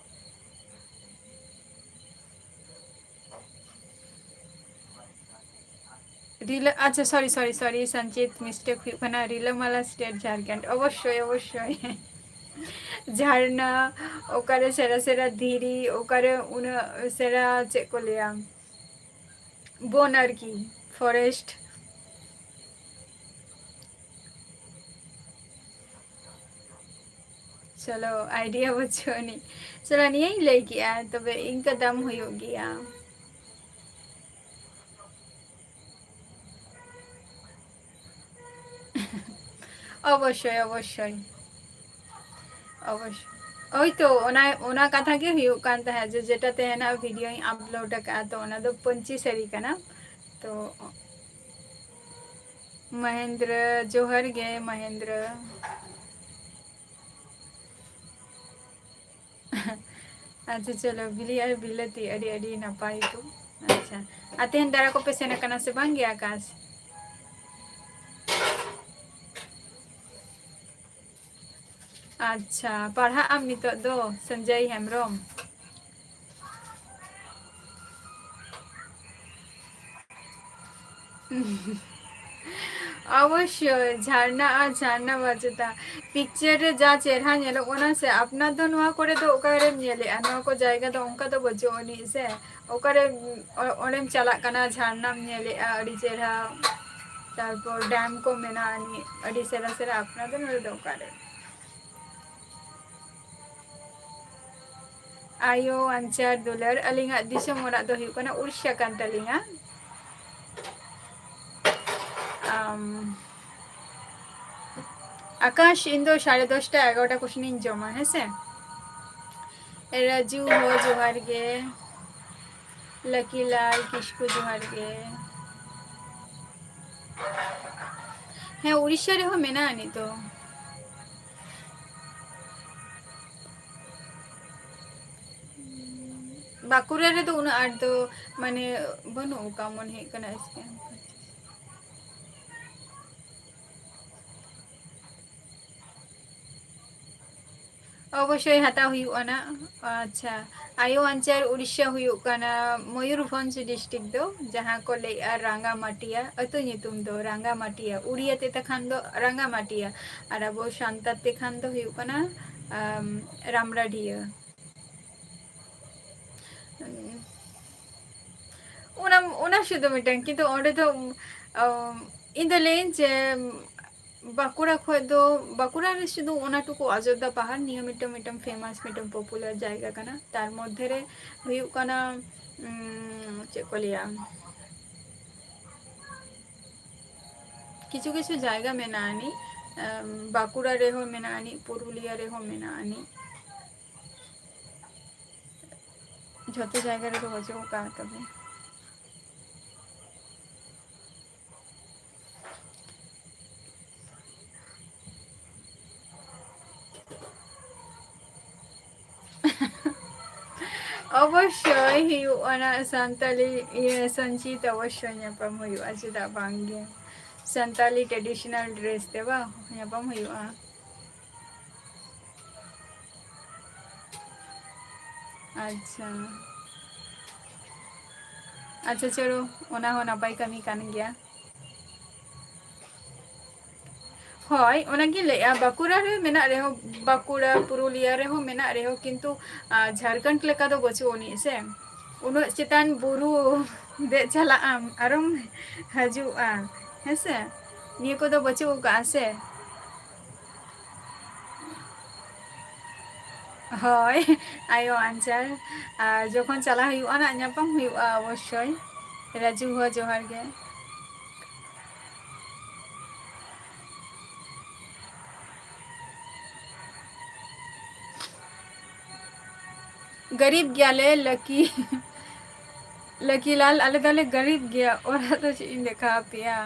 ᱨᱤᱞᱟᱹ, ᱟᱪᱪᱷᱟ, sorry, sorry, sorry, ᱥᱚᱧᱪᱤᱛ, mistake ᱦᱩᱭᱩᱜ ᱠᱟᱱᱟ, ᱨᱤᱞᱟᱹᱢᱟᱞᱟ state ᱡᱷᱟᱲᱠᱷᱚᱸᱰ᱾ ᱚᱵᱚᱥᱥᱳᱭ, ᱚᱵᱚᱥᱥᱳᱭ᱾ ᱡᱷᱟᱨᱱᱟ, ᱚᱠᱟᱨᱮ ᱥᱮᱬᱟ ᱥᱮᱬᱟ ᱫᱷᱤᱨᱤ, ᱚᱠᱟᱨᱮ ᱩᱱᱟᱹᱜ ᱥᱮᱬᱟ, ᱪᱮᱫ ᱠᱚ ᱞᱟᱹᱭᱟ, ᱵᱚᱱ ᱟᱨᱠᱤ, forest᱾ ᱪᱚᱞᱚ, idea ᱵᱟᱹᱪᱩᱜ ᱟᱹᱱᱤᱡ᱾ ᱪᱚᱞᱚ, ᱱᱤᱭᱟᱹᱧ ᱞᱟᱹᱭ ᱠᱮᱜᱼᱟ, ᱛᱚᱵᱮ ᱤᱱᱠᱟᱹ ᱫᱟᱢ ᱦᱩᱭᱩᱜ ᱜᱮᱭᱟ᱾ ᱚᱵᱚᱥᱥᱳᱭ, ᱚᱵᱚᱥᱥᱳᱭ, ᱚᱵᱚᱥᱥᱳᱭ᱾ ᱳᱭ ᱛᱚ, ᱚᱱᱟ, ᱚᱱᱟ ᱠᱟᱛᱷᱟ ᱜᱮ ᱦᱩᱭᱩᱜ ᱠᱟᱱ ᱛᱟᱦᱮᱸᱫ, ᱡᱮ ᱡᱮᱴᱟ ᱛᱮᱦᱮᱧᱟᱜ videoᱧ upload ᱟᱠᱟᱫᱼᱟ, ᱛᱚ ᱚᱱᱟ ᱫᱚ ᱯᱟᱹᱧᱪᱤ ᱥᱟᱹᱲᱤ ᱠᱟᱱᱟ᱾ ᱛᱚ ᱢᱚᱦᱮᱱᱫᱨᱚ, ᱡᱚᱦᱟᱨ ᱜᱮ ᱢᱚᱦᱮᱱᱫᱨᱚ᱾ ᱟᱪᱪᱷᱟ, ᱪᱚᱞᱚ, ᱵᱤᱞᱤ ᱟᱨ ᱵᱤᱞᱟᱹᱛᱤ, ᱟᱹᱰᱤ, ᱟᱹᱰᱤ ᱱᱟᱯᱟᱭ ᱠᱚ᱾ ᱟᱪᱪᱷᱟ, ᱟᱨ ᱛᱮᱦᱮᱧ ᱫᱟᱬᱟ ᱠᱚᱯᱮ ᱥᱮᱱ ᱟᱠᱟᱱᱟ ᱥᱮ ᱵᱟᱝ ᱜᱮ, ᱟᱠᱟᱥ? ᱟᱪᱪᱷᱟ, ᱯᱟᱲᱦᱟᱜ ᱟᱢ ᱱᱤᱛᱚᱜ ᱫᱚ, ᱥᱚᱧᱡᱚᱭ ᱦᱮᱢᱵᱨᱚᱢ? ᱚᱵᱚᱥᱥᱳᱭ, ᱡᱷᱟᱨᱱᱟ ᱟᱨ ᱡᱷᱟᱨᱱᱟ ᱵᱟᱡᱮᱛᱟ᱾ Picture ᱨᱮ ᱡᱟ ᱪᱮᱦᱨᱟ ᱧᱮᱞᱚᱜ ᱠᱟᱱᱟ ᱥᱮ, ᱟᱯᱱᱟᱨ ᱫᱚ ᱱᱚᱣᱟ ᱠᱚᱨᱮ ᱫᱚ ᱚᱠᱟᱨᱮᱢ ᱧᱮᱞᱮᱜᱼᱟ? ᱱᱚᱣᱟ ᱠᱚ ᱡᱟᱭᱜᱟ ᱫᱚ ᱚᱱᱠᱟ ᱫᱚ ᱵᱟᱹᱪᱩᱜ ᱟᱹᱱᱤᱡ ᱥᱮ᱾ ᱚᱠᱟᱨᱮ, ᱚ-, ᱚᱸᱰᱮᱢ ᱪᱟᱞᱟᱜ ᱠᱟᱱᱟ, ᱡᱷᱟᱨᱱᱟᱢ ᱧᱮᱞᱮᱜᱼᱟ, ᱟᱹᱰᱤ ᱪᱮᱦᱨᱟ᱾ ᱛᱟᱨᱯᱚᱨ dam ᱠᱚ ᱢᱮᱱᱟᱜ ᱟᱹᱱᱤᱡ, ᱟᱹᱰᱤ ᱥᱮᱬᱟ ᱥᱮᱬᱟ᱾ ᱟᱯᱱᱟᱨ ᱫᱚ ᱱᱚᱰᱮ ᱫᱚ ᱚᱠᱟᱨᱮ? ᱟᱭᱳ ᱟᱧᱪᱟᱨ ᱫᱩᱞᱟᱹᱲ, ᱟᱹᱞᱤᱧᱟᱜ ᱫᱤᱥᱚᱢ ᱚᱲᱟᱜ ᱫᱚ ᱦᱩᱭᱩᱜ ᱠᱟᱱᱟ ᱩᱲᱤᱥᱥᱟ ᱠᱟᱱ ᱛᱟᱹᱞᱤᱧᱟ᱾ ᱟᱢ, ᱟᱠᱟᱥ, ᱤᱧ ᱫᱚ ᱥᱟᱲᱮ ᱫᱚᱥᱴᱟ, ᱮᱜᱟᱨᱚᱴᱟ ᱠᱚᱥᱮᱱᱤᱧ ᱡᱚᱢᱟ, ᱦᱮᱸ ᱥᱮ? ᱨᱟᱡᱩ ᱦᱚᱸ ᱡᱚᱦᱟᱨ ᱜᱮ, ᱞᱟᱠᱤᱞᱟᱞ ᱠᱤᱥᱠᱩ ᱡᱚᱦᱟᱨ ᱜᱮ᱾ ᱦᱮᱸ, ᱩᱲᱤᱥᱥᱟ ᱨᱮᱦᱚᱸ ᱢᱮᱱᱟᱜᱼᱟ ᱱᱤᱛᱚᱜ᱾ ᱵᱟᱸᱠᱩᱲᱟ ᱨᱮᱫᱚ ᱩᱱᱟᱹᱜ ᱟᱸᱴ ᱫᱚ ᱢᱟᱱᱮ ᱵᱟᱹᱱᱩᱜ ᱟᱠᱟᱫ ᱢᱚᱱᱮ ᱦᱩᱭᱩᱜ ᱠᱟᱱᱟ ᱥᱠᱮᱢ᱾ ᱚᱵᱚᱥᱥᱳᱭ ᱦᱟᱛᱟᱣ ᱦᱩᱭᱩᱜᱼᱟ ᱱᱟᱜ᱾ ᱟᱪᱪᱷᱟ, ᱟᱭᱳ ᱟᱧᱪᱟᱨ ᱩᱲᱤᱥᱥᱟ ᱦᱩᱭᱩᱜ ᱠᱟᱱᱟ ᱢᱚᱭᱩᱨᱵᱷᱚᱸᱡᱽ district ᱫᱚ, ᱡᱟᱦᱟᱸ ᱠᱚ ᱞᱟᱹᱭᱮᱜᱼᱟ ᱨᱟᱸᱜᱟᱢᱟᱴᱤᱭᱟ, ᱟᱹᱛᱩ ᱧᱩᱛᱩᱢ ᱫᱚ ᱨᱟᱸᱜᱟᱢᱟᱴᱤᱭᱟ, ᱩᱲᱤᱭᱟ ᱛᱮ ᱛᱮᱠᱷᱟᱱ ᱫᱚ ᱨᱟᱸᱜᱟᱢᱟᱴᱤᱭᱟ, ᱟᱨ ᱟᱵᱚ ᱥᱟᱱᱛᱟᱲ ᱛᱮᱠᱷᱟᱱ ᱫᱚ ᱦᱩᱭᱩᱜ ᱠᱟᱱᱟ, ᱟᱢ, ᱨᱟᱢᱲᱟᱰᱤᱭᱟᱹ᱾ ᱚᱱᱟ, ᱚᱱᱟ ᱥᱩᱫᱷᱩ ᱢᱤᱫᱴᱟᱝ, ᱠᱤᱱᱛᱩ ᱚᱸᱰᱮ ᱫᱚ, ᱟᱢ, ᱤᱧ ᱫᱚ ᱞᱟᱹᱭᱟᱹᱧ ᱡᱮ, ᱵᱟᱸᱠᱩᱲᱟ ᱠᱷᱚᱡ ᱫᱚ, ᱵᱟᱸᱠᱩᱲᱟ ᱨᱮ ᱥᱩᱫᱷᱩ ᱚᱱᱟ ᱴᱩᱠᱩ ᱚᱡᱳᱫᱽᱫᱷᱟ ᱯᱟᱦᱟᱲ, ᱱᱤᱭᱟᱹ ᱢᱤᱫᱴᱟᱝ, ᱢᱤᱫᱴᱟᱝ famous, ᱢᱤᱫᱴᱟᱝ popular ᱡᱟᱭᱜᱟ ᱠᱟᱱᱟ᱾ ᱛᱟᱨ ᱢᱚᱫᱽᱫᱷᱮ ᱨᱮ ᱦᱩᱭᱩᱜ ᱠᱟᱱᱟ, ᱩᱢ, ᱪᱮᱫ ᱠᱚ ᱞᱟᱹᱭᱟ, ᱠᱤᱪᱷᱩ ᱠᱤᱪᱷᱩ ᱡᱟᱭᱜᱟ ᱢᱮᱱᱟᱜᱼᱟ ᱟᱹᱱᱤᱡ, ᱮᱢ, ᱵᱟᱸᱠᱩᱲᱟ ᱨᱮᱦᱚᱸ ᱢᱮᱱᱟᱜᱼᱟ ᱟᱹᱱᱤᱡ, ᱯᱩᱨᱩᱞᱤᱭᱟ ᱨᱮᱦᱚᱸ ᱢᱮᱱᱟᱜᱼᱟ ᱟᱹᱱᱤᱡ, ᱡᱷᱚᱛᱚ ᱡᱟᱭᱜᱟ ᱨᱮᱫᱚ ᱵᱟᱹᱪᱩᱜ ᱟᱠᱟᱫ ᱛᱟᱵᱚᱱ᱾ ᱚᱵᱚᱥᱥᱳᱭ ᱦᱩᱭᱩᱜᱼᱟ ᱱᱟ ᱥᱟᱱᱛᱟᱞᱤ, ᱤᱭᱟᱹ, ᱥᱚᱧᱪᱤᱛ ᱚᱵᱚᱥᱥᱳᱭ ᱧᱟᱯᱟᱢ ᱦᱩᱭᱩᱜᱼᱟ, ᱪᱮᱫᱟᱜ ᱵᱟᱝ ᱜᱮ? ᱥᱟᱱᱛᱟᱞᱤ traditional dress ᱛᱮ ᱵᱟᱝ ᱧᱟᱯᱟᱢ ᱦᱩᱭᱩᱜᱼᱟ᱾ ᱟᱪᱪᱷᱟ, ᱟᱪᱪᱷᱟ, ᱪᱚᱞᱚ, ᱚᱱᱟ ᱦᱚᱸ ᱱᱟᱯᱟᱭ ᱠᱟᱹᱢᱤ ᱠᱟᱱ ᱜᱮᱭᱟ᱾ ᱦᱳᱭ, ᱚᱱᱟᱜᱤᱧ ᱞᱟᱹᱭᱮᱜᱼᱟ, ᱵᱟᱸᱠᱩᱲᱟ ᱨᱮ ᱢᱮᱱᱟᱜ ᱨᱮᱦᱚᱸ, ᱵᱟᱸᱠᱩᱲᱟ, ᱯᱩᱨᱩᱞᱤᱭᱟ ᱨᱮᱦᱚᱸ ᱢᱮᱱᱟᱜ ᱨᱮᱦᱚᱸ, ᱠᱤᱱᱛᱩ, ᱟ, ᱡᱷᱟᱲᱠᱷᱚᱸᱰ ᱞᱮᱠᱟ ᱫᱚ ᱵᱟᱹᱪᱩᱜ ᱟᱹᱱᱤᱡ ᱥᱮ᱾ ᱩᱱᱟᱹᱜ ᱪᱮᱛᱟᱱ ᱵᱩᱨᱩ ᱫᱮᱡ ᱪᱟᱞᱟᱜ ᱟᱢ, ᱟᱨᱚᱢ ᱦᱤᱡᱩᱜᱼᱟ, ᱦᱮᱸ ᱥᱮ? ᱱᱤᱭᱟᱹ ᱠᱚᱫᱚ ᱵᱟᱹᱪᱩᱜ ᱟᱠᱟᱜᱼᱟ ᱥᱮ᱾ ᱦᱳᱭ, ᱟᱭᱳ ᱟᱧᱪᱟᱨ᱾ ᱟᱨ ᱡᱚᱠᱷᱚᱱ ᱪᱟᱞᱟᱜ ᱦᱩᱭᱩᱜᱼᱟ ᱱᱟᱜ, ᱧᱟᱯᱟᱢ ᱦᱩᱭᱩᱜᱼᱟ ᱚᱵᱚᱥᱥᱳᱭ᱾ ᱨᱟᱡᱩ ᱦᱚᱸ ᱡᱚᱦᱟᱨ ᱜᱮ᱾ ᱜᱟᱨᱤᱵ ᱜᱮᱭᱟᱞᱮ ᱞᱟᱹᱠᱤ, ᱞᱟᱹᱠᱤ ᱞᱟᱞ, ᱟᱞᱮ ᱫᱚᱞᱮ ᱜᱟᱨᱤᱵ ᱜᱮᱭᱟ᱾ ᱚᱲᱟᱜ ᱫᱚ ᱪᱮᱫ ᱤᱧ ᱫᱮᱠᱷᱟᱣ ᱟᱯᱮᱭᱟ?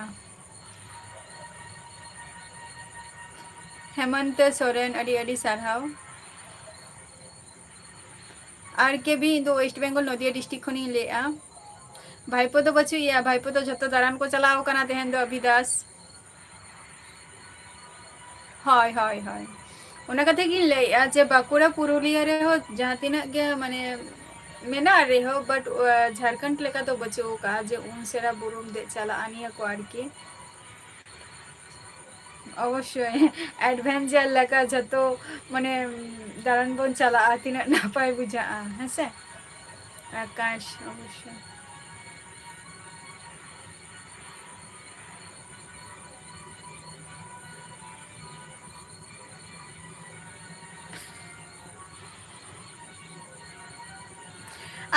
ᱦᱮᱢᱚᱱᱛᱚ ᱥᱚᱨᱮᱱ, ᱟᱹᱰᱤ ᱟᱹᱰᱤ ᱥᱟᱨᱦᱟᱣ᱾ ᱟᱨ ᱠᱮ ᱵᱤ, ᱤᱧ ᱫᱚ West Bengal, ᱱᱚᱫᱤᱭᱟ district ᱠᱷᱚᱱᱤᱧ ᱞᱟᱹᱭᱮᱜᱼᱟ᱾ ᱵᱷᱟᱭᱯᱳ ᱫᱚ ᱵᱟᱹᱪᱩᱜ ᱮᱭᱟ, ᱵᱷᱟᱭᱯᱳ ᱫᱚ ᱡᱷᱚᱛᱚ ᱫᱟᱬᱟᱱ ᱠᱚ ᱪᱟᱞᱟᱣ ᱠᱟᱱᱟ ᱛᱮᱦᱮᱧ ᱫᱚ, ᱚᱵᱷᱤᱫᱟᱥ᱾ ᱦᱳᱭ, ᱦᱳᱭ, ᱦᱳᱭ᱾ ᱚᱱᱟ ᱠᱟᱛᱷᱟ ᱜᱤᱧ ᱞᱟᱹᱭᱮᱜᱼᱟ ᱡᱮ ᱵᱟᱸᱠᱩᱲᱟ ᱯᱩᱨᱩᱞᱤᱭᱟᱹ ᱨᱮᱦᱚᱸ ᱡᱟᱦᱟᱸ ᱛᱤᱱᱟᱹᱜ ᱜᱮ ᱢᱟᱱᱮ ᱢᱮᱱᱟᱜ ᱨᱮᱦᱚᱸ, but ᱡᱷᱟᱲᱠᱷᱚᱸᱰ ᱞᱮᱠᱟ ᱫᱚ ᱵᱟᱹᱪᱩᱜ ᱟᱠᱟᱫᱼᱟ ᱡᱮ ᱩᱱ ᱥᱮᱬᱟ ᱵᱩᱨᱩᱢ ᱫᱮᱡ ᱪᱟᱞᱟᱜᱼᱟ ᱱᱤᱭᱟᱹ ᱠᱚ ᱟᱨᱠᱤ᱾ ᱚᱵᱚᱥᱥᱳᱭ adventure ᱞᱮᱠᱟ ᱡᱷᱚᱛᱚ ᱢᱟᱱᱮ ᱫᱟᱬᱟᱱ ᱵᱚᱱ ᱪᱟᱞᱟᱜᱼᱟ, ᱛᱤᱱᱟᱹᱜ ᱱᱟᱯᱟᱭ ᱵᱩᱡᱷᱟᱹᱜᱼᱟ, ᱦᱮᱸᱥᱮ? ᱟᱠᱟᱥ, ᱚᱵᱚᱥᱥᱳᱭ᱾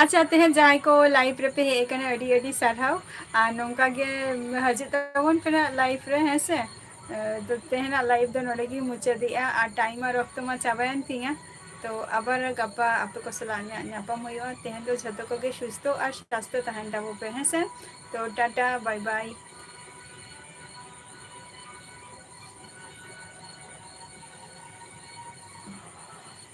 ᱟᱪᱪᱷᱟ, ᱛᱮᱦᱮᱧ ᱡᱟᱦᱟᱸᱭ ᱠᱚ live ᱨᱮᱯᱮ ᱦᱮᱡ ᱟᱠᱟᱱᱟ, ᱟᱹᱰᱤ ᱟᱹᱰᱤ ᱥᱟᱨᱦᱟᱣ᱾ ᱟᱨ ᱱᱚᱝᱠᱟ ᱜᱮ ᱦᱤᱡᱩᱜ ᱛᱟᱵᱚᱱ ᱯᱮ ᱱᱟᱜ live ᱨᱮ, ᱦᱮᱸ ᱥᱮ? ᱛᱚ ᱛᱮᱦᱮᱧᱟᱜ live ᱫᱚ ᱱᱚᱰᱮ ᱜᱤᱧ ᱢᱩᱪᱟᱹᱫᱮᱜᱼᱟ, ᱟᱨ time ᱟᱨ ᱚᱠᱛᱚ ᱢᱟ ᱪᱟᱵᱟᱭᱮᱱ ᱛᱤᱧᱟ᱾ ᱛᱚ ᱟᱵᱟᱨ ᱜᱟᱯᱟ ᱟᱯᱮ ᱠᱚ ᱥᱟᱞᱟᱜ ᱧᱟ-, ᱧᱟᱯᱟᱢ ᱦᱩᱭᱩᱜᱼᱟ᱾ ᱛᱮᱦᱮᱧ ᱫᱚ ᱡᱷᱚᱛᱚ ᱠᱚᱜᱮ ᱥᱩᱥᱛᱷᱚ ᱟᱨ ᱥᱟᱥᱛᱷᱚ ᱛᱟᱦᱮᱱ ᱛᱟᱵᱚ ᱯᱮ, ᱦᱮᱸ ᱥᱮ? ᱛᱚ ᱴᱟᱴᱟ, bye bye᱾